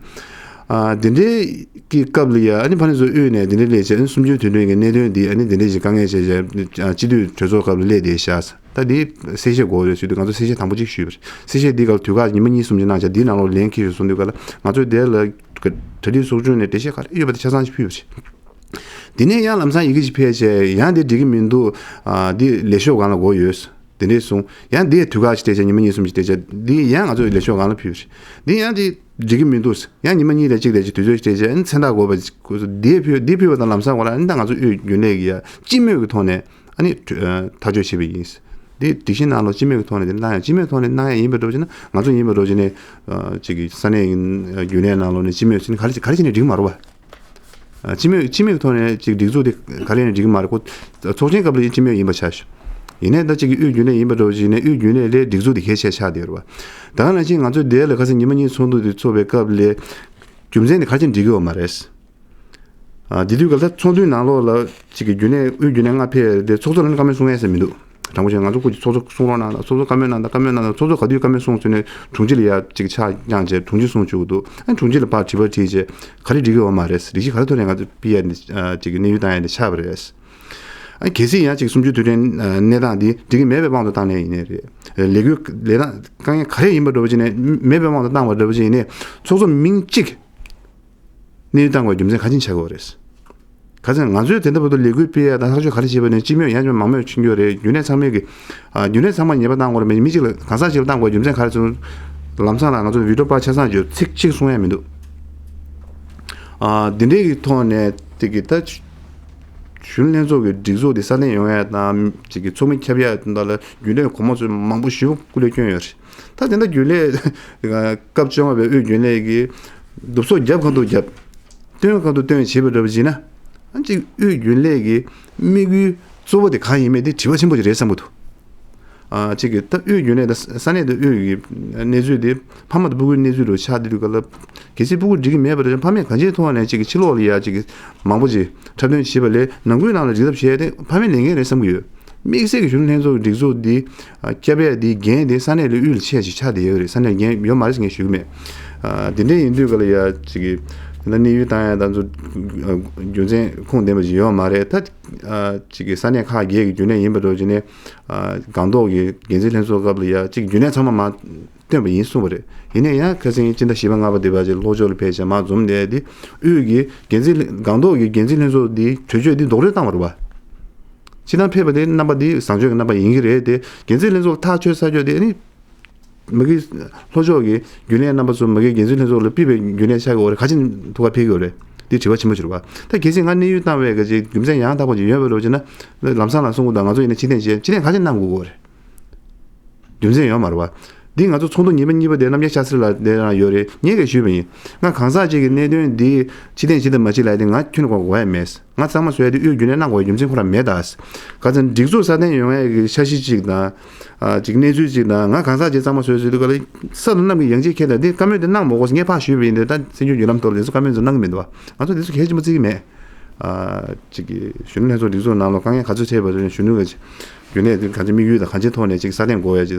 ཨ། དེ་འདྲའི་གི་སྐབས་ལ་ཡ་ཨ་ནི་ཕ་ནི་ཚོ་དབུས་ནས་དེ་འདྲའི་སླེབས་བྱས་ཨ་ནི་གསུམ་བཅུའི་དུས་དྲན་གྱི་གནད་དོན་འདི་ཨ་ནི་དེ་འདྲའི་ཞིག་དཀའ་ངལ་ཆེ་བྱས་སྤྱི་འཐུས་གྲོས་ཚོགས་སྐབས་ལ་སླེབས་བསྡད་ཤག་ད་འདི་གསལ་བཤད་དགོས་རེད་ཞུས་དུས་ང་ཚོ་གསལ་བཤད་དང་པོ་གཅིག་ཞུས་པ་རེད། གསལ་བཤད་འདི་སྐབས་དུས་བཀག་ཉི་མ་གཉིས་གསུམ་ཅིག་གནང་བྱས་འདིའི་ནང་ལོགས་ལན་འཁྱེར་ཞུས་སོང་དུས་ག་ལ་ང་ཚོས་དེ་ལ་གྲ་སྒྲིག་ཚོགས་ཆུང་ནས་འགྲེལ་བཤད་ག་རེ་ཡོད་པ་དེ་ཆ་ཚང་ཞིག་ཕུལ་བ་རེད། དེ་ནས་ཡང་ལམ་སང་ཡི་གེ་ཞིག་ཕེབས་བྱས་ཡང་དེ་འགྲིག་གི་མི་འདུག་ཨ། འདི་ལས་ཤོག་སྒང་ལ་དགོས་ཡོད། དེ་འདྲས་གསུངས། ཡང་འདི་དུས་བཀག་ཞིག་སྤྲད་བྱས་ཉི་མ་གཉིས་གསུམ་ཞིག་སྤྲད་བྱས་འདི་ཡང་ང་ཚོའི་ལས་ཤོག་སྒང་ལ་ཕུལ་བ་རེད། འདི་ཡང་དེ་འགྲིག་གི་མི་འདུག་ཡང་ཉི་མ་གཉིས་ལས་གཅིག་ལས་གཅིག་དུས་ཚོད་ཞིག་སྤྲད་བྱས་ཨ་ནི་མཚན་རྟགས་དགོས་པ་ཞིག་དགོས་སོ། འདི་ཕུལ་འདི་ཕུལ་བ་དང་ལམ་སང་གོ་ལ་ཨ་ནི་ད་ང་ཚོ་དབུས་རྒྱུན་ལས་ཀྱི་ཡ་སྤྱི་མོས་ཀྱི་ཐོག་ནས་ཨ་ནི་ཐག་གཅོད་བྱས་པ་ཡིན། འདི་སྒྲིག་གཞི་ནང་ལོགས་སྤྱི་མོས་ཀྱི་ཐོག་ནས་འདི་གནང་ཡ་སྤྱི་མོས་ཐོག་ནས་གནང་ཡ་ཡིན་པ་འདྲ་བྱས་ན་ང་ཚོ་ཡིན་པ་འདྲ་བྱས་ནས་ཅིག་གི་ས་གནས་ཀྱི་རྒྱུན་ལས་ནང་ལོགས་ནས་སྤྱི་མོས་ཟེར་ནས་ག་རེ་ག་རེ་བྱས་ནས་འགྲིག་མ་རེད་པ། ཨ། སྤྱི་མོས་སྤྱི་མོས་ཐོག་ནས་ཅིག་སྒྲིག་འཛུགས་དེ་ག་རེ་ནས་འགྲིག་གི་མ་རེད། ཁོ་ཚོགས་ཆེན་སྐབས་ལ་ཡིན་སྤྱི་མོས་ཡིན་པ་ཆགས་ཤག་ཡིན་ནའི་ད་ཅིག་གི་དབུས་རྒྱུན་ལས་ཡིན་པ་འདྲ་བོ་ཞིག་ནས་དབུས་རྒྱུན་ལས་ལས་སྒྲིག་འཛུགས་དེ་གལ་ཆེ་ཆགས་བསྡད་ཡོད་རེད་པ། ད་ག་ནང་བཞིན་ང་ཚོའི་འདིར་ལ་ཁ་སང་ཉི་མ་གཉིས་ཚོགས་འདུ་དེ་ཚོགས་པའི་སྐབས་ལ་རྒྱུ་མཚན་དེ་ག་རེ་བྱས་ནས་འགྲིག་གི་ཡོད་མ་རེད། ཨ། དེ་དུས་ག་ལ་ད་ཚོགས་འདུའི་ནང་ལོགས་ལ་ཅིག་གི་རྒྱུན་ལས་དབུས་རྒྱུན་ལས་ལྔ་ཕེབས་ཡ་དེ་ཚོགས་གཙོ་ལ་ནི་བཀའ་མོལ་གསུང་ཡས་ཟེར་མི་འདུག་དྲང་པོ་བཤད་ང་ཚོ་སྐུ་མཁྱེན་ཚོགས་གཙོ་གསུང་རོགས་གནང་དང་ཚོགས་གཙོ་བཀའ་མོལ་གནང་དང་བཀའ་མོལ་གནང་དང་ཚོགས་གཙོ་ག་དུས་བཀའ་མོལ་གསུང་ཟེར་ནས་དྲུང་ཆེ་ལ་ཡ་ཅིག་ཆ་བསྐྱངས་བྱས་དྲུང་ཆེ་གསུང་བཅུག་འདུག་ཨ་དྲུང་ཆེ་ལ་ཕར་དྲི་བ་དྲིས་བྱས་ག་རེ་འགྲིག་གི་ཡོད་མ་རེད། སྒྲིག་གཞི་ག་རེ་ཐོག་ནས་ང་ཚོ་ཕི་ཡ་ནས་ཅིག་གི་གནས་ཡུལ་བཏང་ཡ་ནས་ཆགས་པ་རེད། ཨ་གལ་སྲིད་ཡང་ཅིག་གསུམ་བཅུའི་དུས་དྲན་གནས་སྟངས་འདི་འགྲིག་གི་མེད་པའི་དབང་དུ་བཏང་ནས་ཡིན་ནའི་རེད། ལས་འགུལ་ལས་སྟངས་དཀའ་ངལ་ག་རེ་ཡིན་པ་འདྲ་པོ་ཅིག་ནས་མེད་པའི་དབང་དུ་བཏང་བ་འདྲ་པོ་ཅིག་ཡིན་ནའི་ཚོགས་གཙོ་མིང་གཅིག་གནས་ཡུལ་བཏང་དགོས་རྒྱུ་མཚན་ག་ཅིན་ཆགས་ཀྱི་ཡོད་རེད། ག་ཚོད་ང་ཚོས་དེ་འདྲ་བར་དུ་ལས་འགུལ་སྤེལ་ཡ་དང་ཐག་གཅོད་ག་རེ་བྱས་པ་ནས་སྤྱི་མོས་ཡང་ཅིག་མང་མོས་ཕྱིན་རྒྱུ་རེད། རྒྱུན་ལས་ཚང་མས་ཀྱི། ཨ། རྒྱུན་ལས་ཚང་མ་ཉེས་པ་བཏང་དགོས་རེད་མེད་མི་གཅིག་ལ་གང་ཟག་གཅིག་ལ་བཏང་དགོས་རྒྱུ་མཚན་ག་རེ་ཚོད། ལམ་སང་ལ་ང་ཚོ་བི་ཌི་ཡོ་པར་ཆ་ཚང་བརྗོད་ཚིག་གཅིག་གསུང་ཡ་མི་འདུག་ཨ། འདི་འདྲའི་གི་ཐོག་ནས་དེ་གི་ད་གཞོན་ལྷན་ཚོགས་ཀྱི་སྒྲིག་འཛུགས་དེ་སྲ་བརྟན་ཡོང་ཡ་དང་ཅིག་གི་ཚོགས་མི་ཁྱབ་ཡ་དང་ལ་རྒྱུན་ལས་གོང་མ་ཚོས་མང་པོ་ཞེ་པོ་སྐུ་ལས་བསྐྱོན་ཡོད་རེད། ད་དེ་འདྲ་རྒྱུན་ལས་སྐབས་བཅོ་ལྔ་པའི་དབུས་རྒྱུན་ལས་ཀྱིས་བསྡུ་གསོག་རྒྱབ་གང་ཐུབ་རྒྱབ། བཏོན་གང་ཐུབ་བཏོན་བྱེད་པ་འདྲ་པོ་བྱས་ན། ཨ་ཅིག་དབུས་རྒྱུན་ལས་ཀྱི་དམིགས་ཡུལ་གཙོ་བོ་དེ་གང་ཡིན་མིན་དེ་དྲི་བ་ཆེན་པོ་ཞིག་རེད་བསམ་གྱི་འདུག་ཨ་ཅིག་གི་ད་དབུས་རྒྱུན་ལས་དང་ས་གནས་དང་དབུས་ཀྱི་གནས་ཚུལ་དེ་ཕ་མ་དང་སྤུ་གུའི་གནས་ཚུལ་རུ་ཆགས་བསྡད་དུས་ག་ལ། གལ་སྲིད་སྤུ་གུ་འགྲིག་གི་མེད་པ་རེད་ཕ་མས་གང་ཅིའི་ཐོག་ནས་ཅིག་གི་ཕྱི་ལོགས་ལ་ཡ་ཅིག་གི་མང་པོ་ཅིག་འཁྲབ་སྟོན་བྱེད་པ་ལས་ནང་ཁུལ་ནང་ལ་འགྲིག་ཐབས་བྱས་ཏེ་ཕ་མའི་ལས་འགན་རེད་བསམ་གྱི་ཡོད། དམིགས་བསལ་གྱི་གཞོན་ནུ་ལྷན་ཚོགས་ཀྱི་སྒྲིག་འཛུགས་འདི་སྐྱབས་ཡས་འདིའི་འགན་དེ་ས་གནས་ལ་དབུས་ལ་ཆེ་ཞིག་ཆགས་བསྡད་ཡོད་རེད། ས་གནས་ལ་འགན་ཡོད་མ་རེད་ཟེར་ངས་ཞུ་གི་མེད། ཨ། དེ་འདྲ་ཡིན་དུས་ག་ལ་ཡ་ཅིག་གི་ད་གནས་ཡུལ་བཏང་ཡ་དང་ཚོ་རྒྱུ་མཚན་ཁུངས་ལྡན་པ་ཞིག་ཡོད་མ་རེད་ད། ཨ། ཅིག་གི་ས་གནས་ཁག་བརྒྱད་ཀྱི་རྒྱུན་ལས་ཡིན་པ་འདྲ་བོ་ཅིག་ནས། ཨ། སྒང་ཏོག་གི་འགན་འཛིན་ལྷན་ཚོགས་སྐབས་ལ་ཡ་ཅིག་རྒྱུན་ལས་ཚང་མ་མ་བཏོན་པ་ཡིན་གསུངས་པ་རེད། ཡིན་ནའི་ཡང་ཁ་སང་སྤྱི་ཟླ་བཞི་པ་ལྔ་པ་དེ་བར་ཅིག་ལྷོ་ཕྱོགས་ལ་ཕེབས་བྱས་མར་འཛོམས་ནས་དེ་དབུས་ཀྱི་འགན་འཛིན་སྒང་ཏོག་གི་འགན་འཛིན་ལྷན་ཚོགས་འདིའི་གྲོས་ཆོད་འདི་རྡོག་རོལ་བཏང་བ་རེད་བ། སྤྱིར་བཏང་ཕེབས་པ་དེ་རྣམ་པ་འདི་བཟང་སྤྱོད་ཀྱི་རྣམ་པ་ཡིན་གྱི་རེད་དེ་འགན་འཛིན་ལྷན་ཚོགས་ཐག་ཆོད་ས་ཆོད་དེ་ཨ་ནི། མ་གི་ལྷོ་ཕྱོགས་ཀྱི་རྒྱུན་ལས་རྣམ་པ་ཚོ་མ་གི་འགན་འཛིན་ལྷན་ཚོགས་ལ་ཕུད་པའི་རྒྱུན་ལས་ཆགས་ཀྱི་ཡོད་རེད། ག་ཅི་ཐུགས་ཁ་ཕེབས་ཀྱི་ཡོད་རེད། འདི་དྲི་བ་ཆེན་པོ་ཞིག་རེད་བ། ད་གལ་སྲིད་ང་གནས་ཡུལ་བཏང་བའི་ག་ཅིག་རྒྱུ་མཚན་ཡང་དག་པ་ཅིག་ཡོད་པ་རེད་བ་ཅེ་ན། ལམ་སང་ལ་གསུང་གི་འདུག་ང་ཚོ་ཡིན་ན་ཕྱིར་འཐེན་བྱས་ཕྱིར་འཐེན་ག་ཅི་གནང་དགོས་ཀྱི་ཡོད་རེད། རྒྱུ་མཚན་ཡོད་མ་རེད་བ། འདི་ང་ཚོ་ཚོགས་འདུ་ཉི་མ་གཉིས་པ་དེ་རྣམ་རྒྱལ་ཤཱ་སྟྲི་ལགས་དེ་རང་ཡོད་རེད། ངས་ག་ཞུས་པ་ཡིན། ང་གང་ཟག་ཅིག་གི་གནད་དོན་འདི་ཕྱིར་འཐེན་བྱེད་དང་མ་བྱེད་ལབ་ཡ་དེ་ང་ཁྱོན་ནས་གོ་གོ་ཡ་མེད། ང་གཙང་མ་བཟོ་ཡ་དེ་དབུས་རྒྱུན་ལས་གནང་དགོས་ཡ་རྒྱུ་མཚན་ཁོ་རང་མེད་ད། ག་ཚོད་སྒྲིག་འཛུགས་སྲ་བརྟན་ཡོང་ཡ་གི་འཆར་གཞི་གཅིག་དང་། ཨ། ཅིག་གནས་ཚུལ་གཅིག་དང་ང་གང་ཟག་ཅིག་གཙང་མ་བཟོས་ཟེར་དུས་ག་ལ་ས་དང་གནམ་གྱི་ཡང་ཅིག་ཁྱེད་ལ་འདི་བཀའ་མོལ་འདི་གནང་མ་དགོས་ཟེར་ངས་ཕར་ཞུས་པ་ཡིན་ཏེ། ད་བཙན་བྱོལ་བརྒྱུད་ལམ་ཐོག་ལ་དེ་ཚོ་བཀའ་མོལ་ཚོ་གནང་གི་མི་འདུག་བ། ང་ཚོ་དེ་ཚོ་གལ་ཆེན་པོ་བརྩི་གི་མེད། ཨ་ཅིག་གི་གཞོན་ནུ་ལྷན་ཚོགས་སྒྲིག་འཛུགས་ནང་ལ་དཀའ་ངལ་ག་ཚོད་འཕྲད་པ་རེད། གཞོན་ནུ་གི་རྒྱུན་ལས་དེ་ག་ཚོད་དམིགས་ཡུལ་དང་གང་ཅིའི་ཐོག་ནས་ཅིག་སྲ་བརྟན་དགོས་ཡ་ཅིག་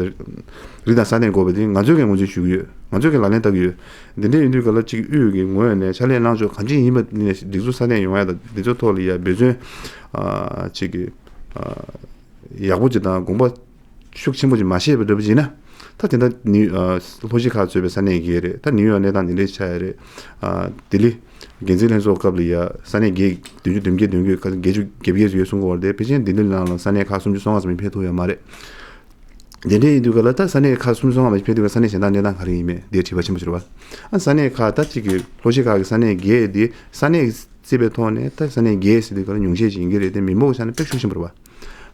རིགས་དང་སྲ་བརྟན་དགོས་པ་དེ་ང་ཚོས་ཀྱང་ངོས་འཛིན་ཞུ་གི་ཡོད། ང་ཚོས་ཀྱང་ལག་ལེན་བསྟར་གྱི་ཡོད། འདི་འདྲ་ཡིན་དུས་ག་ལ་ཅིག་དབུས་ཀྱི་ངོས་ནས་ཕྱག་ལས་གནང་ཕྱོགས་གང་ཅི་ཡིན་པ་ནས་སྒྲིག་འཛུགས་སྲ་བརྟན་ཡོང་ཡ་དང་འདི་ཚོ་ཐོག་ལ་ཡ་འབད་བརྩོན་ཨ་ཅིག་གི་ཨ་ཡག་པོ་ཅིག་དང་དགོངས་པ་ཤུགས་ཆེན་པོ་ཅིག་མ་བཞེས་པ་འདྲ་པོ་ཅིག་ཡིན་ན། ད་དེ་འདྲ་ནི་ཨ་ལྷོ་གཞིས་ཁག་གཙོས་པའི་ས་གནས་བརྒྱད་རེད། ད་ནིའུ་ཡོག་གནས་སྟངས་འདི་འདྲའི་ཆགས་ཡ་རེད། ཨ་ལྡི་ལི་འགན་འཛིན་ལྷན་ཚོགས་སྐབས་ལ་ཡ་ས་གནས་བརྒྱད་བདུན་ཅུ་དོན་བརྒྱད་དོན་བརྒྱད་ཁ་བརྒྱད་ཅུ་བརྒྱད་བརྒྱད་ཡོད་གསུང་གི་ཡོད་རེད་དེ། ཕལ་ཆེར་ལྡི་ལི་ནང་ལ་ས་གནས་ཁག་སུམ་ཅུ་སོ་ལྔ་ཙམ་ཕེབས་ཐུབ་ཡོད་མ་རེད། དེ་འདྲ་ཡིན་དུས་ག་ལ་ད་ས་གནས་ཁག་སུམ་ཅུ་སོ་ལྔ་མ་ཕེབས་དུས་ག་ས་གནས་གཞན་དག་གནས་སྟངས་ག་རེ་ཡིན་མེད་དེ་དྲི་བ་ཆེན་པོ་ཞིག་རེད་བ། ཨ་ས་གནས་ཁག་ད་གཅིག་གི་ལྷོ་གཞིས་ཁག་གི་ས་གནས་བརྒྱད་དེ་ས་གནས་བརྩིས་པའི་ཐོག་ནས་ད་ས་གནས་བརྒྱད་ཟེར་དུས་ག་ལ་ཉུང་ཤས་ཤིག་ཡིན་གྱི་རེད་དེ། མི་འབོར་ཆ་ནས་དཔེ་ཤུགས་ཆེན་པོ་རེད་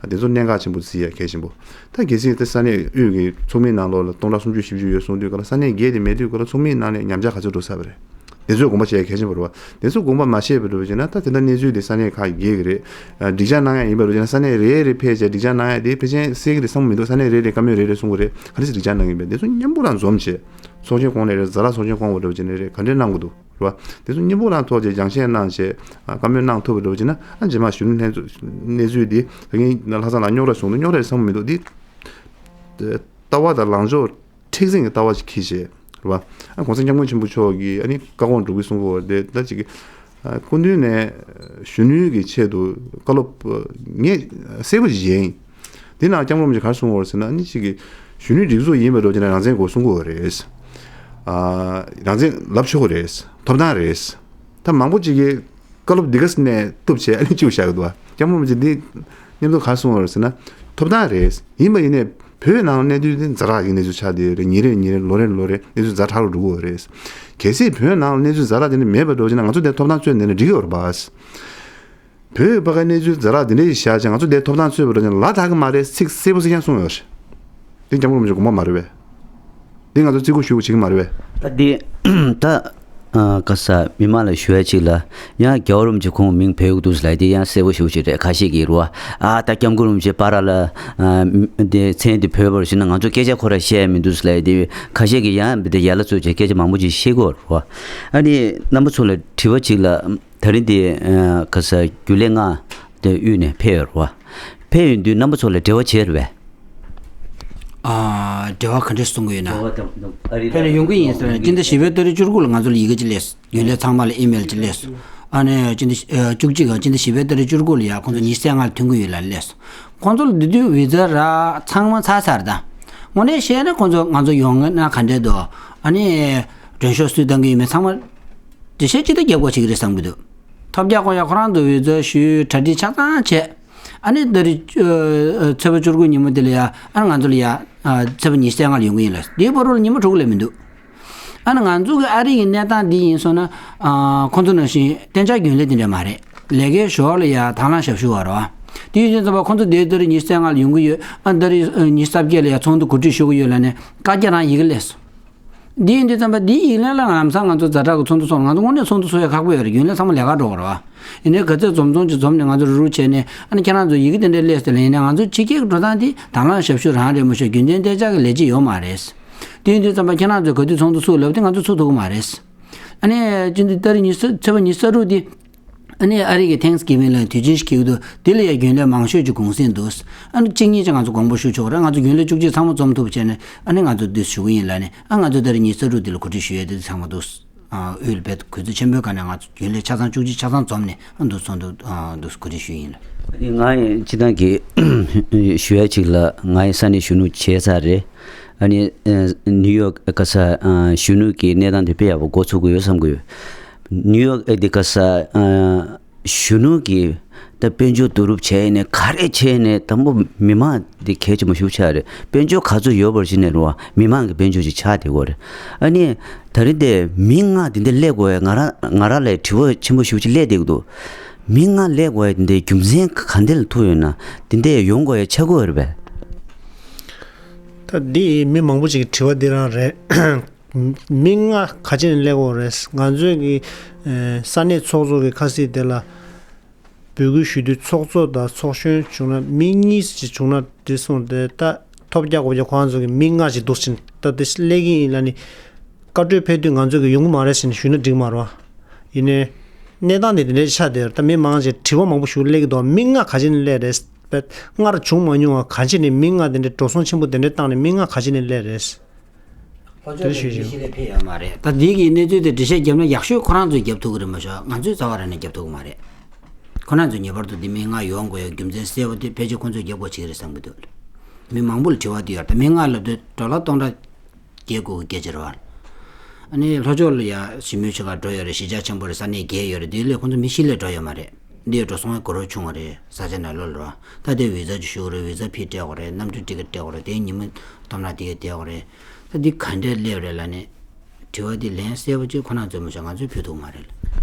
བ། དེ་ཚོ་གནད་འགག་ཆེན་པོ་བརྩི་ཡ་གལ་ཆེན་པོ། ད་གལ་སྲིད་དེ་ས་གནས་དབུས་ཀྱི་ཚོགས་མིའི་ནང་ལོགས་ལ་སྟོང་ཕྲག་སུམ་ཅུ་བཞི་བཅུ་ཡོད་གསུངས་དུས་ག་ལ་ས་གནས་བརྒྱད་དེ་མེད་དུས་ག་ལ་ཚོགས་མིའི་ནང་ནས་ཉམས་ཆག་ག་ཚོད་འགྲོ་ས་བ་རེད། དེ་ཚོས་དགོངས་པ་བཞེས་ཡ་གལ་ཆེན་པོ་རེད་བ། དེ་ཚོ་དགོངས་པ་མ་བཞེས་པ་འགྲོ་བ་བྱས་ན་ད་དེ་འདྲ་གནས་ཚུལ་དེ་ས་གནས་ཁག་བརྒྱད་ཀྱི་རེད། སྒྲིག་འཇགས་གནང་ཡ་ཡིན་པ་འགྲོ་བྱས་ན་ས་གནས་རེ་རེ་ཕེབས་བྱས་སྒྲིག་འཇགས་གནང་ཡ་དེ་ཕལ་ཆེར་གསལ་གྱི་རེད་བསམ་གྱི་མི་འདུག་ས་གནས་རེ་རེ་བཀའ་མོལ་རེ་རེ་གསུང་གི་རེད། ག་རེ་ཟེར་སྒྲིག་འཇགས་གནང་གི་ཡིན་པས། དེ་ཚོ་མཉམ་པོ་རང་འཛོམས་བྱས་ཚོགས་ཆེན་བསྐོང་ནས་རེད། ཛ་དྲག་ཚོགས་ཆེན་བསྐོང་བ་འགྲོ་བ་བྱས་ནས་རེད། ག་འདྲས་གནང་དགོས་འདུག་རེད་བ། དེ་ཚོ་མཉམ་པོ་རང་ཐོག་བཅས་སྦྱང་བཤད་གནང་བྱས་ཨ་བཀའ་མོལ་གནང་ཐུབ་པ་འགྲོ་བ་བྱས་ན་ཨ་རྗེས་མ་གཞོན་ནུ་ལྷན་ཚོགས་གནས་ཚུལ་འདི་ད་གིན་ལྷ་ས་ལ་རྙོག་དྲ་བྱུང་འདུག་རྙོག་དྲ་རེད་བསམ་གྱི་མི་འདུག་འདི་ལྟ་བ་དང་ལངས་ཕྱོགས་མཁྲེགས་འཛིན་གྱི་ལྟ་བ་ཞིག་འཁྱེར་བྱས་རེད་བ། ཨ་གོང་ས་སྐྱབས་མགོན་ཆེན་པོ་མཆོག་གིས་ཨ་ནི་བཀའ་དགོངས་སྒྲུབ་ཀྱི་གསུང་གི་ཡོད་རེད། ད་ཅིག་ཨ་སྐུ་མདུན་ནས་གཞོན་ནུའི་གི་ཆེད་དུ་བཀའ་སློབ་ངས་གསལ་པོ་ཞིག་མཇལ་ཡིན། འདི་ནང་སྐྱབས་མགོན་རིན་པོ་ཆེས་ག་རེ་གསུངས་ཡོད་རེད་ཟེར་ན། ཨ་ནི་ཅིག་གི་གཞོན་ནུའི་སྒྲིག་འཛུགས་ཡིན་པ་འགྲོ་བྱས་ན་རང་བཙན་དགོས་གསུང་གི་ཡོད་རེད། ཨ་རང་བཙན་ལབ་ཆོག་གི་རེད། ཐོབ་ཐང་རེད། ད་མང་པོ་ཅིག་གིས་བཀའ་སློབ་འདི་ག་ནས་གཏུབ་བྱས་ཨ་ནི་བཅུག་བཞག་གི་འདུག་སྐྱབས་མགོན་རིན་པོ་ཆེས་འདི་མཉམ་དུ་ག་རེ་གསུངས་ཡོད་རེད་ཟེར་ན། ཐོབ་ཐང་རེད། ཡིན་པ་ཡིན་ནའི་བོད་ནང་གནས་ཚུལ་དེ་ཛ་དྲག་གི་གནས་ཚུལ་ཆགས་བསྡད་ཡོད་རེད། ཉིན་རེ་ཉིན་རེ་ལོ་རེ་ལོ་རེ་གནས་ཚུལ་ཛ་དྲག་རུ་འགྲོ་གི་ཡོད་རེད། གལ་སྲིད་བོད་ནང་གནས་ཚུལ་ཛ་དྲག་དེ་འདྲ་མེད་པ་འགྲོ་བྱས་ན་ང་ཚོ་འདིར་ཐོབ་ཐང་རྩོད་ནས་ན་འགྲིག་གི་ཡོད་རེད་པ། བོད་པ་ག་གནས་ཚུལ་ཛ་དྲག་འདི་འདྲ་ཞིག་བཞག་བྱས་ང་ཚོ་འདིར་ཐོབ་ཐང་རྩོད་པ་འགྲོ་བྱས་ན་ལ་དྭགས་ཀྱི་མ་རེད། ཚིག་གསལ་པོ་གསལ་རྐྱང་གསུངས་ཡོད་རེད། འདི་སྐྱབས་མགོན་རིན་པོ་ཆེ་དགོངས་པ་མ་རེད་པས། འདི་ང་ཚོ་བརྩི་བཀུར་ཞུ་དགོས་བྱེད་ཀྱི་མ་རེད་པས། ད་འདི་ད་ཨ་ག་ས་མི་མང་ལ་ཞུ་ཡ་ཅིག་ལ། ཡང་རྒྱལ་བ་རིན་པོ་ཆེ་ཁོང་མིང་བོས་ཀྱི་འདུག་ལབ་དེ་ཡང་གསལ་པོ་ཞེ་པོ་ཅིག་རེད། ཁ་ཤས་ཀྱིས་རེད་བ། ཨ་ད་སྐྱབས་མགོན་རིན་པོ་ཆེ་པ་ར་ལ་ཨ་དེ་མཚན་དེ་བོས་པར་ཞུ་ན་ང་ཚོ་སྐད་ཆ་ཁོ་ར་བཤད་ཡ་མི་འདུག་ལབ་དེ་ཁ་ཤས་ཀྱིས་ཡང་འདི་ཡ་ལ་ཚུར་བྱས་སྐད་ཆ་མང་པོ་ཅིག་བཤད་ཀྱི་ཡོད་རེད་བ། ཨ་ནི་རྣམ་པ་ཚོ་ལ་དྲི་བ་ཅིག་ལ། ད་རིང་འདི་ཨ་ག་ས་རྒྱུན་ལས་ལྔ་དེ་དབུས་ནས་ཕེབས་ཡོད་རེད་བ། ཕེབས་ཡོང་དུས་རྣམ་པ་ཚོ་ལ་འབྲེལ་བ་བྱས་རེད་པས། ཨ་འབྲེལ་བ་ག་འདྲས་གསུང་གི་ཡོད་ན། འབྲེལ་བ་དང་ཨ་རི་ཕེབས་ནས་ཡོང་གི་ཡིན་ཟེར་ན། སྤྱི་ཟླ་བཞི་པའི་ཏ་རིག་བཅུ་དགུ་ལ་ང་ཚོ་ལ་ཡི་གེ་ཅིག་སླེབས་སོང་། རྒྱུན་ལས་ཚང་མ་ལ་ཨི་མེལ་ཅིག་སླེབས་སོང་། ཨ་ནི་སྤྱི་ཟླ་ཨ་བཅུ་གཅིག་ག་སྤྱི་ཟླ་བཞི་པའི་ཏ་རིག་བཅུ་དགུ་ལ་ཡ་ཁོང་ཚོ་ཉི་ཤུ་རྩ་ལྔ་ལ་ཐོན་གི་ཡོད་ལབ་སླེབས་སོང་། ཁོང་ཚོ་ལ་དེ་དུས་བི་ཛ་རག་ཚང་མ་ཚར་ཚར་ད། དངོས་གནས་བཤད་ན་ཁོང་ཚོ་ང་ཚོ་ཡོང་ན་ག་འདྲས་འདུག་ཨ་ནི་མགྲོན་ཤོག་སུས་བཏང་གི་ཡོད་མེད་ཚང་མ་འགྲེལ་བཤད་ཅི་ལྟར་རྒྱབ་དགོས་བྱེད་ཀྱི་རེད་བསམ་གྱི་འདུག་ཐོབ་རྒྱག་དགོས་ཡ་ཁོ་རང་ཚོ་བི་ཛ་ཞུས། གྲ་སྒྲིག་ཆ་ཚང་བྱས། ཨ་ནི་ད་རེས་ཨ་ཚེས་པ་བཅུ་དགུ་ཉིན་མོ་དེ་ལ་ཡ་ཨ་ང་ཚོ་ལ་ཡ་ཨ་ཚེས་པ་ཉི་ཤུ་རྩ་ལྔ་ལ་ཡོང་གི་ཡིན་ལབ། དེའི་བར་དུ་ལ་ཉི་མ་དྲུག་ལས་མི་འདུག་ཨ་ནི་ང་ཚོ་གི་ཨ་རི་གི་གནས་སྟངས་འདི་ཡིན་སོང་ན། ཨ་ཁོང་ཚོ་ནང་བཞིན་གཏན་འཇགས་རྒྱུན་ལས་དེ་འདྲ་མ་རེད། ལས་ཀའི་ཞོར་ལ་ཡ་དང་བླངས་ཞབས་ཞུ་བ་རེད་བ། དེ་ཡིན་དུས་ཙམ་པ་ཁོང་ཚོ་དེ་ད་རེས་ཉི་ཤུ་རྩ་ལྔ་ལ་ཡོང་གི་ཡོད། ཨ་ད་རེས་ཨ་ཉི་ཤུ་རྩ་བརྒྱད་ལ་ཡ་ཚོགས་འདུ་གོ་སྒྲིག་ཞུ་གི་ཡོད་ལབ་ནས་བཀའ་རྒྱ་རང་ཡི་གེ་སླེབས་སོང་། འདི་ཡིན་དུས་ཙམ་པ་འདི་ཡིག་ལན་ལ་ལམ་སང་ང་ཚོ་ཛ་དྲག་གི་ཚོགས་འདུ་ཚོགས་ན་ང་ཚོ་དངོས་གནས་ཚོགས་འདུ་ཚོགས་ཡ་ཁག་པོ་ཡོད་རེད། རྒྱུན་ལས་ཚང་མ་ལས་ཀ་འགྲོ་གི་རེད་བ། ཡིན་ནའི་ག་ཚོད་འཛོམས་འཛོམས་ཅིག་འཛོམས་ནས་ང་ཚོ་རུ་རུ་བྱས་ནས་ཨ་ནི་ཁྱེད་རང་ཚོ་ཡི་གེ་དེ་འདྲ་སླེབས་སོང་ལབ་ཡིན་ནའི་ང་ཚོ་ཕྱི་རྒྱལ་གྱི་འགྲོ་སྟངས་འདི་དང་བླངས་ཞབས་ཞུ་རང་རེད་མ་གཏོགས་རྒྱུན་ལྡན་གཏན་འཇགས་ཀྱི་ལས་བྱེད་ཡོད་མ་རེད། དེ་ཡིན་དུས་ཙམ་པ་ཁྱེད་རང་ཚོས་ག་དུས་ཚོགས་འདུ་ཚུགས་ལབ་དུས་ང་ཚོ་ཚུགས་ཐུབ་ཀྱི་མ་རེད། ཨ་ནི་སྤྱི་འདི་ཏ་རིག་ཉི་ཤུ་ཚེས་པ་ཉི་ཤུ་རྩ་དྲུག་འདི། ཨ་ནི་ཨ་རི་གི་Thanksgiving་ལ་དུས་ཆེན་ཞིག་འཁེལ་གྱི་འདུག་དེ་ལ་ཡ་རྒྱུན་ལས་མང་ཤོས་ཀྱི་གུང་སེང་འདུག་ཨ་ནི་གཅིག་གཉིས་ཅིག་ང་ཚོ་དགོངས་པ་ཞུ་ཆོག་རེད། ང་ཚོ་རྒྱུན་ལས་བཅུ་གཅིག་ཚང་མ་འཛོམས་ཐུབ་བྱས་ནས་ཨ་ནི་ང་ཚོ་འདི་ཞུ་གི་ཡིན་ལབ་ནས། ཨ་ང་ཚོ་ད་རེས་ཉི་ཤུ་རྩ་དྲུག་འདི་ལ་གོ་སྒྲིག་ཞུ་ཡས་དེ་ཚང་མ་འདུག་ཨ་དབུས་ལ་རྦད་གུས་བརྩི་ཆེན་པོའི་སྒང་ནས་ང་ཚོ་རྒྱུན་ལས་ཆ་ཚང་བཅུ་གཅིག་ཆ་ཚང་འཛོམས་ནས་ཨ་འདུག་ཚོགས་འདུ་ཨ་འདུག་གོ་སྒྲིག་ཞུས་ཡིན་ལབ། ང་ཡི་སྤྱི་བཏང་གི་ཞུ་ཡ་ཅིག་ལ། ང་ཡི་ས་གནས་གཞོན་ནུ་བྱས་ཚར་རེད། ཨ་ནི་ཨ་ནིའུ་ཡོག་ག་ས་ཨ་གཞོན་ནུ་གི་གནས་སྟངས་དེ་དཔེ་ཡག་པོ་འགོ་ཚུགས་ཀྱི་ཡོད་བསམ་གྱི་ཡོད། ནིའུ་ཡོག་ཨེ་འདི་ག་ས་ཨ་གཞོན་ནུ་གི་ད་དཔལ་འབྱོར་བསྡུ་རུབ་བྱས་ནས་ག་རེ་བྱས་ནས་དང་པོ་མི་མང་འདི་གལ་ཆེན་པོ་ཞིག་ཆགས་རེད། དཔལ་འབྱོར་ག་ཚོད་ཡོད་པར་གཞི་ནས་རེད་བ། མི་མང་གི་དཔལ་འབྱོར་ཅིག་ཆགས་བསྡད་ཀྱི་ཡོད་རེད། ཨ་ནི་ད་རེས་འདི་མི་ལྔ་འདི་འདྲ་སླེབས་དགོས་ཡ་ང་རང་ང་རང་ལ་དྲི་བ་ཆེན་པོ་ཞེ་པོ་ཅིག་སླེབས་བསྡད་ཀྱི་འདུག་མི་ལྔ་སླེབས་དགོས་ཡ་འདི་འདྲའི་རྒྱུ་མཚན་ག་འདྲ་ལ་ཐུག་ཡོད་ན། འདི་འདྲ་ཡོང་དགོས་ཡ་ཆགས་ཀྱི་ཡོད་རེད་པས། ད་འདི་མི་མང་པོ་ཅིག་གི་དྲི་བ་འདི་རང་རེད། མི་ལྔ་ག་ཅི་ནས་སླེབས་ཀྱི་ཡོད་རེད། ང་ཚོའི་གི་ཨ་ས་གནས་ཚོགས་གཙོ་གི་ཁ་སང་དེ་ལ་འབོད་སྐུལ་ཞུ་དུས་ཚོགས་གཙོ་དང་ཚོགས་གཞོན་བྱུང་ན་མི་གཉིས་ཅིག་བྱུང་ན་འགྲིག་གསུངས་ཏེ། ད་ཐོབ་རྒྱག་དགོས་རྒྱག་ཁོ་རང་ཚོ་གི་མི་ལྔ་ཅིག་འདུག་ཟེར་ནས་ད་དེ་སླེབས་ཀྱི་ཡིན་ལབ་ནས། བཀའ་འཁྲོལ་ཕེབས་དུས་ང་ཚོ་གི་ཡོང་གི་མ་རེད་ཟེར་ནས་ཞུས་ན་འགྲིག་མ་རེད་བ། ཡིན་ནའི་ གནས་སྟངས་དེ་དེ་འདྲའི་ཆགས་བསྡད་ཡོད་རེད། ད་མི་མང་ཆེ་དྲི་བ་མང་པོ་ཞིག་སླེབས་ཀྱི་འདུག་མི་ལྔ་ག་ཅི་ནས་སླེབས་རེད། སྔར་བྱུང་མ་མྱོང་བ་ག་ཅི་ནས་མི་ལྔ་དེ་འདྲའི་འགྲོ་སོང་ཆེན་པོ་དེ་འདྲའི་བཏང་ནས་མི་ལྔ་ག་ཅི་ནས་སླེབས་རེད། ལྷོ་ཕྱོགས་ནས་མི་ཤི་ལས་ཕེབས་ཡོད་མ་རེད། ད་འདི་གི་གནས་ཚུལ་དེ་འགྲེལ་བཤད་བརྒྱབ་ན་ཡག་ཤོས་ཁོ་རང་ཚོས་བརྒྱབ་ཐུབ་ཀྱི་རེད་མ་གཏོགས་ང་ཚོས་རྩ་བ་རང་ནས་བརྒྱབ་ཐུབ་ཀྱི་མ་རེད། ཁོ་རང་ཚོས་ངེས་པར་དུ་འདི་མི་ལྔ་ཡོང་དགོས་ཡ་རྒྱུ་མཚན་གསལ་པོ་དེ་ཕལ་ཆེར་ཁོ་ཚོས་རྒྱབ་དགོས་བྱེད་ཀྱི་རེད་བསམ་གྱི་འདུག་མི་མང་པོ་ལ་དྲི་བ་དེ་ཡོད་རེད། ད་མི་ལྔ་ལབ་དུས་ཌོ་ལར་སྟོང་ཕྲག་བརྒྱད་དགུ་གི་སྐད་ཆ་རེད་བ། ཨ་ནི་ལྷོ་ཕྱོགས་ལ་ཡ་ཞི་མོལ་བྱེད་གར་འགྲོ་ཡོད་རེད། གཞིས་ཆགས་ཆེན་པོ་རེད། ས་གནས་བརྒལ་ཡོད་རེད། དེ་ལས་ཁོ་ཚོ་མི་ཤི་ལས་འགྲོ་ཡོད་མ་རེད། འདི་ཡ་འགྲོ་སོང་ཡ་གོ་རོ་ཆུང་བ་རེད། ས་ཆ་ནང་ལོགས་ལ་རེད་བ། ད་དེ་བི་ཟ་ཅིག་ཞུ་དགོས་རེད། བི་ཟ་ཕི་སྤྲད་དགོས་རེད། གནམ་གྲུ་ཊི་ཀེ་ཊི་སྤྲད་དགོས་རེད། དེ་ཉིན་མོ་ཐོབ་ན་དེ་ག་བསྡད་དགོས་རེད། ད་འདི་ག་འདྲས་སླེབས་རེད་ལབ་ནས་དྲི་བ་འདི་ལན་གསལ་པོ་གཅིག་ཁོ་རང་ཚོས་མ་བྱུང་ང་ཚོས་ཕུལ་ཐུབ་མ་རེད་ལ།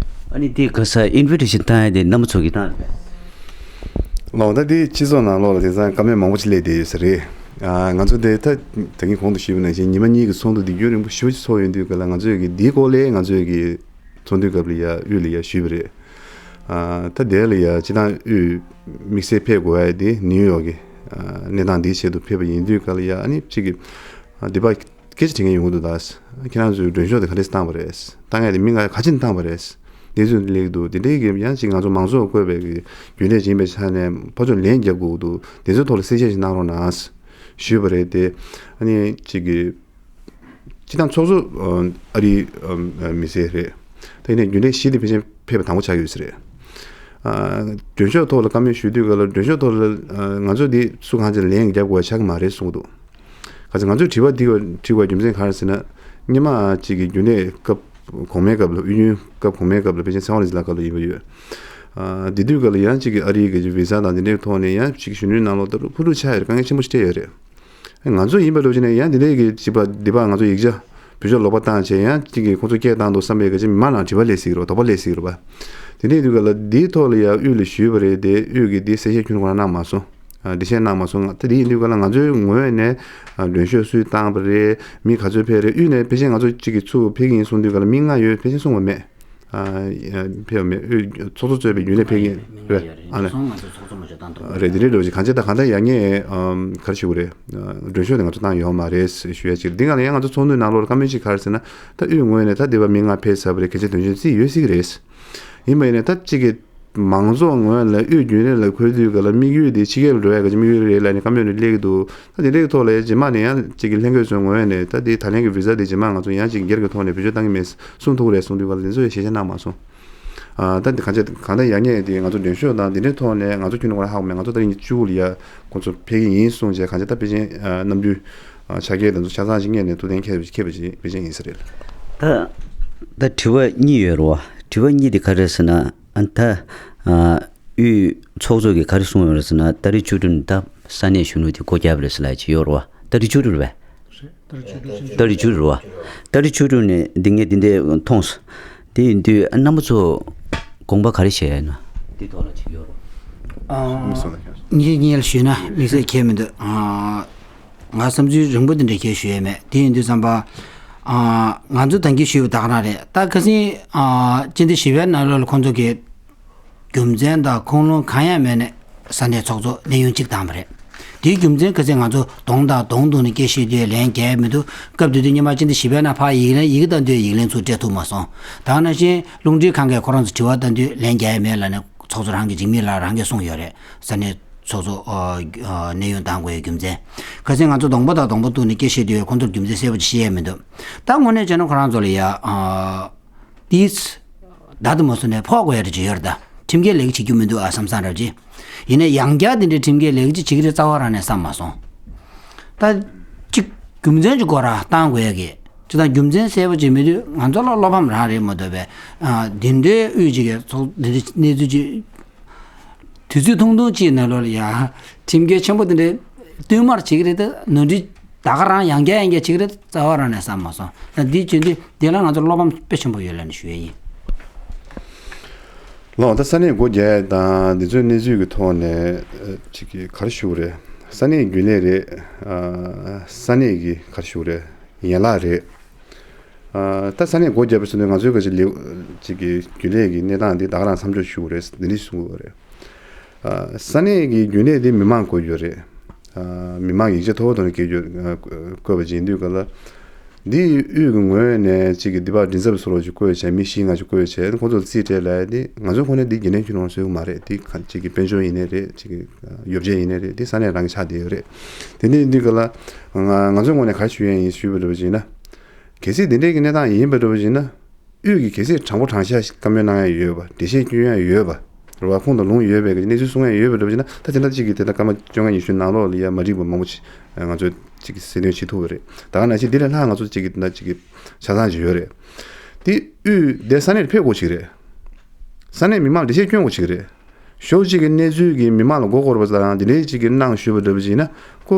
ཨ་ནི་དེ་ག་ས་ཨིན་བི་ཊེ་ཤན་བཏང་ཡ་དེ་རྣམ་པ་ཚོ་གིས་བཏང་རེད་པས། ལགས། ད་དེ་སྤྱི་ཚོགས་ནང་ལོགས་ལ་དེང་སང་བཀའ་མོལ་མང་པོ་ཅིག་སླེབས་བསྡད་ཡོད་ས་རེད། ཨ། ང་ཚོ་དེ་ད་ད་གིན་གོང་དུ་ཞུས་པ་ནང་བཞིན་ཉི་མ་གཉིས་ཀྱི་ཚོགས་འདུ་འདི་རྒྱུན་རིང་པོ་ཞེ་པོ་ཅིག་ཚོགས་ཡོང་དུས་སྐབས་ལ་ང་ཚོས་ཀྱི་འདིའི་སྐོར་ལ་ང་ཚོས་ཀྱི་ཚོགས་འདུའི་སྐབས་ལ་ཡ་དབུས་ལ་ཡ་ཞུས་པ་རེད། ཨ། ད་དེ་ལ་ཡ་སྤྱི་བཏང་དབུས་དམིགས་བསལ་ཕེབས་དགོས་ཡ་དེ་ནིའུ་ཡོག་གི་ཨ་གནས་སྟངས་འདིའི་ཆེད་དུ་ཕེབས་པ་ཡིན་དུས་སྐབས་ལ་ཡ་ཨ་ནི་གཅིག་གི་ཨ་འདི་པ་སྐད་ཆ་དྲི་མཁན་ཡོང་གི་འདུག་ད་ཁྱེད་རང་ཚོའི་མགྲོན་ཤོག་དེ་ག་འདྲས་བཏང་བ་རེད། བཏང་ཡ་དེ་མི་ལྔ་ག་ཅི་བཏང་བ་རེད། འདི་ཚོ་སླེབས་ཀྱི་འདུག་དེ་འདྲའི་གི་ཡང་གཅིག་ང་ཚོ་མང་ཚོགས་བསྐོས་པའི་གི་རྒྱུན་ལས་ཡིན་པའི་ཆ་ནས་ཕར་ཚུར་ལན་རྒྱབ་དགོས་ཀྱི་འདུག་དེ་ཚོའི་ཐོག་ལ་གསལ་བཤད་ཞིག་གནང་རོགས་གནང་ཞུས་པ་རེད་དེ། ཨ་ནི་གཅིག་གི་སྤྱི་བཏང་ཚོགས་གཙོ་ཨ་རིའི་མི་སེར་རེད། ད་ཡིན་ནའི་རྒྱུན་ལས་བཞི་དེ་ཕལ་ཆེར་ཕེབས་པ་དང་པོ་ཆགས་ཡོད་ས་རེད། ཨ། མགྲོན་ཤོག་ཐོག་ལ་བཀའ་མོལ་ཞུ་དུས་སྐབས་ལ་མགྲོན་ཤོག་ཐོག་ལ་ཨ་ང་ཚོ་འདི་སུ་གང་ཅིག་ལན་རྒྱབ་དགོས་པ་ཆགས་ཀྱི་མ་རེད་གསུངས་འདུག་ག་ཚོད་ང་ཚོས་དྲི་བ་འདི་བ་དྲི་བ་རྒྱུ་མཚན་ག་རེ་ཟེར་ན། སྔོན་མ་གཅིག་གི་རྒྱུན་ལས་སྐབས་གོང་མའི་སྐབས་ལ་དབུས་རྒྱུན་སྐབས་གོང་མའི་སྐབས་ལ་ཕལ་ཆེར་ཚེ་དབང་རིག་འཛིན་ལགས་སྐབས་ལ་ཡིན་པ་ཡོད། ཨ། དེ་དུས་སྐབས་ལ་ཡང་གཅིག་གི་ཨ་རིའི་གི་བི་ཟ་དང་དེ་འདྲའི་ཐོག་ནས་ཡང་གཅིག་གཞོན་ནུའི་ནང་ལོགས་ལྟ་བུ་ཕུ་ལུ་ཆགས་ཡོད་རེད། དཀའ་ངལ་ཆེན་པོ་ཞིག་འཕྲད་ཡོད་རེད། ང་ཚོ་ཡིན་པ་ལོ་ཆེ་ནས་ཡང་དེ་འདྲའི་གི་གཅིག་པ་འདི་པ་ང་ཚོ་ཡིག་ཆ་བེད་སྤྱོད་ལོག་པ་བཏང་བྱས་ཡང་གཅིག་གི་ཁོང་ཚོ་སྐད་བཏང་འདུག་བསམ་པའི་གི་གཅིག་མི་མང་ནང་དྲི་བ་སླེབས་སྲིད་ཀྱི་རེད་བ། དོགས་པ་སླེབས་སྲིད་ཀྱི་རེད་བ། དེ་འདྲའི་དུས་སྐབས་ལ་འདིའི་ཐོག་ལ་ཡང་དབུས་ལ་ཞུས་པ་རེད་དེ་དབུས་ཀྱི་འདི་གསལ་བཤད་ཁྱོན་ནས་ཁོ་རང་གནང་མ་སོང་། ཨ། འགྲེལ་བཤད་གནང་མ་སོང་། ད་དེ་ཡིན་དུས་སྐབས་ལ་ང་ཚོའི་ངོས་ནས་ཨ་མགྲོན་ཤོག་སུས་བཏང་པ་རེད། མི་ག་ཚོད་ཕེབས་རེད། དབུས་ནས་ཕལ་ཆེར་ང་ཚོ་གཅིག་གི་ཚུར་ཕེབས་ཀྱི་ཡིན་གསུངས་དུས་སྐབས་ལ་མི་ལྔ་ཡོད་ཕལ་ཆེར་གསུངས་པ་མེད། ཨ། ཕེབས་པ་མེད། དབུས་ཚོགས་གཙོ་གཙོས་པའི་རྒྱུན་ལས་ཕེབས་ཀྱི་རེད། ཨ་ནི་སོང་ང་ཚོ་ཚོགས་གཙོ་མ་ཞིག་བཏང་ཐུབ་རེད། དེ་འདྲའི་ལོ་ཞིག་གང་ཅི་ད་གང་ལྟར་ཡག་ཉེས་ཨམ་ག་རེ་ཞུ་དགོས་རེད། ཨ། མགྲོན་ཤོག་དེ་ང་ཚོ་བཏང་ཡོད་མ་རེད་ཞུ་ཡ་ཅིག་འདི་ག་ལ་ཡང་ང་ཚོ་ཚོགས་འདུའི་ནང་ལོགས་ལ་བཀའ་མོལ་ཅིག་ག་རེ་ཟེར་ན། ད་དབུས་ངོས་ནས་ད་འདི་པ་མི་ལྔ་ཕེབས་ཚར་བ་རེད། གལ་ཆེ་དོན་ཆེན་རྩིས་ཡོད་སྲིད་ཀྱི་རེད། ཡིན་པ་ཡིན་ནའི་ད་གཅིག་གི་མང་ཚོགས་ངོས་ལ་དབུས་རྒྱུན་ལས་ལ་འཁོད་དུས་ག་ལ་དམིགས་ཡུལ་དེ་ཕྱི་རྒྱལ་ལ་འགྲོ་ཡ་ག་ཅིག་དམིགས་ཡུལ་རེད་ལབ་ནས་བཀའ་མོལ་རེ་སླེབས་ཀྱི་འདུག་ད་དེ་འདྲའི་ཐོག་ལ་ཡ་རྗེས་མ་ནས་ཡང་གཅིག་གི་ལྷན་རྒྱས་ཚོའི་ངོས་ནས་ད་དེ་ད་ལན་གྱི་བི་ཟ་དེ་རྗེས་མ་ང་ཚོ་ཡང་གཅིག་སྒེར་གྱི་ཐོག་ནས་བེད་སྤྱོད་བཏང་གི་མེད་གསུངས་ཐུབ་ཀྱི་རེད་གསུངས་དུས་ག་ལ་དེ་ཚོ་ཡ་ཞལ་བཞེས་གནང་མ་སོང་། ཨ། ད་འདི་གང་ཅི་གང་ལྟར་ཡག་ཉེས་དེ་ང་ཚོ་མགྲོན་ཤོག་དང་འདི་འདྲའི་ཐོག་ནས་ང་ཚོ་ཁྱོན་ནས་ཁོ་རང་ཧ་གོ་མེད། ང་ཚོ་ད་རིང་བཅུ་དགུ་ལ་ཡ་ཁོ་ཚོ་ཕེབས་ཀྱི་ཡིན་གསུངས་བྱས་གང་ཅི་ད་ཕལ་ཆེར་ཨ་གནམ་གྲུའི་ཨ་ཆ་རྐྱེན་དེ་ཚོ་ཆ་ཚང་ཞིག་རྙེད་ནས་ཐུགས་གཏན་འཁེལ་འཁེལ་བ་ཞིག་ཕལ་ཆེར་ཡིན་ས་རེད། ད་ད་དྲི་བ་གཉིས་ཡོད་རེད་བ། དྲི་བ་གཉིས་དེ་ག་རེ་རེད་ཟེར་ན། ཨ། ད་ཨ་དབུས་ཚོགས་གཙོ་གིས་ག་རེ་གསུངས་ཡོད་རེད་ཟེར་ན། ཏ་རིག་བཅུ་དྲུག་ནས་ད་ས་གནས་གཞོན་ནུ་དེ་སྒོ་བརྒྱབ་རེད་ཟེར་ལབ་ཡ་ཅིག་ཡོད་རེད་བ། ཏ་རིག་བཅུ་དྲུག་རེད་པས། ཏ་རིག་བཅུ་དྲུག་རེད་བ། ཏ་རིག་བཅུ་དྲུག་ནས་འདི་ངས་འདི་འདྲས་མཐོང་སོང་། དེ་ཡིན་དུས་རྣམ་པ་ཚོ་དགོངས་པ་ག་རེ་བཞེས་ཡོད་ན། འདི་ཐོག་ལ་ཅིག་ཡོད་རེད། ཨ། ངས་ངས་ཞུས་ན་དམིགས་བསལ་གང་ཡང་མི་འདུག་ཨ། ང་བསམ་ཚུལ་རིང་པོ་འདི་འདྲ་གང་ཡང་ཞུ་ཡས་མེད། དེ་ཡིན་དུས་ཙམ་པ། ཨ། ང་ཚོ་ད་གིན་ཞུས་པ་ད་ག་རང་རེད། ད་ཁ་སང་ཨ་སྤྱི་ཟླ་བཞི་པའི་ནང་ལོགས་ལ་ཁོང་ཚོ་གིས་རྒྱུ་མཚན་དང་ཁུངས་ལུང་གང་ཡང་མེད་ནས་ས་གནས་ཚོགས་གཙོ་གནས་དབྱུང་གཅིག་བཏང་བ་རེད། དེའི་རྒྱུ་མཚན་ག་ཚད་ང་ཚོ་གདོང་དང་གདོང་བསྡུར་ནས་སྐད་ཆ་བཤད་དུས་ལན་རྒྱག་ཡ་མི་འདུག་སྐབས་དེ་དུས་སྔོན་མ་སྤྱི་ཟླ་བཞི་པའི་ནང་ཕར་ཡིག་ལན་ཡི་གེ་བཏང་དུས་ཡིག་ལན་ཚུར་སྤྲད་ཐུབ་མ་སོང་། ད་ནང་བཞིན་རླུང་འཕྲིན་ཁང་གིས་ཁོ་རང་ཚོ་དྲི་བ་བཏང་དུས་ལན་རྒྱག་ཡ་མེད་ལབ་ནས་ཚོགས་གཙོ་རང་གིས་འཇིགས་མེད་ལགས་རང་གིས་གསུངས་ཡོད་རེད། ས་གནས་ཚོགས་གཙོ་ཨ་ཨ་གནས་དབྱུང་བཏང་དགོས་ཡའི་རྒྱུ་མཚན། ག་ཚད་ང་ཚོ་གདོང་པ་དང་གདོང་པ་བསྡུར་ནས་སྐད་ཆ་བཤད་དུས་ཁོང་ཚོར་རྒྱུ་མཚན་གསལ་པོ་ཅིག་བཤད་ཡ་མི་འདུག་ད་དངོས་གནས་བྱས་ན་ཁོ་རང་ཚོ་ལ་ཡ་ཨ། དེས་བདག་ཏུ་མ་བཟུང་ནས་ཕོག་དགོས་ཡ་རེ་ཅིག་ཡོད་རེད་ད། ཁྲིམས་འགལ་ལས་ཀ་བྱེད་རྒྱུ་མི་འདུག་ཨ་བསམ་བསམ་འདྲ་ཅིག་ཡིན་ནའི་ཡང་བསྐྱར་དེ་འདྲའི་ཁྲིམས་འགལ་ལས་ཀ་ཅིག་བྱེད་ཀྱི་རེད་རྩ་བ་རང་ནས་བསམ་མ་སོང་། ད་ཅིག་རྒྱུ་མཚན་ཅིག་སྐོར་ར་བཏང་དགོས་ཡ་གི་ཅིག་དང་རྒྱུ་མཚན་གསལ་པོ་ཅིག་མེད་དུས་ང་ཚོ་ལ་བློ་ཕམ་རང་རེད་མ་གཏོགས་པས། ཨ། འདི་འདྲའི་དབུས་ཅིག་གི་ཚོགས་འདི་འདྲའི་གནས་ཚུལ་ཅིག་དུས་ཚོད་ཐུང་ཐུང་གཅིག་ནང་ལོགས་ལ་ཡ། ཁྲིམས་འགལ་ཆེན་པོ་དེ་འདྲའི་བསྟུད་མར་བྱེད་ཀྱི་རེད་དེ་ནོར་འཁྲུལ་ད་ག་རང་ཡང་བསྐྱར་ཡང་བསྐྱར་བྱེད་ཀྱི་རེད་རྩ་བ་རང་ནས་བསམ་མ་སོང་། ད་འདི་བྱེད་དུས་འདི་ལ་ང་ཚོ་བློ་ཕམ་དཔེ་ཆེན་པོ་ཡོད་ལབ་ནས་ཞུ་ཡ་ཡིན། ལགས། ད་ས་གནས་སྒོ་རྒྱག་ཡ་དང་འདི་ཚོའི་གནས་ཚུལ་གྱི་ཐོག་ནས་ཅིག་གི་ག་རེ་ཞུ་དགོས་རེད། ས་གནས་རྒྱུན་ལས་རེད། ཨ། ས་གནས་ཀྱི་ག་རེ་ཞུ་དགོས་རེད། ཡན་ལག་རེད། ཨ། ད་ས་གནས་སྒོ་བརྒྱབ་པའི་ཚུན་ཚོད་ང་ཚོའི་ག་ཅིག་ལེའུ་ཅིག་གི་རྒྱུན་ལས་ཀྱི་གནས་སྟངས་འདི་ད་ག་རང་མཚམས་འཇོག་ཞུ་དགོས་རེད་འདི་འདྲ་གསུང་དགོས་རེད། ཨ། ས་གནས་ཀྱི་རྒྱུན་ལས་འདི་མི་མང་དགོས་ཡོད་རེད། ཨ། མི་མང་ཡིག་ཆ་མཐོ་པོ་ཐོག་ནས་སྐད་རྒྱུ་ཨ་བཀོད་པ་ཅིག་ཡིན་དུས་ག་ལ། འདི་དབུས་ཀྱི་ངོས་ནས་གཅིག་གི་འདི་པར་མགྲིན་ཚབ་བཟོ་རོགས་ཅིག་བསྐོས་བྱས། མི་བཞི་ལྔ་ཅིག་བསྐོས་བྱས། ཁོང་ཚོ་ལ་རྩིས་སྤྲད་ལབ་ཡ་དེ། ང་ཚོའི་ཁོངས་ནས་འདི་འགན་ལེན་ཁྱོན་ནས་བཟོ་གི་མ་རེད། འདི་ག་གཅིག་གི་དཔལ་འབྱོར་ཡིན་ནའི་རེད། གཅིག་གི་ཡོ་བྱད་ཡིན་ནའི་རེད། འདི་ས་གནས་རང་གི་ཆགས་བསྡད་ཡོད་རེད། དེ་འདྲའི་འདི་ག་ལ་ང་ང་ཚོའི་ངོས་ནས་ག་རེ་ཞུ་ཡ་ཡིན་ཞུས་པ་འདྲ་བོ་ཅིག་ཡིན་ན། གལ་སྲིད་འདི་འདྲའི་གི་གནས་སྟངས་ཡིན་པ་འདྲ་བོ་ཅིག་ཡིན་ན། དབུས་ཀྱི་གལ་སྲིད་དྲང་པོ་དྲང་བཞག་བཀའ་མོལ་གནང་ཡ་ཡོད་པ། འགྲེལ་བཤད་སྐྱོན་ཡ་ཡོད་པ། རེད་བ། ཁུངས་དང་ལུང་ཡོད་པའི་གི་གནས་ཚུལ་གསུང་ཡ་ཡོད་པ་འདྲ་བོ་ཅིག་ཡིན་ན། ད་དེ་འདྲ་གཅིག་གི་དེ་འདྲ་སྐར་མ་བཅོ་ལྔ་ཉི་ཤུ་ནང་ལོགས་ལ་ཡ་མ་འགྲིག་པ་མང་པོ་ཅིག་ང་ཚོས་གཅིག་གི་གསལ་སྟོན་བྱེད་ཐུབ་པ་རེད། ད་ག་ནང་བཞིན་འདི་ལས་ལྷག་ང་ཚོ་གཅིག་གི་འདི་འདྲ་གཅིག་གི་ཆ་ཚང་ཅིག་ཡོད་རེད། དེ་དབུས་དེ་ས་གནས་ཕེབས་དགོས་ཅིག་རེད། ས་གནས་མི་མང་འགྲེལ་བཤད་སྐྱོན་དགོས་ཅིག་རེད། ཕྱོགས་གཅིག་གི་གནས་ཚུལ་གྱིས་མི་མང་ལ་མགོ་སྐོར་བ་དང་དེ་འདྲའི་གཅིག་གི་གནང་ཞུས་པ་འདྲ་པོ་ཅིག་ཡིན་ན། ཁོ་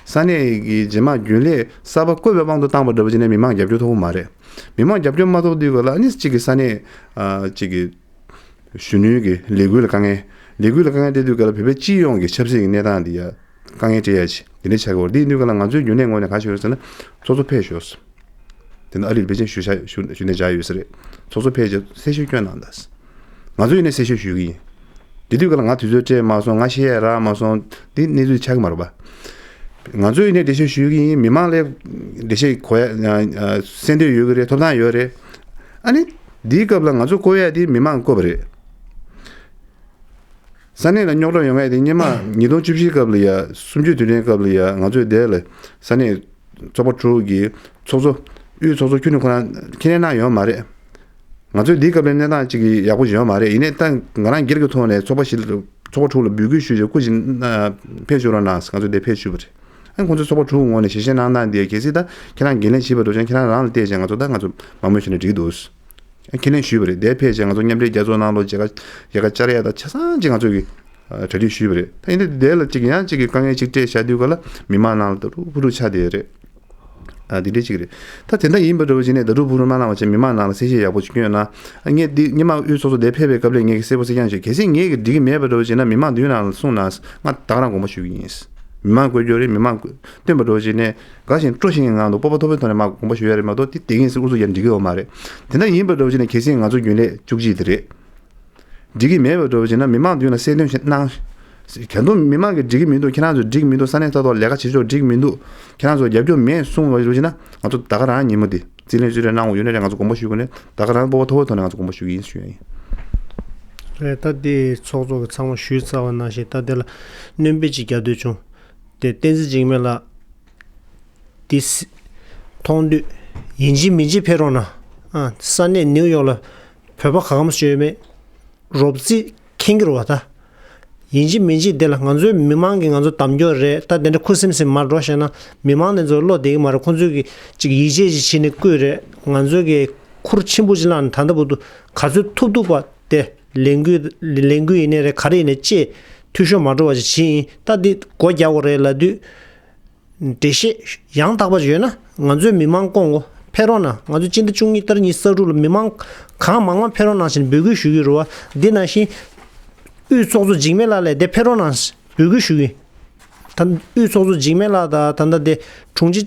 ས་གནས་ཀྱི་རྗེས་མ་རྒྱུན་ལས་གསར་པ་བསྐོས་པའི་དབང་དུ་བཏང་པ་འདྲ་པོ་ཅིག་ནས་མི་མང་རྒྱབ་སྐྱོར་ཐོབ་ཀྱི་མ་རེད། མི་མང་རྒྱབ་སྐྱོར་མ་ཐོབ་དུས་ག་ལ་ཨ་ནི་གཅིག་གི་ས་གནས་ཨ་གཅིག་གི་གཞོན་ནུའི་གི་ལས་འགུལ་ལ་དཀའ་ངལ། ལས་འགུལ་ལ་དཀའ་ངལ་སྤྲད་དུས་ག་ལ་བོད་པའི་སྤྱི་ཡོངས་ཀྱི་ཆབ་སྲིད་ཀྱི་གནས་སྟངས་འདི་ཡ་དཀའ་ངལ་སྤྲད་ཡ་ཅིག་འདི་འདྲ་ཆགས་ཀྱི་ཡོད་རེད། འདི་ཡིན་དུས་ག་ལ་ང་ཚོའི་རྒྱུན་ལས་ངོས་ནས་ག་ཞུ་རེད་ཟེར་ན། ཚོགས་གཙོ་ཕེབས་ཤོག་དེ་ནི་ཨ་རིར་ཕལ་ཆེར་ཞུ་བཞག་ཞུ་ཞུ་ནས་བཞག་ཡོད་ས་རེད། ཚོགས་གཙོ་ཕལ་ཆེར་གསལ་བཤད་སྐྱོན་གནང་དང་། ང་ཚོ་ཡིན་ནའི་གསལ་བཤད་ཞུ་གི་ཡིན། དེ་དུས་ག་ལ་ང་དུས་ཚོད་སྤྲད་མ་སོང་། ང་བཤད་ཡས་རག་མ་སོང་། འདི་གནས་ཚུལ་ཆགས་ཀྱི་མ་རེད་པ། ང་ཚོ་ཡིན་ནའི་འགྲེལ་བཤད་ཞུ་གི་ཡིན། མི་མང་ལ་འགྲེལ་བཤད་གོ་ཡ་ཨ་ཨ་གསན་འདོད་ཡོད་ཀྱི་རེད། ཐོབ་ཐང་ཡོད་རེད། ཨ་ནི་འདིའི་སྐབས་ལ་ང་ཚོ་བསྐོ་ཡ་དེ་མི་མང་བསྐོ་བ་རེད། ས་གནས་ལ་རྙོག་དྲ་ཡོང་ཡ་དེ་སྔོན་མ་ཉིས་སྟོང་བཅུ་བཞི་སྐབས་ལ་ཡ། གསུམ་བཅུའི་དུས་དྲན་སྐབས་ལ་ཡ། ང་ཚོས་དེ་ལ་ས་གནས་ཚོགས་པ་དྲུག་གི་ཚོགས་གཙོ། དབུས་ཚོགས་གཙོ་ཁྱོན་ནས་ཁོ་རང་ཁས་ལེན་གནང་ཡོད་མ་རེད། ང་ཚོས་འདིའི་སྐབས་ལ་གནས་སྟངས་གཅིག་གི་ཡག་པོ་ཡོད་མ་རེད། ཡིན་ནའི་ད་ང་རང་སྒེར་གྱི་ཐོག་ནས་ཚོགས་པ་ཞིག་ཚོགས་པ་དྲུག་ལ་འབོད་སྐུལ་ཞུས་བྱས་སྐུ་མཁྱེན་ཕེབས་ཤོག་རོགས་གནང་ཟེར་ང་ཚོས་དེ་ཕེབས་ཞུས་པ་རེད། ཨ་ཁོང་ཚོས་ཚོགས་པ་དྲུག་ངོས་ནས་ཞལ་བཞེས་གནང་སྟངས་འདི་གལ་སྲིད་ད་ཁྱེད་རང་འགན་ལེན་བྱེད་པ་འདྲ་བྱུང་ན་ཁྱེད་རང་རང་ལ་བལྟས་བྱས་ང་ཚོ་ད་ང་ཚོ་མང་མོས་བྱས་ན་འགྲིག་གི་འདུག་ཁས་ལེན་ཞུས་པ་རེད། དེ་ཕལ་ཆེར་ང་ཚོ་མཉམ་འབྲེལ་རྒྱལ་ཚོགས་ནང་ལོགས་མཇལ་ཁ་ཡ་ག་བཅར་ཡ་དང་ཆ་ཚང་ཅིག་ང་ཚོ་གིས་གྲ་སྒྲིག་ཞུས་པ་རེད། ད་ཡིན་དུས་དེ་ལ་ཅིག་ཡང་ཅིག་གི་དཀའ་ངལ་ཅིག་སྤྲད་བཞག་དུས་ག་ལ་མི་མང་ནང་ལ་ད་རུ་ཕུ་རུ་ཆགས་བསྡད་ཡོད་རེད། ཨ་འདི་འདྲ་ཅིག་རེད། ད་དེ་འདྲ་ཡིན་པ་འདྲ་བོ་ཅིག་ནས་ད་རུ་ཕུ་རུ་མ་གནང་བ་བྱས་མི་མང་ནང་ལ་གསལ་བཤད་ཡག་པོ་ཅིག་སྐྱོན་ན། ཨ་ངས་འདི་སྔོན་མ་དབུས་ཚོགས་གཙོ་དེ་ཕེབས་པའི་སྐབས་ལ་ངས་གི་གསལ་པོ་གསལ་རྐྱང་ཞུས། གལ་སྲིད་ངས་གི་འགྲིག་གི་མེད་པ་འདྲ་བོ་ཅིག་ན་མི་མང་མདུན་ནང་ལ་གསུངས་ན་ང་ད་ག་རང་དགོངས་པ་ཞུ་གི་ཡིན། མི་མང་བསྐོ་རྒྱུ་རེད། མི་མང་བསྟུན་པ་འདྲ་བོ་ཅིག་ནས་དགའ་ཞིང་སྤྲོ་ཞིང་གི་ངང་དུ་སྤོབས་པ་མཐོ་པོའི་ཐོག་ནས་མར་དགོངས་པ་ཞུ་ཡ་རེད་མ་གཏོགས་དེ་དེ་གིན་ཟེར་ཨུ་ཚུགས་ཡ་འགྲིག་གི་ཡོད་མ་རེད། དེ་འདྲ་ཡིན་པ་འདྲ་བོ་ཅིག་ནས་གལ་སྲིད་ང་ཚོ་རྒྱུན་ལས་བཅུ་གཅིག་དེ་རེད། འགྲིག་གི་མེད་པ་འདྲ་བོ་བྱས་ན་མི་མང་མདུན་ལ་གསལ་སྟོན་ཞིག་གནང་། གལ་སྲིད་མི་མང་གིས་འགྲིག་གི་མི་འདུག་ཁྱེད་རང་ཚོ་འགྲིག་གི་མི་འདུག་ས་གནས་ས་ཐོག་ལས་ཀ་བྱེད་ཕྱོགས་འགྲིག་གི་མི་འདུག་ཁྱེད་རང་ཚོ་རྒྱབ་སྐྱོར་མེད་གསུངས་པ་འདྲ་བོ་བྱས་ན་ང་ཚོ་ད་ག་རང་ཉིན་མོ་འདི་རྩིས་ལེན་རྩིས་སྤྲོད་གནང་དགོས་ཡོད་ན་རེད། ང་ཚོ་དགོངས་པ་ཞུ་དགོས་ནས་ད་ག་རང་སྤོབས་པ་མཐོ་པོའི་ཐོག་ནས་ང་ཚོ་དགོངས་པ་ཞུ་གི་ཡིན་ཞུ་ཡ་ཡིན། རེད། ད་འདི་ཚོགས་གཙོ་གི་ཚང་མ་ཞུས་ཚར་བ་ནང་བཞིན་ད་འདི་ལ་སྣོན་པ་ཅིག་རྒྱག་འདོད་བྱུང་། དེ་བསྟན་འཛིན་འཇིགས་མེད་ལགས། དེ་སི་མཐོང་དུས་ཡིན་གཅིག་མིན་གཅིག་ཕེབས་རོགས་གནང་། ཨ་ས་གནས་ནིའུ་ཡོག་ལ་བོད་པ་ག་གམ་ཞིག་ཡོད་མེད་རོབ་རྩིས་མཁྱེན་གྱི་རེད་བ། ད་ཡིན་གཅིག་མིན་གཅིག་དེ་ལ་ང་ཚོའི་མི་མང་གིས་ང་ཚོ་གདམ་རྒྱུ་རེད། ད་དེ་འདྲ་ཁུ་སིམ་སིམ་མར་འགྲོ་བཤད་ན་མི་མང་དེ་ཚོ་བློ་བདེ་གི་མ་རེད། ཁོང་ཚོས་གི་ཅིག་ཡིད་ཆེས་ཅིག་བྱས་ནས་བསྐུལ་རེད། ང་ཚོས་གི་ཁུར་ཆེན་པོ་ཅིག་བླངས་ནས་ད་ལྟ་བར་དུ་ག་ཚོད་ཐུབ་ཐུབ་པ་དེ་ལས་འགུལ་ལས་འགུལ་ཡིན་ནའི་རེད། ག་རེ་ཡིན་ནའི་ཅིག་འཐུས་ཤོར་མ་འགྲོ་བ་ཅིག་བྱེད་ཡིན། ད་འདི་སྒོ་རྒྱག་དགོས་རེད་ལབ་དུས། འགྲེལ་བཤད་ཡང་དག་པ་ཡོད་ན་ང་ཚོའི་མི་མང་སྐོང་གོ་ཕེབས་རོགས་གནང་། ང་ཚོ་སྤྱི་ཟླ་བཅུ་གཉིས་ཏ་རིག་ཉི་ཤུ་རྩ་དྲུག་ལ་མི་མང་གང་མང་མང་ཕེབས་རོགས་གནང་ཞེས་འབོད་སྐུལ་ཞུ་གི་རེད་བ། འདི་ནང་བཞིན་དབུས་ཚོགས་གཙོ་འཇིགས་མེད་ལགས་ལ་དེ་ཕེབས་རོགས་གནང་ཞེས་འབོད་སྐུལ་ཞུ་གི་ཡིན། ད་དབུས་ཚོགས་གཙོ་འཇིགས་མེད་ལགས་དང་ད་ལྟ་དེ་དྲུང་ཆེ་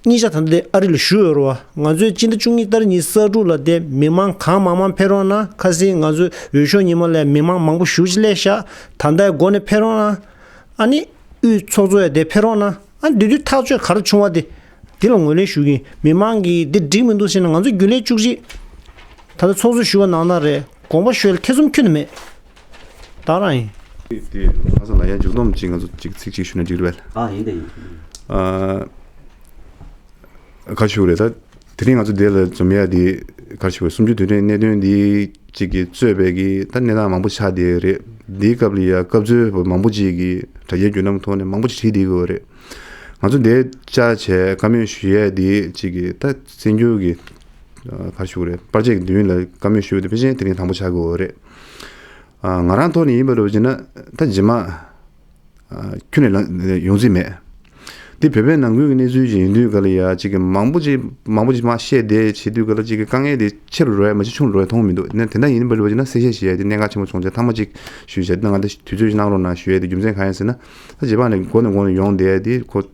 གཉིས་ཆ་ད་ལྟ་དེ་ཨ་རི་ལ་བཞུགས་ཡོད་རེད་བ། ང་ཚོའི་སྤྱི་ཟླ་བཅུ་གཉིས་ཏ་རིག་ཉི་ཤུ་རྩ་དྲུག་ལ་དེ་མི་མང་གང་མང་མང་ཕེབས་རོགས་གནང་། ཁ་སང་ང་ཚོའི་འོས་ཤོག་ཉིན་མོ་ལ་མི་མང་མང་པོ་ཞེ་པོ་ཅིག་སླེབས་ཤག་ད་ལྟའི་སྒོ་ནས་ཕེབས་རོགས་གནང་། ཨ་ནི་དབུས་ཚོགས་གཙོ་ཡ་དེ་ཕེབས་རོགས་གནང་། ཨ་ནི་དེ་དུས་ཐག་གཅོད་ག་རེ་བྱུང་བ་དེ་འདི་ལ་ངོས་ལེན་ཞུ་གི་ཡིན། མི་མང་གིས་འདི་འགྲིག་མི་འདུག་ཟེར་ན་ང་ཚོ་རྒྱུན་ལས་བཅུ་གཅིག་ད་ལྟ་ཚོགས་གཙོ་ཞུ་བ་ནང་ན་རེད། དགོངས་པ་ཞུ་ཡ་ལ་ཐེ་ཚོམ་ཁྱོན་ནས་མེད། ད་རང་ཡིན། དེ་ལྷ་ས་ལ་ཡ་མཇུག་སྡོམ་ཅིག་ང་ཚོ་ཅིག་ཚིག་ཅིག་ཞུ་ན་འགྲིག་རེད་པས། ཨ་ཡིན་ད་ཡིན། ཨ། ག་ཞུ་རེད་ད། དེ་རིང་ང་ཚོ་འདི་ལ་འཛོམས་ཡ་འདི་ག་ཞུ་རེད། གསུམ་བཅུའི་དུས་དྲན་གནད་དོན་འདི་གཅིག་གིས་གཙོས་པའི་གི་ད་གནས་སྟངས་མང་པོ་ཆགས་བསྡད་རེད། འདིའི་སྐབས་ལ་ཡ་སྐབས་འཚོལ་བ་མང་པོ་ཅིག་གིས་དྲ་རྒྱའི་བརྒྱུད་ལམ་ཐོག་ནས་མང་པོ་ཅིག་བྲིས་བསྡད་ཡོད་རེད། ང་ཚོ་འདིར་བཅར་བྱས་བཀའ་མོལ་ཞུ་ཡ་འདི་གཅིག་གིས་ད་བཙན་བྱོལ་གི་ག་ཞུ་རེད། པར་ཆས་ཀྱི་མདུན་ལ་བཀའ་མོལ་ཞུ་ཡ་འདི་ཕལ་ཆེར་དེ་རིང་དང་པོ་ཆགས་ཀྱི་ཡོད་རེད། ཨ། ང་རང་ཐོག་ནས་ཡིན་པ་འདྲ་བོ་བྱས་ན་ད་རྗེས་མ། ཨ། ཁྱོན་ནས་ལངས་ཡོང་རྩིས་མེད། འདི་བོད་པའི་ནང་ཁུལ་གྱི་གནས་ཚུལ་ཞིག་ཡིན་དུས་ག་ལ་ཡ་གཅིག་གི་མང་པོ་ཅིག་མང་པོ་ཅིག་མར་བཤད་བསྡད་བྱེད་དུས་ག་ལ་གཅིག་གི་དཀའ་ངལ་དེ་ཆེ་རུ་འགྲོ་ཡ་མ་གཏོགས་ཆུང་རུ་འགྲོ་ཡ་མཐོང་མི་འདུག་ནས་དེ་འདྲ་ཡིན་པ་འདྲ་བོ་བྱས་ན་གསལ་བཤད་བྱེད་ཡ་དེ་གནད་འགག་ཆེན་པོ་བྱུང་བྱས་ཐ་མ་གཅིག་ཞུས་བྱས། ད་ང་ད་དུས་ཚོད་ཅིག་གནང་རོགས་གནང་ཞུ་ཡ་དེ་རྒྱུ་མཚན་གང་ཡིན་ཟེར་ན། ད་རྗེས་དཔག་ནས་མགོ་ནས་མགོ་ནས་ཡོང་བསྡད་ཡ་དེ་ཁོ།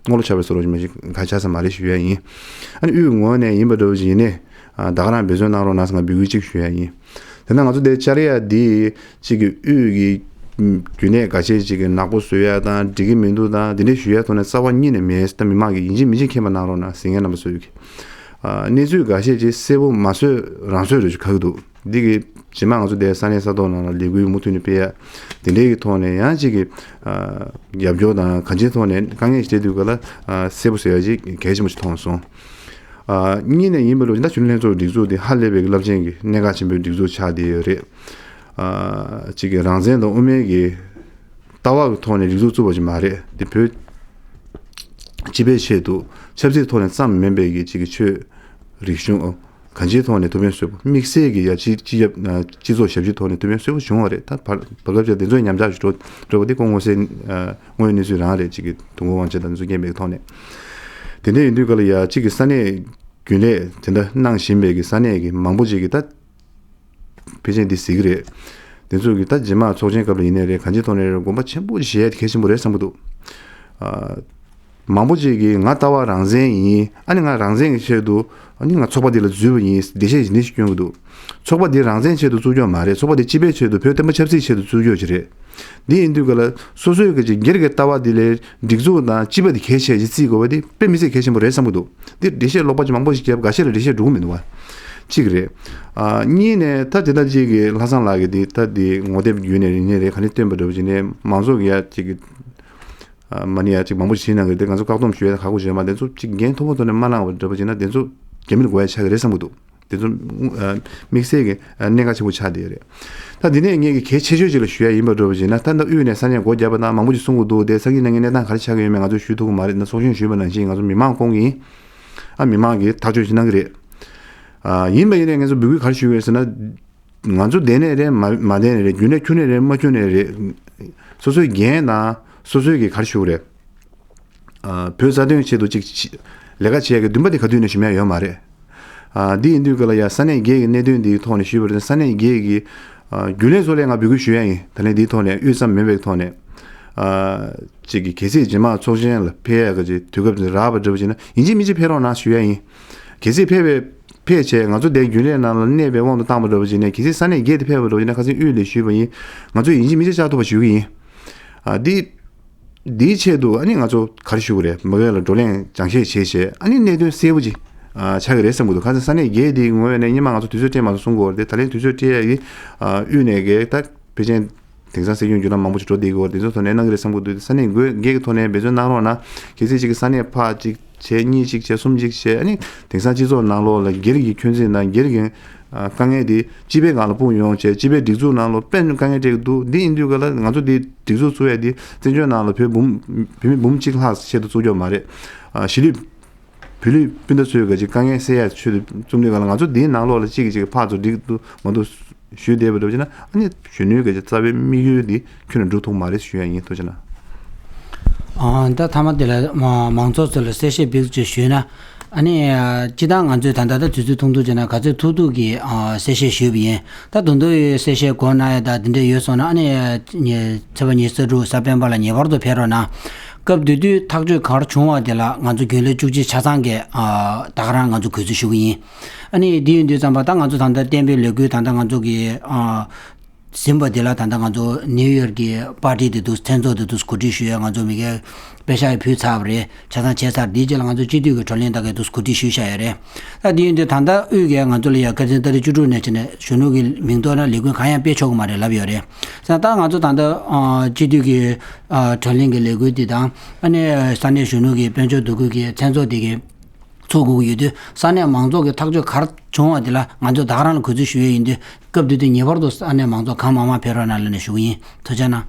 སྔོན་ལ་ཆགས་པའི་བཟོ་འདྲ་ཞིག་མ་གཞི་ག་ཆགས་ས་མ་རེད་ཞུ་ཡ་ཡིན། ཨ་ནི་དབུས་ངོས་ནས་ཡིན་པ་འདྲ་བོ་ཞིག་ཡིན་ནའི། ཨ། ད་ག་རང་འབད་བརྩོན་གནང་རོགས་གནང་ཟེར་ང་འབོད་སྐུལ་གཅིག་ཞུ་ཡ་ཡིན། དེ་ན་ང་ཚོ་འདིར་བཅར་ཡ་འདི་གཅིག་གི་དབུས་ཀྱི་ རྒྱུན་ལས་འགའ་ཤས་ཅིག་གིས་ནག་པོ་བཟོ་ཡ་དང་འགྲིག་གི་མི་འདུག་དང་འདི་འདྲ་ཞུ་ཡ་ཐོག་ནས་རྩ་བ་ཉིད་ནས་མེད། ད་མི་མང་གིས་ཡིན་གཅིག་མིན་གཅིག་མཁྱེན་པ་གནང་རོགས་གནང་ཟེར་མཁན་རྣམ་པ་ཚོས་ཀྱི། ཨ། གནས་ཚུལ་འགའ་ཤས་ཅིག་གསལ་པོ་མ་བཟོས་རང་བཟོས་རེ་ཞིག་ཁག་གི་འདུག་འདི་གི་རྗེས་མ་ང་ཚོ་དེ་ས་གནས་ས་ཐོག་ནང་ལ་ལས་འགུལ་མུ་མཐུད་ནས་སྤེལ་ཡ་དེ་འདྲའི་གི་ཐོག་ནས་ཡང་ཅིག་གི། ཨ། རྒྱབ་སྐྱོར་དང་གང་ཅིའི་ཐོག་ནས་དཀའ་ངལ་ཞིག་འཕྲད་དུས་ག་ལ། ཨ། གསལ་པོ་ཟེར་ཡ་ཅིག་གལ་ཆེན་པོ་ཞིག་མཐོང་སོང་། ཨ། གཉིས་ནས་ཡིན་པ་ལོ་ད་གཞོན་ནུ་ལྷན་ཚོགས་སྒྲིག་འཛུགས་དེ་ཧ་ལས་པའི་རླབས་ཆེན་གྱི་གནད་འགག་ཆེན་པོའི་སྒྲིག་འཛུགས་ཆགས་བསྡད་ཡོད་རེད། ཨ། གཅིག་གི་རང་བཙན་དང་དབུ་མའི་གི་ལྟ་བ་གི་ཐོག་ནས་སྒྲིག་འཛུགས་བཙུགས་པ་ཅིག་མ་རེད། དེ་བོད་སྤྱི་པའི་ཆེད་དུ་ཆབ་སྲིད་ཐོག་ནས་ཙམ་མིན་པའི་གི་གཅིག་གི་ཆོས་རིག་གཞུང་གང་ཅིའི་ཐོག་ནས་ཐུགས་ཕན་གསོས་པ། དམིགས་བསལ་གྱི་ཡ་སྤྱི་སྤྱི་ཡབ་སྤྱི་ཚོགས་ཞབས་ཕྱི་ཐོག་ནས་ཐུགས་ཕན་གསོས་པ་བྱུང་བ་རེད། ད་བར་བར་སྐབས་ཅིག་དེ་ཚོའི་ཉམས་ཆག་ཞིག་འགྲོ་འགྲོ་བ་དེ་ཁོ་དངོས་གསལ་དངོས་ཡོད་གནས་ཚུལ་རང་རེད། གཅིག་གི་དུས་འཁོར་དབང་ཆེན་དང་དེ་ཚོ་རྐྱེན་པའི་ཐོག་ནས། དེ་འདྲ་ཡིན་དུས་ག་ལ་ཡ་གཅིག་གི་ས་གནས་རྒྱུན་ལས་དེ་འདྲ་གནང་བཞིན་པའི་གི་ས་གནས་ཀྱི་མང་པོ་ཅིག་གི་ད་ཕལ་ཆེར་འདི་ཟེར་གི་རེད། དེ་ཚོ་གི་ད་རྗེས་མ་ཚོགས་ཆེན་སྐབས་ལ་ཡིན་ནའི་རེད། གང་ཅིའི་ཐོག་ནས་རེད། དགོངས་པ་ཆེན་པོ་བཞེས་ཡ་དེ་གལ་ཆེན་པོ་རེད་བསམ་གི་འདུག་ཨ། མང་པོ་ཅིག་གིས་ང་ལྟ་བ་རང་བཙན་ཡིན། ཨ་ནི་ང་རང་བཙན་གྱི་ཆེད་དུ་ཨ་ནི་ང་ཚོགས་པ་འདི་ལ་འཛུལ་བ་ཡིན། འགྲེལ་བཤད་ཞིག་འདི་ཞིག་སྐྱོན་གི་འདུག་ཚོགས་པ་འདི་རང་བཙན་ཆེད་དུ་བཙུགས་རྒྱུ་མ་རེད། ཚོགས་པ་འདི་སྤྱི་པའི་ཆེད་དུ་བོད་བསྟན་པ་ཆབ་སྲིད་ཆེད་དུ་བཙུགས་རྒྱུ་ཅིག་རེད། འདི་ཡིན་དུས་ག་ལ་སོ་སོའི་གི་ཅིག་སྒེར་གྱི་ལྟ་བ་འདི་ལས་སྒྲིག་འཛུགས་དང་སྤྱི་པ་འདི་གལ་ཆེ་ཞིག་བརྩི་དགོས་པ་འདི་དཔེ་མི་སྲིད་གལ་ཆེན་པོ་རེད་བསམ་གི་འདུག་འདི་འགྲེལ་བཤད་ལོག་པ་ཅིག་མང་པོ་ཞིག་བརྒྱབ། འགའ་ཤས་ལ་འགྲེལ་བཤད་འགྲོ་གི་མི་འདུག་བ། གཅིག་རེད། ཨ། གཉིས་ནས་ད་དེ་ལྟར་ཅིག་གི་ལྷག་བསམ་ལགས་ཀྱི་འདི་ད་འདི་ངོ་དེབ་བརྒྱུད་ནས་ཡིན་ནའི་རེད། ག་ནས་བཏོན་པ་འདྲ་པོ་ཅིག་ནས་མང་ཚོགས་ཀྱི་ཡ་ཅིག་གི། ཨ། མ་ཎི་ཡ་ཅིག་མང་པོ་ཞིག་གནང་གི་རེད། དེ་ང་ཚོ་བཀག་སྡོམ་ཞུ་ཡ་དང་ཁག་པོ་ཞིག་ཡོད་མ། དེ་ཚོ་ཅིག་འགན་མཐོ་པོ་ཐོག་ནས་མ་གནང་བ་འདྲ་པོ་ཅིག་ན་དེ་ཚོ་རྒྱ་མིར་དགོས་ཡ་ཆགས་ཀྱི་རེད་བསམ་གི་འདུག་དེ་ཚོ་ཨ་དམིགས་བསལ་གྱི་ཨ་གནད་འགག་ཆེན་པོ་ཆགས་བསྡད་ཡོད་རེད། ད་འདི་ནས་ངས་ཀྱི་གལ་ཆེ་ཤོས་ཅིག་ལ་ཞུ་ཡ་ཡིན་པ་འདྲ་པོ་ཅིག་ན། ད་ལྟ་དབུས་ནས་ས་གནས་སྒོ་བརྒྱབ་པ་དང་མང་པོ་ཅིག་གསུང་གི་འདུག་དེ་སང་ཉིན་གནངས་ཉིན་གནས་སྟངས་ག་རེ་ཆགས་ཀྱི་ཡོད་མེད་ང་ཚོས་ཞུ་ཐུབ་ཀྱི་མ་རེད། ད་ཚོགས་ཆུང་ཞུས་པ་ནང་བཞིན་ང་ཚོ་མི་མང་སྐོང་གི་ཡིན། ཨ་མི་མང་གིས་ཐག་གཅོད་ཅིག་གནང་གི་རེད། ཨ་ཡིན་པ་ཡིན་ནའི་ངས་ཚོ་འབོད་སྐུལ་ག་རེ་ཞུ་གི་ཡོད་ཟེར་ན། ང་ཚོ་བསྡད་ནའི་རེད། མ་མ་བསྡད་ནའི་རེད། རྒྱུན་ལས་འཁྱུར་ནའི་རེད། མ་འཁྱུར་ནའི་རེད། སོ་སོའི་འགན་དང་སོ་སོའི་གི་ག་རེ་ཞུ་གི་རེད། ཨ་བོད་རྩ་དོན་ཆེད་དུ་ཅིག་ཅིག་ལས་ཀ་བྱེད་ཡ་གི་འདུན་པ་དེ་ག་དུས་ནས་ཞུམ་ཡ་ཡོད་མ་རེད། ཨ་འདི་ཡིན་དུས་ག་ལ་ཡ་ས་གནས་བརྒྱད་ཀྱི་གནད་དོན་འདིའི་ཐོག་ནས་ཞུས་པ་རེད། ས་གནས་བརྒྱད་ཀྱི་ཨ་རྒྱུན་ལས་ཚོ་ལ་ང་འབོད་སྐུལ་ཞུ་ཡ་ཡིན། ད་ལན་འདིའི་ཐོག་ནས་དབུས་གཙང་མིན་པའི་ཐོག་ནས་ཨ་ཅིག་གི་གལ་སྲིད་རྗེས་མ་ཚོགས་ཆེན་ལ་ཕེབས་ཡ་གི་ཅིག་དུས་སྐབས་དེ་རག་པ་འདྲ་པོ་ཅིག་ན་ཡིན་གཅིག་མིན་གཅིག་ཕེབས་རོགས་གནང་ཞུ་ཡ་ཡིན། གལ་སྲིད་ཕེབས་པའི་ཕེབས་བྱས་ང་ཚོ་དེ་རྒྱུན་ལས་ནང་ལ་གནས་པའི་དབང་དུ་བཏང་པ་འདྲ་པོ་ཅིག་ནས་གལ་སྲིད་ས་གནས་བརྒྱད་དེ་ཕེབས་པ་འདྲ་པོ་ཅིག་ན་ཁ་སང་དབུས་ལས་ཞུས་པ་ཡིན། ང་ཚོས་ཡིན་གཅིག་མིན་གཅིག་བཅར་ཐུབ་པ་ཞུ་གི་ཡིན། ཨ་འདི་འདིའི་ཆེད་དུ་ཨ་ནི་ང་ཚོ་ག་རེ་ཞུ་གི་རེད། མི་སྒེར་ལ་བགྲོ་གླེང་སྦྱང་བཤད་བྱས་བྱས་ཨ་ནི་གནད་དོན་གསལ་པོ་ཅིག་ཨ་ཆགས་ཀྱི་རེད་བསམ་གི་འདུག་ཁ་སང་ས་གནས་བརྒྱད་དེའི་ངོས་ནས་སྔོན་མ་ང་ཚོ་དུས་ཚོད་སྤྲད་མ་ཐུབ་གསུང་གི་ཡོད་རེད། ད་ལན་དུས་ཚོད་སྤྲད་ཡ་ཡིན། ཨ་དབུས་ནས་གི་ད་ཕལ་ཆེར་དེང་སང་སྲིད་སྐྱོང་བརྒྱུད་ལམ་མང་པོ་ཞིག་འགྲོ་བསྡད་ཀྱི་ཡོད་རེད། དེ་ཚོ་ཐོག་ནས་གནང་གི་རེད་བསམ་གི་འདུག་ས་གནས་འགོས་འགན་གྱི་ཐོག་ནས་འབད་བརྩོན་གནང་རོགས་གནང་། གལ་སྲིད་ཅིག་གི་ས་གནས་ཕར་ཅིག་བྱས་གཉིས་ཅིག་བྱས་གསུམ་ཅིག་བྱས་ཨ་ནི་དེང་སང་སྤྱི་ཚོགས་ནང་ལོགས་ལ་སྒེར་གྱི་འཁོན་འཛིན་དང་སྒེར་གྱི་ཨ་དཀའ་ངལ་དེ་སྤྱི་པའི་སྒང་ལ་སྤུངས་ཡོང་བྱས་སྤྱི་པའི་སྒྲིག་འཛུགས་ནང་ལོགས་དཔེ་དཀའ་ངལ་འཕྲད་ཀྱི་འདུག་འདི་ཡིན་དུས་ག་ལ་ང་ཚོ་འདི་སྒྲིག་འཛུགས་བཙུགས་ཡ་འདི་བཙན་བྱོལ་ནང་ལ་བོད་འབུམ་བོད་མི་འབུམ་གཅིག་ལྷག་ཆེད་དུ་བཙུགས་རྒྱུ་མ་རེད། ཨ་གཞིས་ལུས་བོད་ལུས་སྤུན་ཟླ་ཚོའི་ག་ཅིག་དཀའ་ངལ་སེལ་ཡ་ཆེད་དུ་བཙུགས་དུས་ག་ལ་ང་ཚོ་འདིའི་ནང་ལོགས་ལ་གཅིག་གིས་གཅིག་ཕར་ཚུར་འགྲིག་འདུག་མ་འདུག་ཞུས་བསྡད་པ་འདྲ་བྱས་ན་ཨ་ནི་གཞོན་ནུའི་ག་ཅིག་རྩ་བའི་དམིགས་ཡུལ་འདི་ཁྱོན་ནས་འགྲུབ་ཐུབ་མ་རེད་ཞུ་ཡ་ཡིན། ཐུགས་རྗེ་གནང་། ཨ་ད་མཐའ་མ་དེ་ལ་མ་མང་ཚོགས་ཚོ་ལ་གསལ་བཤད་སྦིག་ཅིག་ཞུས་ན། ཨ་ནི་སྤྱིར་བཏང་ང་ཚོས་ད་ལྟ་ད་དུས་ཚོད་ཐུང་ཐུང་བྱས་ན་ག་ཚོད་ཐུབ་ཐུབ་ཀྱིས་ཨ་གསལ་བཤད་ཞུས་པ་ཡིན། ད་དུང་དུ་གསལ་བཤད་གོ་གནང་ཡ་ད་དེ་འདྲ་ཡོད་སོང་ན་ཨ་ནི་ཚེས་པ་ཉི་ཤུ་རྩ་དྲུག་གཟའ་སྤེན་པ་ལ་ངེས་པར་དུ་ཕེབས་རོགས་གནང་། སྐབས་དེ་དུས་ཐག་གཅོད་ག་རེ་བྱུང་བ་དེ་ལ་ང་ཚོ་རྒྱུན་ལས་བཅུ་གཅིག་ཆ་ཚང་གིས་ཨ་ད་ག་རང་ང་ཚོ་གུས་བརྩི་ཞུ་གི་ཡིན། ཨ་ནི་དེ་ཡིན་དུས་ཙམ་པ་ད་ང་ཚོ་ད་ལྟ་བསྟན་པའི་ལས་འགུལ་ད་ལྟ་ང་ཚོ་གི་ཨ་ཟིན་པ་དེ་ལ་ད་ལྟ་ང་ཚོ་ནིའུ་ཡོག་གི་པར་ཊི་དེ་འདུག་མཚན་ཚོགས་དེ་འདུག་གོ་སྒྲིག་ཞུ་ཡ་ང་ཚོ་མི་སྒེར་པེ་ཤག་ཡི་ཕུལ་ཚར་བ་རེད། ཆ་ཚང་བྱས་ཚར། དེའི་རྗེས་ལ་ང་ཚོ་སྤྱི་འཐུས་ཀྱི་བགྲོ་གླེང་དག་གི་འདུག་གོ་སྒྲིག་ཞུས་བཞག་ཡོད་རེད། ད་དེ་ཡིན་དུས་ད་ལྟ་དབུས་ཀྱི་ང་ཚོ་ལ་ཡ་ཁ་སང་ཏ་རིག་བཅུ་དྲུག་ནས་བྱས་ནས་གཞོན་ནུ་གི་མིང་ཐོག་ན་ལས་འགུལ་གང་ཡང་སྤེལ་ཆོག་གི་མ་རེད་ལབ་ཡོད་རེད། ད་ང་ཚོ་ད་ལྟ་སྤྱི་འཐུས་ཀྱི་བགྲོ་གླེང་གི་ལས་འགུལ་འདི་དང་ཨ་ནི་ས་གནས་གཞོན་ནུ་གི་དཔལ་འབྱོར་འདུ་འགོད་ཀྱི་མཚན་ཚོགས་འདི་གི་ཚོགས་དགོས་ཀྱི་ཡོད་དུས་ས་གནས་མང་ཚོགས་ཀྱི་ཐག་གཅོད་ག་རེ་བྱུང་བ་འདི་ལ་ང་ཚོ་ད་ག་རང་ལ་གུས་བརྩི་ཞུ་ཡས་ཡིན་དུས་སྐབས་དེ་དུས་ངེས་པར་དུ་ས་གནས་མང་ཚོགས་གང་མང་མང་ཕེབས་རོགས་གནང་ལབ་ནས་ཞུ་གི་ཡིན། ཐུགས་རྗེ་གནང་།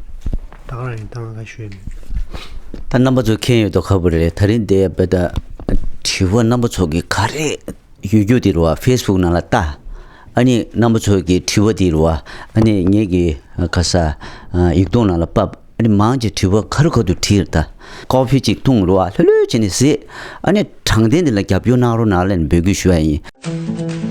ད་ག་རང་ཡིན་ད་ང་ག་ཞུ་ཡས་མེད། ད་རྣམ་པ་ཚོ་མཁྱེན་ཡོད་དོ་ཁ་པོ་རེད། ད་རིང་འདི་བས་ད་དྲི་བ་རྣམ་པ་ཚོ་གི་ག་རེ་ཡོད་རྒྱུ་དེ་རུ་བ་ཕེ་སི་བུག་ནང་ལ་ལྟ། ཨ་ནི་རྣམ་པ་ཚོ་གི་དྲི་བ་དེ་རུ་བ་ཨ་ནི་ངེད་ཀྱི་ཁ་ས་ཡིག་ཐོག་ནང་ལ་ཕབ། ཨ་ནི་མང་ཆེ་དྲི་བ་ཁ་རུ་ཁ་ཐུག་དྲིས་ད། ཀོ་ཕི་གཅིག་འཐུང་རུ་བ་ལྷོད་ལྷོད་བྱས་ནས་ཟེ། ཨ་ནི་དྲང་བདེན་དེ་ལ་རྒྱབ་སྐྱོར་གནང་རོགས་གནང་ལབ་ནས་འབོད་སྐུལ་ཞུ་ཡ་ཡིན།